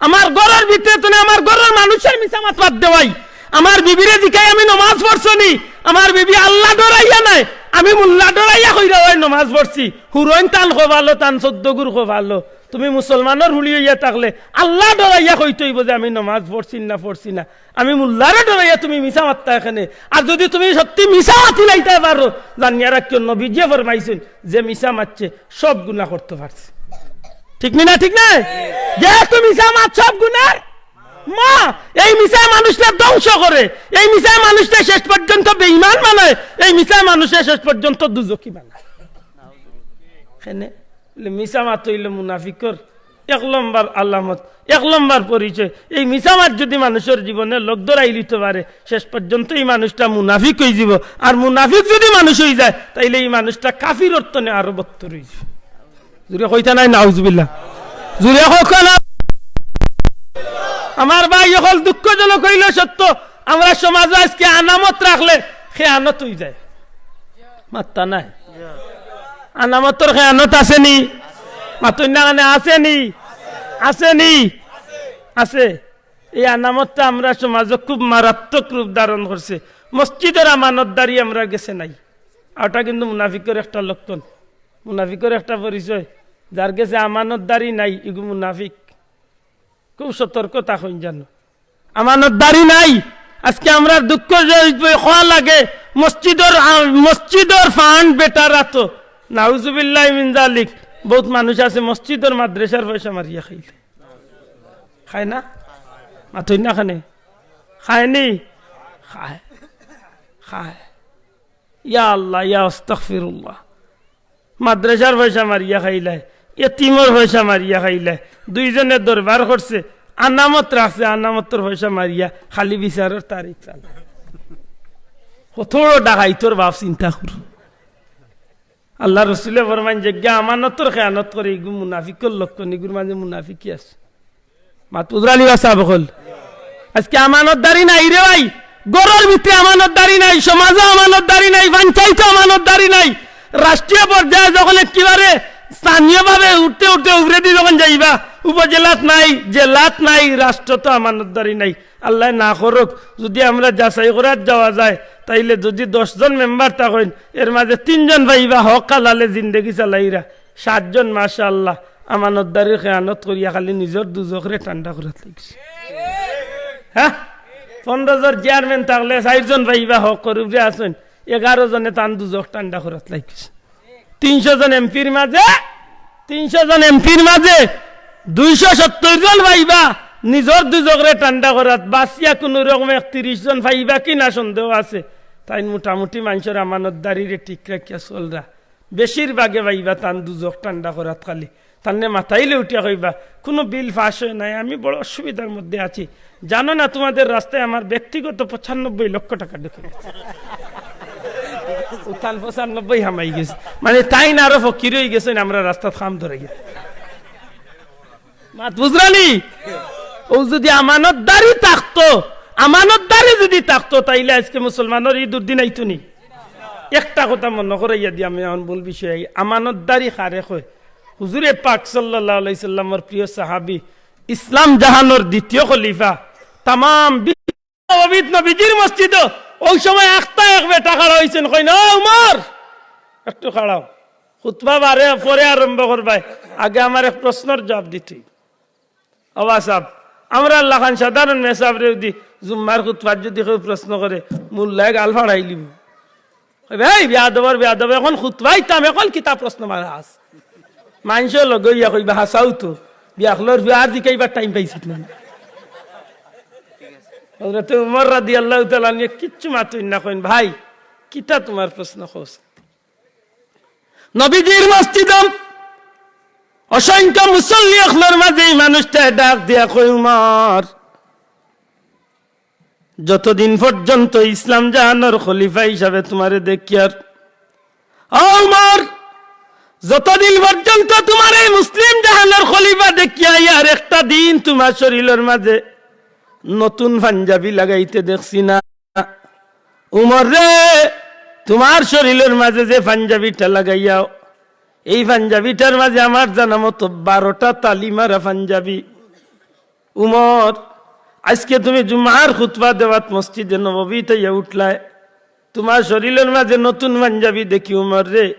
আমার ঘরর ভিতরে তো না, আমার ঘরর মানুষরে মিছা মাত বাদ দেওয়াই। আমার বিবিরে জিকাই, "আমি নমাজ পড়ছো নি?" আমার বিবি আল্লাহ ডরাইয়া নায়, আমি মোল্লা ডরাইয়া কইরা অয় নমাজ পড়ছি। হুরইন তান কপালো, তান চৌদ্দ গুর কপালো। তুমি মুসলমানর হুলি অইয়া থাকলে আল্লাহ ডরাইয়া কইতে অইবো যে আমি নমাজ পড়ছি না, পড়ছি না। আমি মোল্লারে ডরাইয়া তুমি মিছা মাততায় কেনে। আর যুদি তুমি সত্যি মিছা মাতিলাইতায় পারো, জানিয়া রাখিও, নবীজিয়ে ফরমাইছইন, যে মিছা মাতছে সব গুনা করতো পারছে। ঠিক নি না? ঠিক না? যেহেতু মিছা মাত সব গুনার মা, এই মিছায় মানুষরে ধ্বংস করে, এই মিছায় মানুষরে শেষ পর্যন্ত বেঈমান বানায়, এই মিছায় মানুষরে শেষ পর্যন্ত দুজখি বানায়। কেনে? বলে, মিছা মাত অইলো মুনাফিকর এক লম্বর আলামত, এক লম্বর পরিচয়। এই মিছা মাত যুদি মানুষর জীবনে লগ ধরাইলিতো পারে, শেষ পর্যন্ত ই মানুষটা মুনাফিক অইযিবো। আর মুনাফিক যুদি মানুষ অইযায়, তাইলে ই মানুষটা কাফিরর তনে আরো বত্তর অইযিবো। জুরে কইতা নায় নাউজুবিল্লাহ? জুরে কউক্কা না। আমার ভাই অকল, দুঃখজনক অইলো সত্য, আমরার সমাজো আজকে আমানত রাখলে খেয়ানত অইযায়। মাত্তা নাই। আমানতর খেয়ানত আছে নি? মাতইন না কেনে, আছে নি? আছে নি? আছে। এই আমানতটা আমরার সমাজো খুব মারাত্মক রূপ ধারণ করছে। মসজিদর আমানতদারি আমরার গেছে নাই। আর ওটা কিন্তু মুনাফিকর একটা লক্ষণ, মুনাফিকর একটা পরিচয়। যার গেছে আমানতদারি নাই, ইগু মুনাফিক। খুব সতর্ক থাকইন জানো। আমানতদারি নাই। আজকে আমরার দুঃখ যে অইবো, কওয়া লাগে, মসজিদর, আ, মসজিদর ফান্ড বেটার আতো। নাউজুবিল্লাহি মিন জালিক। বউত মানুষ আছে মসজিদর মাদ্রাসার পয়সা মারিয়া খাইলে। খায় না? মাতইন না কেনে? খায় নি? খায়। খায়। ইয়া আল্লাহ, ইয়া আস্তাগফিরুল্লাহ। মাদ্রাসার পয়সা মারিয়া খাইলায়, এতিমর পয়সা মারিয়া খাইলায়, দুইজনে দরবার করছে, আমানত রাখছে, আমানতর পয়সা মারিয়া খালি বিচারর তারিখ চালায়। কত বড় ডাকাইতর বাপ, চিন্তা করো। আল্লার রসুলে ফরমাইন, যেগিয়ে আমানতর খেয়ানত করে, ইগু মুনাফিকর লক্ষণ, ইগুর মাঝে মুনাফিকি আছে। মাত বুঝরা নি বা সাব অকল? আজকে আমানতদারি নাই রে ভাই, ঘরর ভিতরে আমানতদারি নাই, সমাজো আমানতদারি নাই, পঞ্চায়েতো আমানতদারি নাই, রাষ্ট্রীয় পর্যায়ে যখন একেবারে স্থানীয়ভাবে উঠতে উঠতে উপরেদি যখন যাইবা, উপজেলাত নাই, জেলাত নাই, রাষ্ট্রত আমানতদারি নাই। আল্লায় না করউক, যুদি আমরা যাচাই করাত যাওয়া যায়, তাইলে যুদি দশ জন মেম্বার থাকইন, এর মাঝে তিনজন পাইবা হক হালালে জিন্দেগি চালাইরা, সাতজন মাশাআল্লাহ আমানতদারির খেয়ানত করিয়া খালি নিজর দুজখরে ঠান্ডা করাত লাগিছে। হ্যাঁ, পনরো জন চেয়ারম্যান থাকলে চাইরজন পাইবা হকর উপরে আছইন, এগারো জনে তান দুজখ ঠান্ডা করাত লাগিছে। তিনশো জন এমপির মাঝে, তিনশো জন এমপির মাঝে দুইশো সত্তর জন পাইবা নিজর দুজখরে ঠান্ডা করাত, বাচিয়া কুনু রকমে একত্রিশ জন পাইবা কিনা সন্দেহ আছে। তাইন মোটামুটি মানষর আমানতদারিরে ঠিক রাখিয়া চলরা। বেশিরভাগে পাইবা তান দুজখ ঠান্ডা করাত খালি। তানরে মাতাইলে উঠিয়া কইবা, "কুনু বিল পাস অয় নাই, আমি বড় অসুবিধার মধ্যে আছি। জানো না তোমাদের রাস্তায় আমার ব্যক্তিগত পঁচানব্বই লক্ষ টাকা ঢুকে গেছে।" ও তান পঁচানব্বই হামাই গেছে। মানে তাইন আরো ফকির অই গেছইন, আমরা রাস্তাত খাম ধরাইয়া। মাত বুঝরা নি? ও যুদি আমানতদারি থাকতো, আমানতদারি যুদি থাকতো, তাইলে আজকে মুসলমানর ই দুর্দিন আইতো নি? একটা কথা মনো করাইয়া দি আমি অখন মূল বিষয়ে আই। আমানতদারি কারে কয়? হুজুরে পাক সাল্লাল্লাহু আলাইহি সাল্লামর প্রিয় সাহাবী, ইসলাম জাহানর দ্বিতীয় খলিফা, তামাম বিশ্ব নবীত নবীজির মসজিদো অউ সময় আখতা এক বেটা খাড়া অইছইন, কইন, "ও উমর, একটু খাড়াও, খুতবা বারে পরে আরম্ভ করবায়, আগে আমার এক প্রশ্নর জবাব দিতে।" ও বা সাব, আমরার লাখান সাধারণ মেসাবরে যুদি জুম্মার খুতবাত যুদি কেউ প্রশ্ন করে, মোল্লায় গাল ফাড়াইলিবো। কইবা, "এই বেয়াদবর বেয়াদব, অখন খুতবা দিতাম, অখন কিতা প্রশ্ন মারাস?" মানষে লগে অইয়া কইবা, "হাছাউ তো, বিয়াখলর বিয়া আর জিকাইবার টাইম পাইছত না।" হযরতে উমর রাদিয়াল্লাহু তাআলা আনহু কিচ্ছু মাতইন না, কইন, "ভাই, কিতা তুমার প্রশ্ন কও?" নবীজির মসজিদো অসংখ্য মুসল্লি অকলর মাঝে ই মানুষটায় ডাক দিয়া কয়, "উমর, যতদিন পর্যন্ত ইসলাম জাহানর খলিফা হিসাবে তুমারে দেখিয়ার, ও উমর, যতদিন পর্যন্ত তুমারে ই মুসলিম জাহানর খলিফা দেখিয়ার, একটা দিন তুমার শরীলর মাঝে নতুন পাঞ্জাবি লাগাইতে দেখছি না। উমর রে, তুমার শরীলর মাঝে যে পাঞ্জাবিটা লাগাইয়াও, এই পাঞ্জাবিটার মাঝে আমার জানা মতো বারোটা তালি মারা পাঞ্জাবি। উমর, আইজকে তুমি জুমার খুতবা দেওয়াত মসজিদে নববীত আইয়া উঠলায়, তুমার শরীলর মাঝে নতুন পাঞ্জাবি দেখি, উমর রে,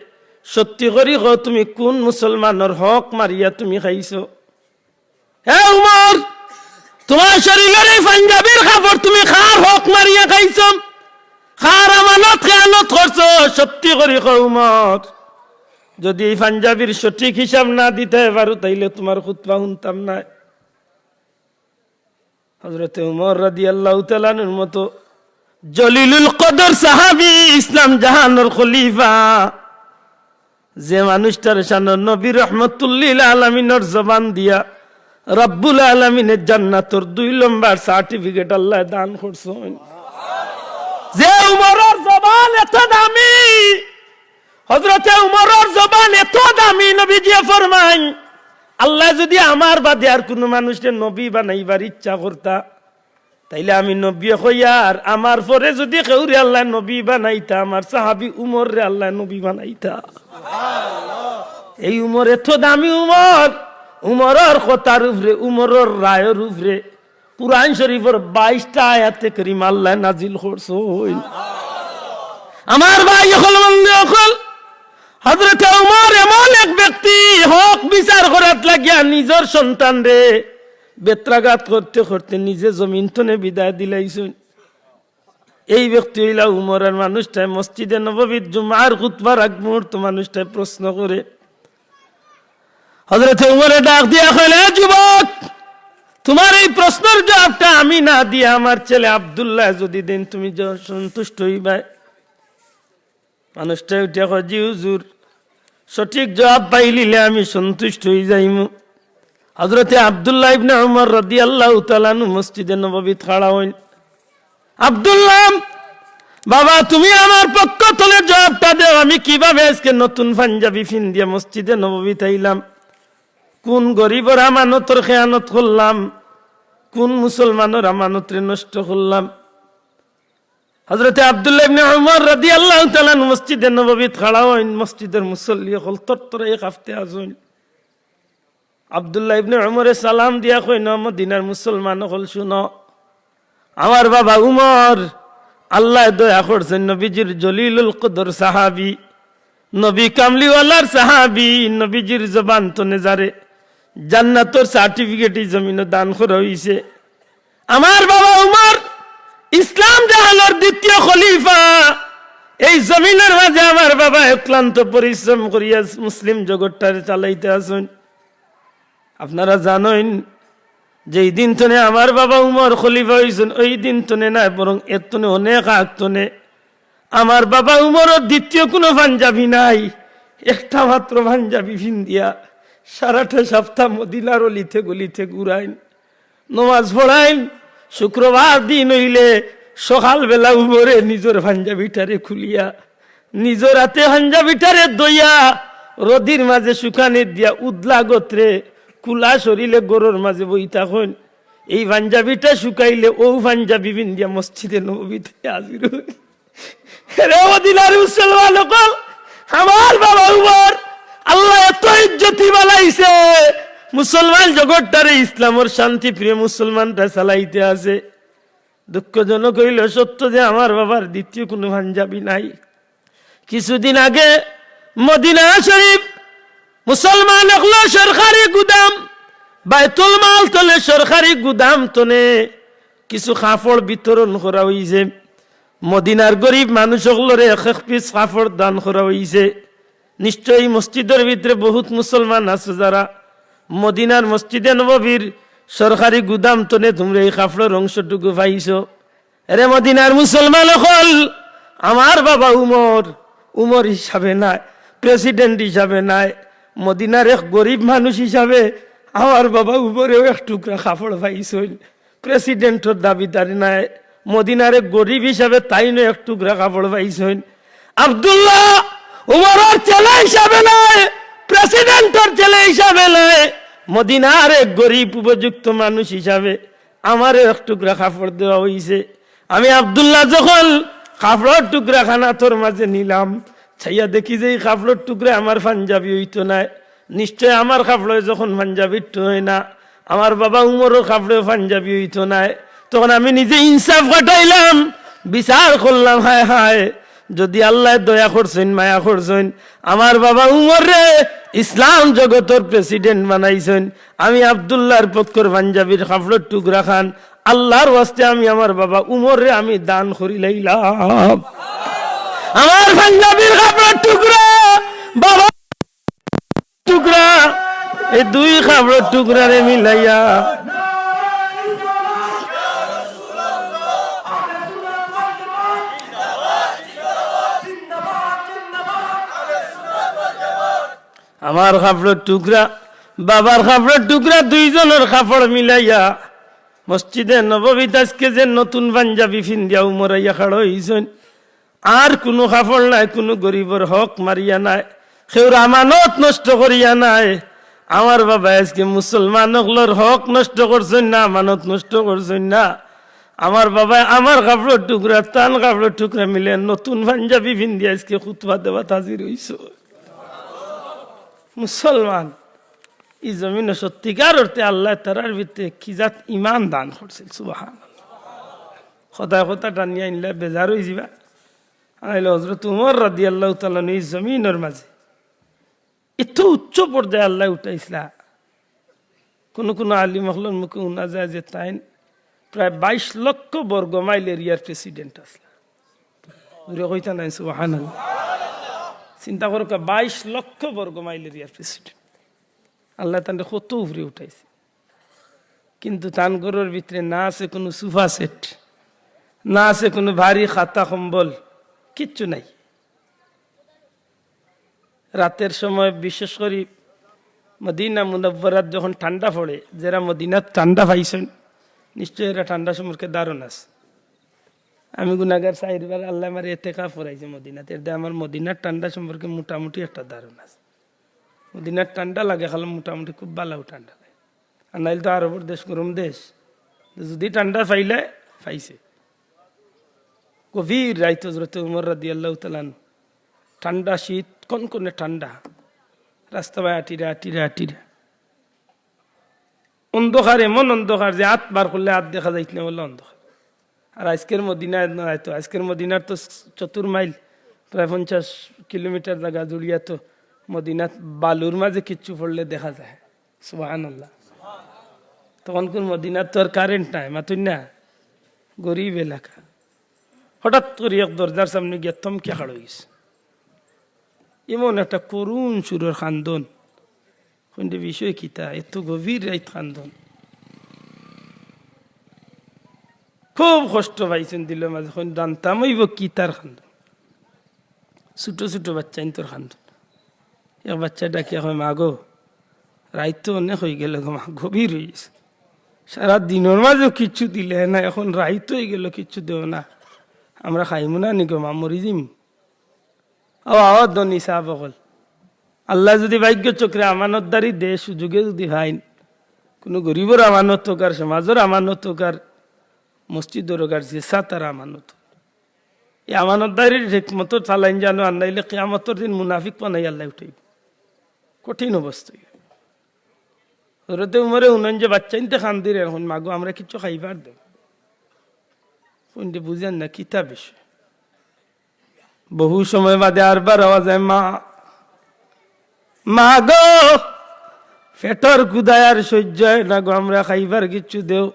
সত্যি করি কও, তুমি কুন মুসলমানর হক মারিয়া তুমি খাইছো?" হে উমর, তুমার শরীলর এই পাঞ্জাবির কাপড় তুমি কার হক মারিয়া খাইছো? কার আমানত খেয়ানত করছো? সত্যি করি কও উমর, যদি এই পাঞ্জাবির সঠিক হিসাব না দিতায় পারো, তাইলে তুমার খুতবা হুনতাম নায়। হযরতে উমর রাদিয়াল্লাহু তাআলা আনহুর মতো জলিলুল কদর সাহাবী, ইসলাম জাহানর খলিফা, যে মানুষটার শানো নবী রহমতুল্লিল আলামিনর জবান দিয়া রব্বুল আলামিনে জান্নাতর দুই লম্বর সার্টিফিকেট আল্লায় দান করছইন। যে উমরর জবান এত দামি, হযরতে উমরর জবান এত দামি, নবীজিয়ে ফরমাইন, "আল্লায় যুদি আমার বাদে আর কুনু মানুষরে নবী বানাইবার ইচ্ছা করতা, তাইলে আমি নবীয়ে কইয়ার, আমার পরে যুদি কেউরে আল্লায় নবী বানাইতা, আমার সাহাবী উমররে আল্লায় নবী বানাইতা।" এই উমর এত দামি উমর, উমরর কথার উপরে, উমরর রায়র উপরে কুরআন শরীফর বাইশটা আয়াতে কারিমা আল্লায় নাজিল করছইন। আমার ভাই অকল, বন্ধু অকল, হযরতে উমর এমন এক ব্যক্তি, হক বিচার করাত লাগিয়া নিজর সন্তানরে বেত্রাঘাত করতে করতে নিজে জমিন তনে বিদায় দিলাইছইন। এই ব্যক্তি অইলা উমর। আর মানুষটায় মসজিদে নববীত জুমার খুতবার আগ মুহূর্ত মানুষটায় প্রশ্ন করে, হযরতে উমরে ডাক দিয়া কইলা, "এ যুবক, তুমার এই প্রশ্নর জবাবটা আমি না দিয়া আমার ছেলে আব্দুল্লায় যুদি দেইন, তুমি য-, সন্তুষ্ট অইবায়?" মানুষটায় উঠিয়া কয়, "জি হুজুর, সঠিক জবাব পাইলিলে আমি সন্তুষ্ট অইযাইমু।" হযরতে আব্দুল্লাহ ইবনে উমর রাদিয়াল্লাহু তাআলা আনহু মসজিদে নববীত খাড়া অইন। "আব্দুল্লাহ, বাবা, তুমি আমার পক্ষ তনে জবাবটা দেও, আমি কিভাবে আইজকে নতুন পাঞ্জাবি ফিন্দিয়া মসজিদে নববীত আইলাম? কুন গরিবর আমানতর খেয়ানত করলাম? কুন মুসলমানর আমানতরে নষ্ট করলাম?" হযরতে আব্দুল্লাহ ইবনে উমর রাদিয়াল্লাহু তাআলা আনহু মসজিদে নববীত খাড়া অইন, মসজিদর মুসল্লি অকল তরতরাইয়া কাঁপতে আছইন। আব্দুল্লাহ ইবনে উমরে সালাম দিয়া কইন, "ও মদিনার মুসলমান অকল, হুনো, আমার বাবা উমর, আল্লায় দয়া করছইন, নবীজির জলিলুল কদর সাহাবী, নবী কামলিওয়ালার সাহাবী, নবীজির জবান তনে যারে জান্নাতর সার্টিফিকেট ই জমিনো দান করা অইছে। আমার বাবা উমর ইসলাম জাহানর দ্বিতীয় খলিফা। এই জমিনর মাঝে আমার বাবা অক্লান্ত পরিশ্রম করিয়া মুসলিম জগৎটারে চালাইতে আছইন।" আপনারা জানইন, যেই দিন তনে আমার বাবা উমর খলিফা অইছইন, ওই দিন তনে নায়, বরং এর তনে অনেক আগ তনে আমার বাবা উমরর দ্বিতীয় কুনু পাঞ্জাবি নাই, একটা মাত্র পাঞ্জাবি ফিন্দিয়া সারাটা সাপ্তা মদিনার অলিতে গলিতে ঘুরাইন, নমাজ পড়াইন। শুক্রবার দিন অইলে সকালবেলা উমরে নিজর পাঞ্জাবিটারে খুলিয়া, নিজর আতে পাঞ্জাবিটারে ধইয়া, রদির মাঝে শুকানিত দিয়া উদলা গতরে, কুলা শরীলে ঘরর মাঝে বই থাকইন। এই পাঞ্জাবিটা শুকাইলে অউ পাঞ্জাবি ফিন্দিয়া মসজিদে নববীত হাজির অইন। রে মদিনার মুসলমান অকল, আমার বাবা উমর, আল্লায় এত ইজ্জতি বানাইছে, মুসলমান জগৎটারে ইসলামর শান্তি প্রিয় মুসলমানটা চালাইতে আছে। দুঃখজনক অইলো সত্য যে আমার বাবার দ্বিতীয় কুনু পাঞ্জাবি নাই। কিছুদিন আগে মদিনা শরীফ মুসলমান অকলর সরকারি গুদাম, বায়তুল মাল তনে, সরকারি গুদাম তনে কিছু কাপড় বিতরণ করা অইছে। মদিনার গরিব মানুষ অকলরে এক এক পিস কাপড় দান করা অইছে। নিশ্চয়ই মসজিদর ভিতরে বহুত মুসলমান আছে, যারা মদিনার মসজিদে নববীর সরকারি গুদাম তনে তুমরা ই কাপড়র অংশটুকু পাইছো। এরে মদিনার মুসলমান অকল, আমার বাবা উমর, উমর হিসাবে নায়, প্রেসিডেন্ট হিসাবে নায়, মদিনার এক গরিব মানুষ হিসাবে আমার বাবা উমরেও এক টুকরা কাপড় পাইছইন। প্রেসিডেন্টর দাবিদার নায়, মদিনার এক গরিব হিসাবে তাইনও এক টুকরা কাপড় পাইছইন। আব্দুল্লাহ উমরর ছেলে হিসাবে নায়, প্রেসিডেন্টর ছেলে হিসাবে নায়, মদিনার এক গরিব উপযুক্ত মানুষ হিসাবে আমারে এক টুকরা কাপড় দেওয়া অইছে। আমি আব্দুল্লাহ যখন কাপড়র টুকরা খান আতর মাঝে নিলাম, চাইয়া দেখি যে ই কাপড়র টুকরা আমার পাঞ্জাবি অইতো নায়, নিশ্চয় আমার কাপড়ে যখন পাঞ্জাবির টু অয় না, আমার বাবা উমরর কাপড়েও পাঞ্জাবি অইতো নায়। তখন আমি নিজে ইনসাফ খাটাইলাম, বিচার করলাম, হায় হায়, যদি আল্লায় দয়া করছইন, মায়া করছইন, আমার বাবা উমররে ইসলাম জগতর প্রেসিডেন্ট বানাইছইন, আমি আব্দুল্লাহর পক্ষর পাঞ্জাবির কাপড়র টুকরা খান আল্লাহর ওয়াস্তে আমি আমার বাবা উমররে আমি দান করিলাইলাম। আমার পাঞ্জাবির কাপড়র টুকরা, বাবা টুকরা, এই দুই কাপড়র টুকরারে মিলাইয়া আমার কাপড়র টুকরা, বাবার কাপড়র টুকরা, দুইজনর কাপড় মিলাইয়া মসজিদে নববীত আজকে যে নতুন পাঞ্জাবি ফিন্দিয়া উমর আইয়া খাড়া অইছইন, আর কুনু কাপড় নাই, কুনু গরিবর হক মারিয়া নাই, কেউর আমানত নষ্ট করিয়া নাই। আমার বাবা আজকে মুসলমান অকলর হক নষ্ট করছইন না, আমানত নষ্ট করছইন না। আমার বাবায় আমার কাপড়র টুকরা, তান কাপড়র টুকরা মিলে নতুন পাঞ্জাবি ফিন্দিয়া আজকে খুতবা দেওয়াত হাজির অইছইন। মুসলমান, ই জমিনো সত্যিকার অর্থে আল্লায় তারার ভিতরে কি জাত ইমান দান করছিল, সুবহানাল্লাহ। কথায় কথা টানিয়া আনলে বেজার অইযিবা। আইলে হযরত উমর রাদিয়াল্লাহু তাআলা আনহু ই জমিনর মাঝে এত উচ্চ পর্যায়ে আল্লায় উঠাইছলা। কুনু কুনু আলিম অকলর মুখে হুনা যায় যে তাইন প্রায় বাইশ লক্ষ বর্গ মাইল এরিয়ার প্রেসিডেন্ট আছলা। জোরে কইতা নায় সুবহানাল্লাহ। চিন্তা করউক্কা, বাইশ লক্ষ বর্গ মাইল এরিয়ার প্রেসিডেন্ট। আল্লায় তানরে কত উপরে উঠাইছে। কিন্তু তান ঘরর ভিতরে না আছে কুনু সোফা সেট, না আছে কুনু ভারী খাতা কম্বল, কিচ্ছু নাই। রাতের সময় বিশেষ করি মদিনা মুনাব্বরাত যখন ঠান্ডা পড়ে, যেরা মদিনাত ঠান্ডা পাইছইন, নিশ্চয় এরা ঠান্ডা সম্পর্কে ধারণা আছে। আমি গুনাগার, চাইরবার আল্লায় আমারে এতেকাফ করাইছে মদিনাত, এরদায় আমার মদিনার ঠান্ডা সম্পর্কে মোটামুটি একটা ধারণা আছে। মদিনার ঠান্ডা লাগে, খালি মোটামুটি খুব ভালাউ ঠান্ডা লাগে। আর নাইলে তো আরবর দেশ গরম দেশ, তো যদি ঠান্ডা পাইলে পাইছে। গভীর রাইত হযরত উমর রাদিয়াল্লাহু তাআলা আনহু, ঠান্ডা শীত, কনকনে ঠান্ডা, রাস্তা বায় আটিরা, আটিরা, আটিরা। অন্ধকার, এমন অন্ধকার যে আত বার করলে আত দেখা যাইত না, বলে অন্ধকার। আর আজকের মদিনায় নাই তো, আজকের মদিনার তো চতুর মাইল, প্রায় পঞ্চাশ কিলোমিটার জাগা জুড়িয়া তো মদিনাত বালুর মাঝে কিচ্ছু পড়লে দেখা যায়। সুবহানাল্লাহ। তখনকুর মদিনাত তো আর কারেন্ট নাই, মাতুন না, গরিব এলাকা। হঠাৎ করি এক দরজার সামনে গিয়া থমকিয়া খাড়া অইগেছে। এমন একটা করুণ সুরর কান্দন। কইন, "রে বিষয় কিতা? এত গভীর রাইত কান্দন।" খুব কষ্ট পাইছইন দিলর মাঝে, কইন, "জানতাম অইবো কিতার কান্দন।" ছোট ছোট বাচ্চাইন্তর কান্দন। এক বাচ্চায় ডাকিয়া কয়, "মা গো, রাইত তো অনেক অইগেলো গো মা, গভীর অইগেছে। সারা দিনর মাঝেও কিচ্ছু দিলে না, এখন রাইত অইগেলো, কিচ্ছু দেও না। আমরা খাইমু না নি গো মা, মরি যাইমু।" ও, ও ধনী সাব অকল, আল্লায় যদি ভাগ্য চক্রে আমানতদারি দেয়, সুযোগে যদি পাইন, কুনু গরিবর আমানত অউক আর সমাজর আমানত অউক আর মসজিদর অউক আর যে ছাতার আমানত অউক, ই আমানতদারির ঠিক মতো চালাইন জানো, আর নাইলে কিয়ামতর দিন মুনাফিক বানাইয়া আল্লায় উঠাইবো। কঠিন অবস্থা। হযরতে উমরে হুনইন যে বাচ্চাইন্তে কান্দির, এখন, "মা গো, আমরা কিচ্ছু খাইবার দেও।" কইন, "বুঝেন না, কিতা বিষয়?" বহু সময় বাদে আরবার আওয়াজ আয়, "মা, মা গো, পেটর ক্ষুধায় আর সইজ্য অয় না গো, আমরা খাইবার কিচ্ছু দেও।"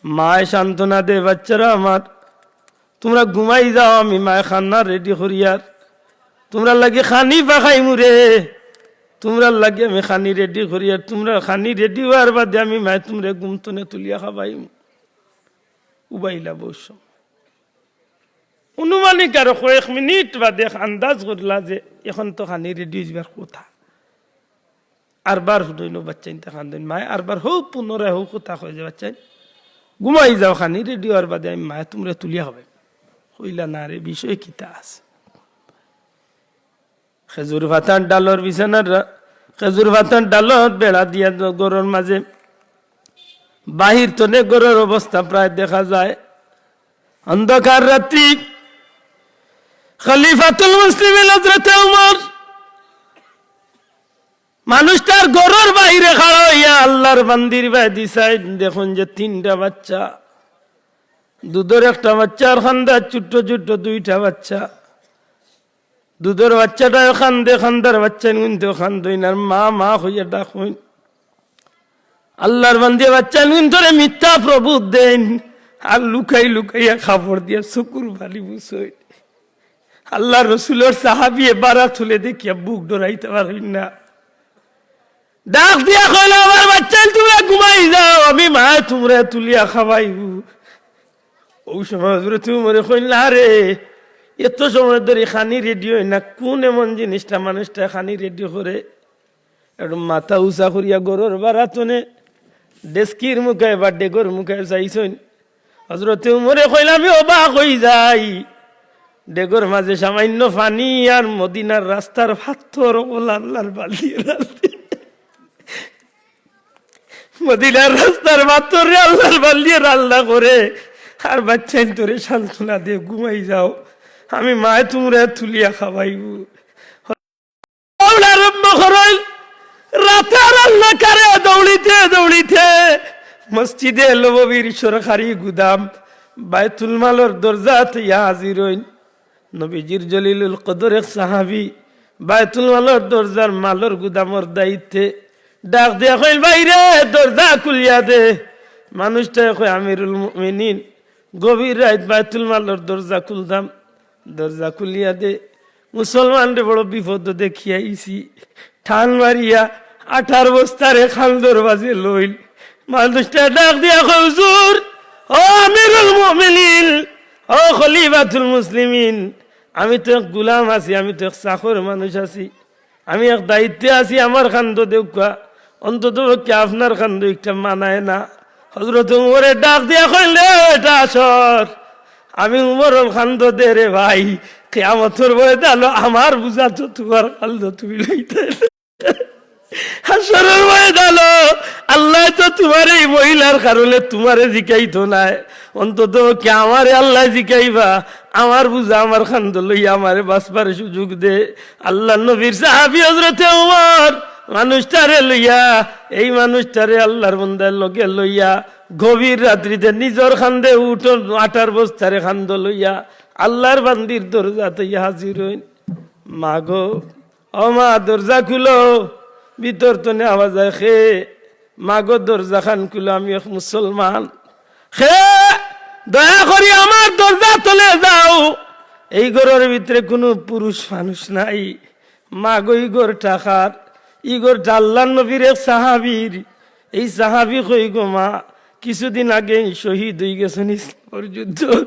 মায় সান্ত্বনা দে, "বাচ্চারা আমার, তুমরা ঘুমাই যাও, আমি মায় খানা রেডি করিয়ার, তুমরার লাগি খানি পাকাইমু রে।" তুমরার লাগি আমি খানি রেডি করি, আর তুমরার খানি রেডি অওয়ার বাদে আমি মায়ে তুমরে ঘুম তনে তুলিয়া খাবাইমু।" উবাইলা বউ সময় অনুমানিক আরো কয়েক মিনিট বাদে আন্দাজ করলা যে অখন তো খানি রেডি অইযিবার কথা। আরবার হুনইন বাচ্চাইন্তে কান্দইন, মায়ে আরবার হউ পুনরায় হউ কথা কয় যে, "বাচ্চাইন, ঘুমাই যাও, খানি রেডি অওয়ার বাদে আমি মায়ে তুমরে তুলিয়া খাবাইমু।" কইলা, "না রে, বিষয় কিতা আছে?" খেজুর পাতার ডালর বিছানার রা-, খেজুর পাতার ডালর বেড়া দিয়া দ-, ঘরর মাঝে বাহির তনে ঘরর অবস্থা প্রায় দেখা যায় অন্ধকার রাত্রি। খলিফাতুল মুসলিমিন হযরতে উমর মানুষটার ঘরর বাইরে খাড়া অইয়া আল্লার বান্দির বায়দি চাইন, দেখইন যে তিনটা বাচ্চা, দুধর একটা বাচ্চা আর খান্দার ছোট্ট ছোট্ট দুইটা বাচ্চা। দুধর বাচ্চাটায় কান্দে, খান্দার বাচ্চাইন কিন্তু কান্দইন, আর মা মা কইয়া ডাকইন। আল্লার বান্দিয়ে বাচ্চাইন কিন্তু রে মিথ্যা প্রবোধ দেইন, আর লুকাই লুকাইয়া কাপড় দিয়া চকুর পানি মুছইন। আল্লার রসুলর সাহাবিয়ে বারা তুলে দেখিয়া বুক ডরাইতা পারইন না। ডাক দিয়া কইলা, "আমার বাচ্চাইন, তুমরা ঘুমাই যাও, আমি মায়ে তুমরারে তুলিয়া খাবাইমু।" অউ সময় হযরতে উমরে কইলা, "আরে, এত সময় ধরি খানি রেডি অয় না, কুন এমন জিনিসটা মানুষটায় খানি রেডি করে?" একটু মাথা উচা করিয়া ঘরর বারা তনে ডেস্কির মুখায় বা ডেগর মুখায় চাইছইন। হযরতে উমরে কইলা, "আমি অবাক অইযাই, ডেগর মাঝে সামান্য পানি আর মদিনার রাস্তার পাথর অকল আল্লার বান্দিয়ে রান্দে।" মদিনার রাস্তার পাথররে আল্লার বান্দিয়ে রান্না করে, আর বাচ্চাইন্তরে সান্ত্বনা দে, "ঘুমাই যাও, আমি মায়ে তুমরারে তুলিয়া খাবাইমু।" দৌড় আরম্ভ করইন। রাতার অন্ধকারে দৌড়িতে দৌড়িতে মসজিদে নববীর সরকারি গুদাম বায়তুল মালর দরজাত আইয়া হাজির অইন। নবীজির জলিলুল কদর এক সাহাবী বায়তুল মালর দরজার মালর গুদামর দায়িত্বে। ডাক দিয়া কইন, "ভাইরে, দরজা খুলিয়া দে।" মানুষটায় কয়, "আমিরুল মুমিনিন, গভীর রাইত বায়তুল মালর দরজা খুলতাম, দরজা খুলিয়া দে।" মুসলমানরে বড় বিপদ দেখিয়া আইছি। টান মারিয়া আটার বস্তারে কান্দর মাঝে লইল। মানুষটায় ডাক দিয়া কয়, "হুজুর, ও আমিরুল মুমিনিন, ও খলিফাতুল মুসলিমিন, আমি তো এক গুলাম আছি, আমি তো এক চাকর মানুষ আছি, আমি এক দায়িত্বে আছি, আমার কান্দো দেউক্কা, অন্তত পক্ষে আপনার কান্দো একটা মানায় না?" হযরত উমরে ডাক দিয়া কইন, "রে বেটা, সর, আমি উমরর কান্দো দে রে ভাই, কিয়ামতর ময়দানো আমার বুঝা তো তুমার কান্দো তুমি লইতায় না।" হাশরর ময়দানো আল্লায় তো তুমার এই মহিলার কারণে তুমারে জিকাইতো নায়, অন্তত পক্ষে আমারে আল্লায় জিকাইবা, আমার বুঝা আমার কান্দো লইয়া আমারে বাঁচবার সুযোগ দে। আল্লার নবীর সাহাবী হযরতে উমর মানুষটারে লইয়া, এই মানুষটারে আল্লার বন্দার লগে লইয়া গভীর রাত্রিতে নিজর কান্দে উঠোন আটার বস্তারে কান্দো লইয়া আল্লার বান্দির দরজাত আইয়া হাজির অইন। "মা গো, ও মা, দরজা খুলো।" ভিতর তনে আওয়াজ আয়, "কে? মা গো, দরজাখান খুলো, আমি এক মুসলমান। কে? দয়া করি আমার দরজা তলে যাও।" এই ঘরর ভিতরে কুনু পুরুষ মানুষ নাই। "মা গো, ই ঘরটা কার?" "ই ঘরটা আল্লার নবীর এক সাহাবীর।" এই সাহাবী কই গো মা, কিছুদিন আগে শহীদ অইগেছইন ইসলামর যুদ্ধো।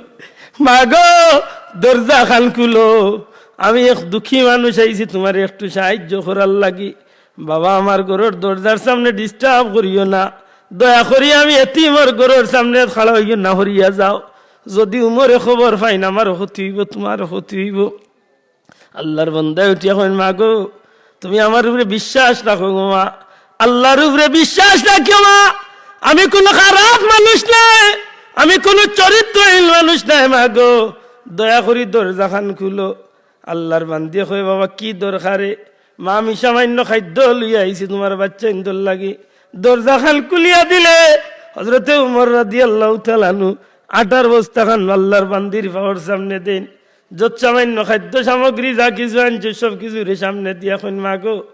"মা গো, দরজাখান খুলো, আমি এক দুঃখী মানুষ আইছি তুমারে একটু সাহায্য করার লাগি। বাবা, আমার ঘরর দরজার সামনে disturb করিও না, দয়া করি আমি এতিমর ঘরর সামনে খাড়া অইও না, হরিয়া যাও। যুদি উমরে খবর পাইন, আমারও ক্ষতি অইবো, তুমারও ক্ষতি অইবো।" আল্লার বন্দায় উঠিয়া কইন, "মা গো, তুমি আমার উপরে বিশ্বাস রাখো গো মা, আল্লার উপরে বিশ্বাস রাখিও মা। আমি কুনু খারাপ মানুষ নায়, আমি কুনু চরিত্রহীন মানুষ নায় মা গো, দয়া করি দরজাখান খুলো।" আল্লার বান্দিয়ে কয়, "বাবা, কি দরকারে?" "মা, আমি সামান্য খাদ্য লইয়া আইছি তুমার বাচ্চাইন্তর লাগি।" দরজাখান খুলিয়া দিলে হযরতে উমর রাদিয়াল্লাহু তাআলা আনহু আটার বস্তাখান আল্লার বান্দির পাওর সামনে দেইন। যত সামান্য খাদ্য সামগ্রী যা কিছু আনছে, সব কিছুরে সামনে দিয়া কইন, "মা গো,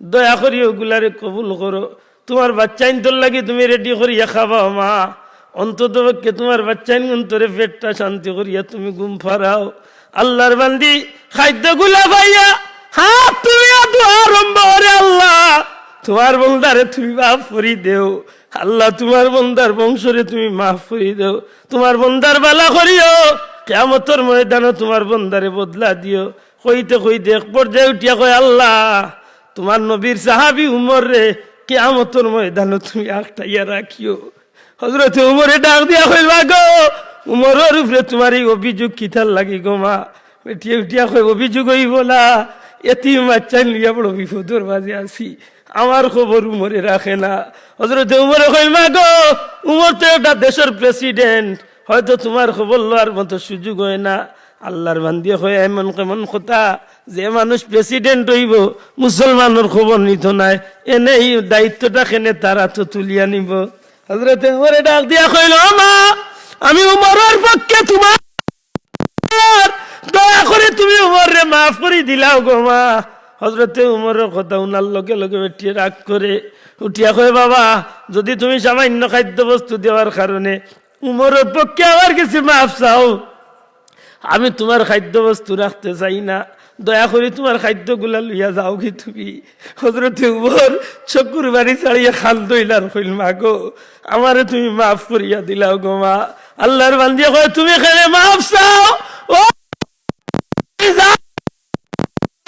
দয়া করি অগুলারে কবুল করো। তুমার বাচ্চাইন্তর লাগি তুমি ready করিয়া খাবাও মা। অন্তত পক্ষে তুমার বাচ্চাইনগুন্তরে পেটটা শান্তি করিয়া তুমি ঘুম পাড়াও।" আল্লার বান্দি খাদ্যগুলা পাইয়া আর তুমি আর দোয়া আরম্ভ করে, "আল্লাহ, তুমার বন্দারে তুমি মাফ করি দেও, আল্লাহ, তুমার বন্দার বংশরে তুমি মাফ করি দেও, তুমার বন্দার বালা করিও, কিয়ামতর ময়দানো তুমার বন্দারে বদলা দিও।" কইতে কইতে এক পর্যায়ে উঠিয়া কয়, "আল্লাহ, তুমার নবীর সাহাবী উমররে কিয়ামতর ময়দানো তুমি আটকাইয়া রাখিও।" হযরতে উমরে ডাক দিয়া কইল, "মা গো, উমরর উপরে তুমার এই অভিযোগ কিতার লাগি গো মা?" বেটিয়ে উঠিয়া কয়, "অভিযোগ অইবো না, এতিম বাচ্চাইন লইয়া বড় বিপদর মাঝে আছি, আমার খবর উমরে রাখে না।" হযরতে উমরে কইল, "মা গো, উমর তো একটা দেশর president, হয়তো তুমার খবর লওয়ার মতো সুযোগ অয় না।" আল্লাহর বান্দিয়ে কয়, "এমন কেমন কথা, যে মানুষ president অইবো, মুসলমানর খবর নিতো নায়, এনে এই দায়িত্বটা কেনে তার আতো তুলিয়া নিবো?" হযরতে উমরে ডাক দিয়া কইল, "ও মা, আমি উমরর পক্ষে তুমার, দয়া করি তুমি উমররে মাফ করি দিলাও গো মা।" হযরতে উমরর কথা হুনার লগে লগে বেটিয়ে রাগ করে উঠিয়া কয়, "বাবা, যদি তুমি সামান্য খাদ্যবস্তু দেওয়ার কারণে উমরর পক্ষে আমার গেছে মাফ চাও, আমি তুমার খাদ্যবস্তু রাখতে চাই না, দয়া করি তুমার খাদ্যগুলা লইয়া যাওগি তুমি।" হযরতে উমর চকুর পানি ছাড়িয়া কান্দইলা আর কইল, "মা গো, আমারে তুমি মাফ করিয়া দিলাও গো মা।" আল্লাহর বান্দিয়ে কয়, "তুমি কেনে মাফ চাও? ও,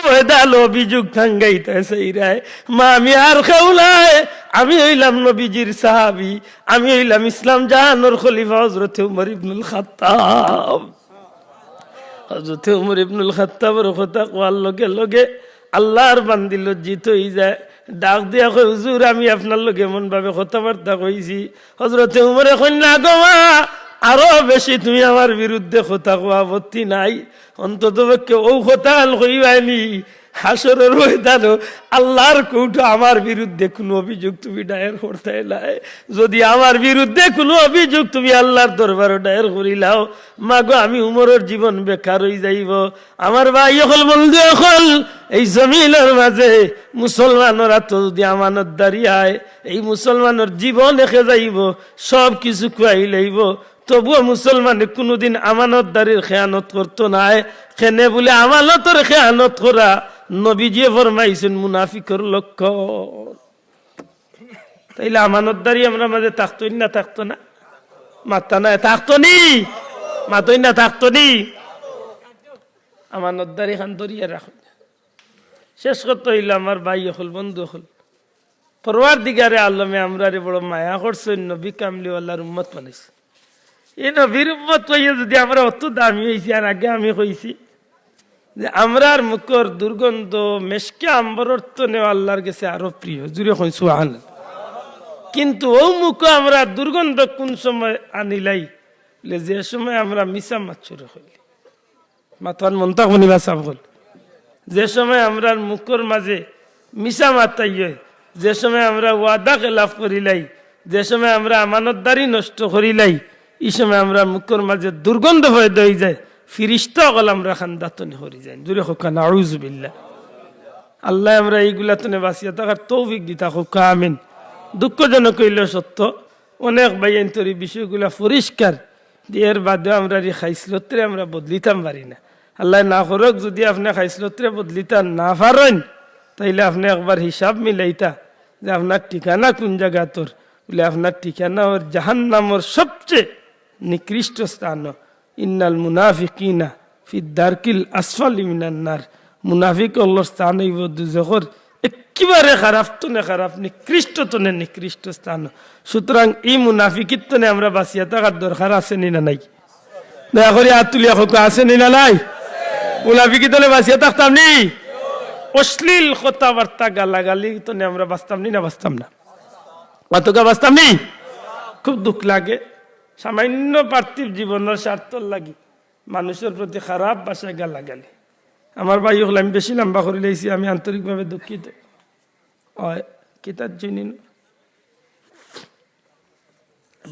ময়দানো অভিযোগ টাঙ্গাইতা চাইরায়। মা, আমি আর কেউ নায়, আমি অইলাম নবীজির সাহাবী, আমি অইলাম ইসলাম জাহানর খলিফা হযরতে উমর ইবনুল খাত্তাব।" হযরতে উমর ইবনুল খাত্তাবর কথা কওয়ার লগে লগে আল্লাহর বান্দি লজ্জিত অইযায়, ডাক দিয়া কয়, "হুজুর, আমি আপনার লগে এমন ভাবে কথাবার্তা কইছি।" হযরতে উমরে কইন, "না গো মা, আরো বেশি তুমি আমার বিরুদ্ধে কথা কওয়া আপত্তি নাই, অন্তত পক্ষে অউ কথা আন কইবায়নি, হাশরর ময়দানো আল্লাহর কোর্টো আমার বিরুদ্ধে কুনু অভিযোগ তুমি দায়ের করতায় নায়। যদি আমার বিরুদ্ধে কুনু অভিযোগ তুমি আল্লাহর দরবারো দায়ের করিলাও, মা গো, আমি উমরর জীবন বেকার অইযাইবো।" আমার ভাই অকল, বন্ধু অকল, এই জমিনর মাঝে মুসলমানর আতো যদি আমানতদারি আয়, এই মুসলমানর জীবন একে যাইবো, সব কিছু খুয়াইলাইবো, তবুও মুসলমানে কুনুদিন আমানতদারির খেয়ানত করতো নায়। কেনে বুলে আমানতর খেয়ানত করা নবীজিয়ে ফরমাইছইন মুনাফিকর লক্ষণ। তাইলে আমানতদারি আমরার মাঝে থাকতো নি না থাকতো না? মাতইন না, থাকতো নি? মাতইন না, থাকতো নি? আমানতদারি খান ধরিয়া রাখো। শেষ কথা অইলো, আমার ভাই অকল, বন্ধু অকল, পরওয়ারদিগারে আলমে আমরারে বড় মায়া করছইন, নবী কামলিওয়ালার উম্মত বানাইছইন। এই নবীর উম্মত অইয়া যদি আমরা অত দামি অইছি, আর আগে আমি কইছি যে আমরার মুখর দুর্গন্ধ মেশকে আম্বরর তনেও আল্লাহর গেছে আরো প্রিয়। জুরে কইন সুবহানাল্লাহ। কিন্তু অউ মুখো আমরা দুর্গন্ধ কুন সময় আনিলাই? বুলে, যে সময় আমরা মিছা মাত শুরু করি। মাতইন মন থাকবো নি বা সাব অকল? যে সময় আমরার মুখর মাঝে মিছা মাতাই অয়, যে সময় আমরা ওয়াদা খেলাফ করিলাই, যে সময় আমরা আমানতদারি নষ্ট করিলাই, ই সময় আমরার মুখর মাঝে দুর্গন্ধ পয়দা অইযায়, ফিরিস্তা অকল আমরার কান্দা তনে হরি যায়। জুরে কউক্কা, নাউজুবিল্লাহ। আল্লায় আমরারে ইগুলা তনে বাঁচিয়া থাকার তৌফিক দিতা, কউক্কা আমিন। দুঃখজনক অইলেও সত্য, অনেক ভাইয়াইন্তর ই বিষয়গুলা পরিষ্কার, এর বাদেও আমরার ই খাইছলতরে আমরা বদলিতাম পারি না। আল্লায় না করউক, যুদি আপনে খাইছলতরে বদলিতা না পারইন, তাইলে আপনে একবার হিসাব মিলাইতা যে আপনার ঠিকানা কুন জাগাত অর। বুলে, আপনার ঠিকানা অর জাহান্নামর সবচে নিকৃষ্ট স্থান। ইন্নাল মুনাফিকিনা ফিদ দারকিল আসফালি মিনান নার। মুনাফিক অকলর স্থান অইবো দুজখর একেবারে খারাপ তনে খারাপ, নিকৃষ্ট তনে নিকৃষ্ট স্থান। সুতরাং ই মুনাফিকির তনে আমরা বাঁচিয়া থাকার দরকার আছে নি না নাই? দয়া করি আত তুলিয়া কউক্কা, আছে নি না নাই? মুনাফিকি তনে বাঁচিয়া থাকতাম নি? অশ্লীল কথাবার্তা গালাগালি তনে আমরা বাঁচতাম নি না বাঁচতাম না? মাতউক্কা, বাঁচতাম নি? খুব দুঃখ লাগে, সামান্য পার্থিব জীবনর স্বার্থর লাগি মানুষর প্রতি খারাপ ভাষায় গালাগালি। আমার ভাই অকল, আমি বেশি লম্বা করিলাইছি, আমি আন্তরিকভাবে দুঃখিত। অয়, কিতার জন্য?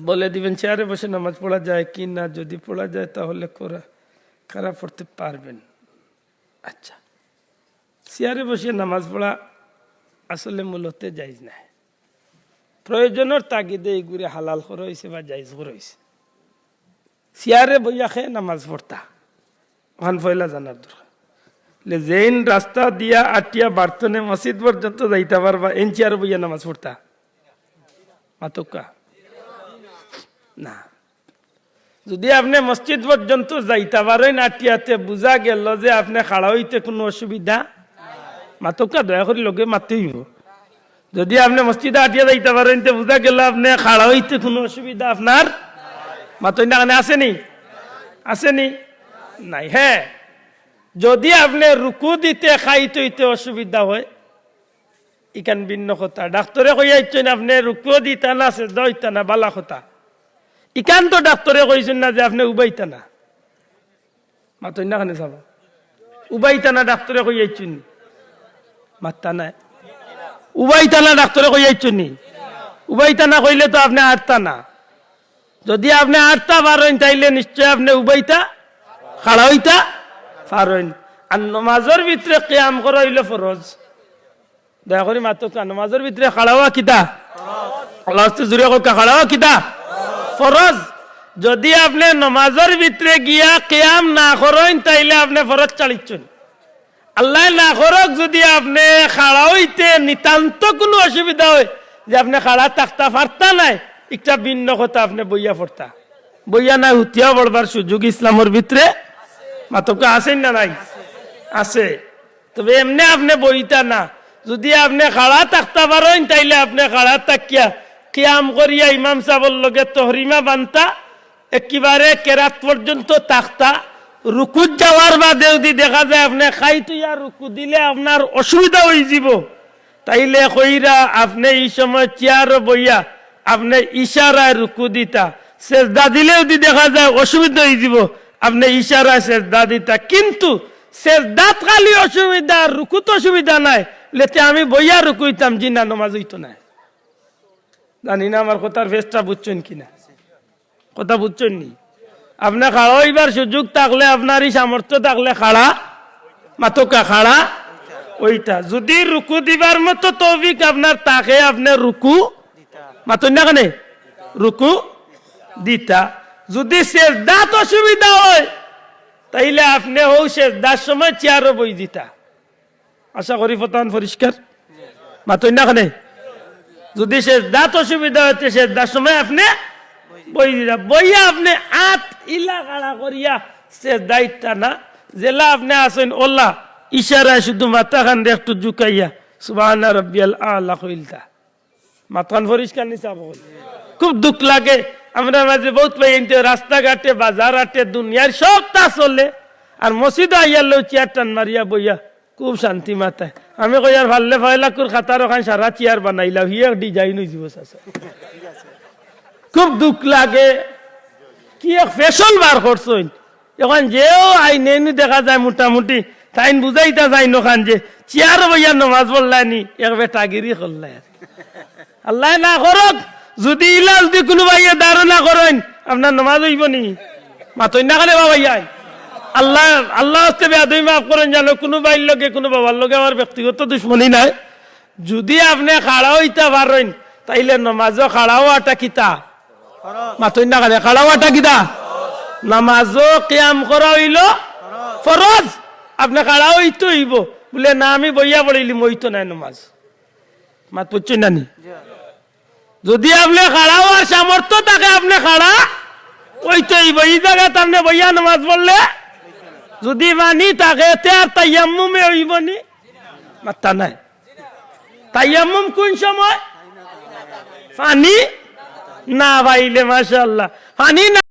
বলে দিবেন, চেয়ারে বসে নামাজ পড়া যায় কি না? যদি পড়া যায়, তাহলে করা, কারা পড়তে পারবেন? আচ্ছা, চেয়ারে বসে নামাজ পড়া আসলে মূলত জায়েজ নায়। প্রয়োজনর তাগিদে ইগুরে হালাল করা অইছে বা জায়েজ করা অইছে। চেয়ারে বইয়া কে নামাজ পড়তা, অখান পয়লা জানার দরকার। লে যেইন রাস্তা দিয়া আটিয়া বারতনে মসজিদ পর্যন্ত যাইতা পারবা, এইন চেয়ারো বইয়া নামাজ পড়তা? মাতউক্কা। না। যুদি আপনে মসজিদ পর্যন্ত যাইতা পারইন আটিয়া, তে বুঝা গেল যে আপনে খাড়া অইতে কুনু অসুবিধা। মাতউক্কা, দয়া করি লগে মাততে অইবো। যুদি আপনে মসজিদো আটিয়া যাইতা পারইন, তে বুঝা গেল আপনে খাড়া অইতে কুনু অসুবিধা আপনার। মাতইন না কেনে? আছেনি? আছেনি? নাই। হ্যাঁ, যুদি আপনে রুকু দিতে খাড়া অইতে অসুবিধা অয়, ইখান ভিন্ন কথা। ডাক্তরে কইয়া আইছইন আপনে রুকুও দিতা না, সেজদা অইতা না, বালা কথা। ইখান তো ডাক্তরে কইছইন না যে আপনে উবাইতা না। মাতইন না কেনে চাবা? উবাইতা না ডাক্তরে কইয়া আইছইন নি? মাততা নায়। উবাইতা না ডাক্তরে কইয়া আইছইন নি? উবাইতা না কইলে তো আপনে আটতা না। যুদি আপনে আটতা পারইন, তাইলে নিশ্চয় আপনে উবাইতা, খাড়া অইতা পারইন। আর নমাজর ভিতরে কিয়াম করা অইলো ফরজ। দয়া করি মাতউক্কা, নমাজর ভিতরে খাড়া অওয়া কিতা? আল্লার ওয়াস্তে জুরে কউক্কা, খাড়া অওয়া কিতা? ফরজ। যুদি আপনে নমাজর ভিতরে গিয়া কিয়াম না করইন, তাইলে আপনে ফরজ ছাড়িছইন। আল্লায় না করউক, যুদি আপনে খাড়া অইতে নিতান্ত কুনু অসুবিধা অয় যে আপনে খাড়া থাকতা পারতা নায়, ইটা ভিন্ন কথা, আপনে বইয়া পড়তা। বইয়া নায়, হুতিয়া পড়বার সুযোগ ইসলামর ভিতরে, মাতউক্কা, আছেনি না নাই? আছে। তবে এমনে আপনে বইতা না। যুদি আপনে খাড়া থাকতা পারইন, তাইলে আপনে খাড়া থাকিয়া কিয়াম করিয়া ইমাম সাবর লগে তহরিমা বানতা, একেবারে কেরাত পর্যন্ত থাকতা। রুকুত যাওয়ার বাদে যুদি দেখা যায় আপনে খাড়া অইয়া রুকু দিলে আপনার অসুবিধা অইযিবো, তাইলে কইরা আপনে ই সময় চেয়ারো বইয়া আপনে ইশারায় রুকু দিতা। সেজদা দিলে যুদি দেখা যায় অসুবিধা অইযিবো, আপনে ইশারায় সেজদা দিতা। কিন্তু সেজদাত খালি অসুবিধা, আর রুকুত অসুবিধা নাই, লেতে আমি বইয়া রুকু দিতাম, জি না, নমাজ অইতো নায়। জানি না আমার কথার ফেসটা বুঝছইন কিনা। কথা বুঝছইন নি? আপনে খাড়া অইবার সুযোগ থাকলে, আপনার ই সামর্থ্য থাকলে খাড়া, মাতউক্কা, খাড়া অইতা। যুদি রুকু দিবার মতো তৌফিক আপনার থাকে, আপনে রুকু, মাতইন না কেনে? রুকু দিতা। যুদি সেজদাত অসুবিধা অয়, তাইলে আপনে হউ সেজদার সময় চেয়ারো বই দিতা। আশা করি কথাখান পরিষ্কার। মাতইন না কেনে? যুদি সেজদাত অসুবিধা অয়, তে সেজদার সময় আপনে বই দিতা। বইয়া আপনে আত ইলা খাড়া করিয়া সেজদা দিতা না। যেলা আপনে আছইন অলা ইশারায় শুধু মাথাখানরে একটু ঝুকাইয়া সুবহানা রাব্বিয়াল আলা কইলতা। মাতখান পরিষ্কার নি সাব অকল? খুব দুখ লাগে। আমরার মাঝে বউত ভাইয়াইন্তে রাস্তাঘাটে, বাজার হাটে, দুনিয়ার সবতা চলে, আর মসজিদো আইয়ার লগে চেয়ার টান মারিয়া বইয়া খুব শান্তি মাতায়। আমি কই, আর পারলে পয়লাকুর খাতার অখান সারা চেয়ার বানাইলাও, হি এক design অইযিবো চাচা। খুব দুখ লাগে। কি এক fashion বার করছইন। অখন যেও আইন এনু দেখা যায় মোটামুটি, তাইন বুঝাইতা চাইন অখান যে চেয়ারো বইয়া নমাজ পড়লায়নি, এক বেটাগিরি করলায়। আল্লায় না করউক, যুদি ইলা যুদি কুনু ভাইয়ে ধারণা করইন, আপনার নমাজ অইবো নি? মাতইন না কেনে বাবা ইয়াই। আল্লাহ, আল্লার ওয়াস্তে বেয়াদবি মাফ করইন জানো, কুনু ভাইর লগে, কুনু বাবার লগে আমার ব্যক্তিগত দুশমনি নাই। যুদি আপনে খাড়া অইতা পারইন, তাইলে নমাজো খাড়া অওয়াটা কিতা? মাতইন না কেনে, খাড়া অওয়াটা কিতা? নমাজো কিয়াম করা অইলো ফরজ। আপনে খাড়া অইতে অইবো। বুলে, "না, আমি বইয়া পড়িলিমু, অইতো নায় নমাজ।" মাত বুঝছইন না নি? যুদি আপনে খাড়া অওয়ার সামর্থ্য থাকে, আপনে খাড়া অইতে অইবো। ই জাগাত আপনে বইয়া নমাজ পড়লে, যুদি পানি থাকে, তে আর তায়াম্মুমে অইবো নি? মাত্তা নাই। তায়াম্মুম কুন সময়? পানি না পাইলে, মাশাআল্লাহ। পানি না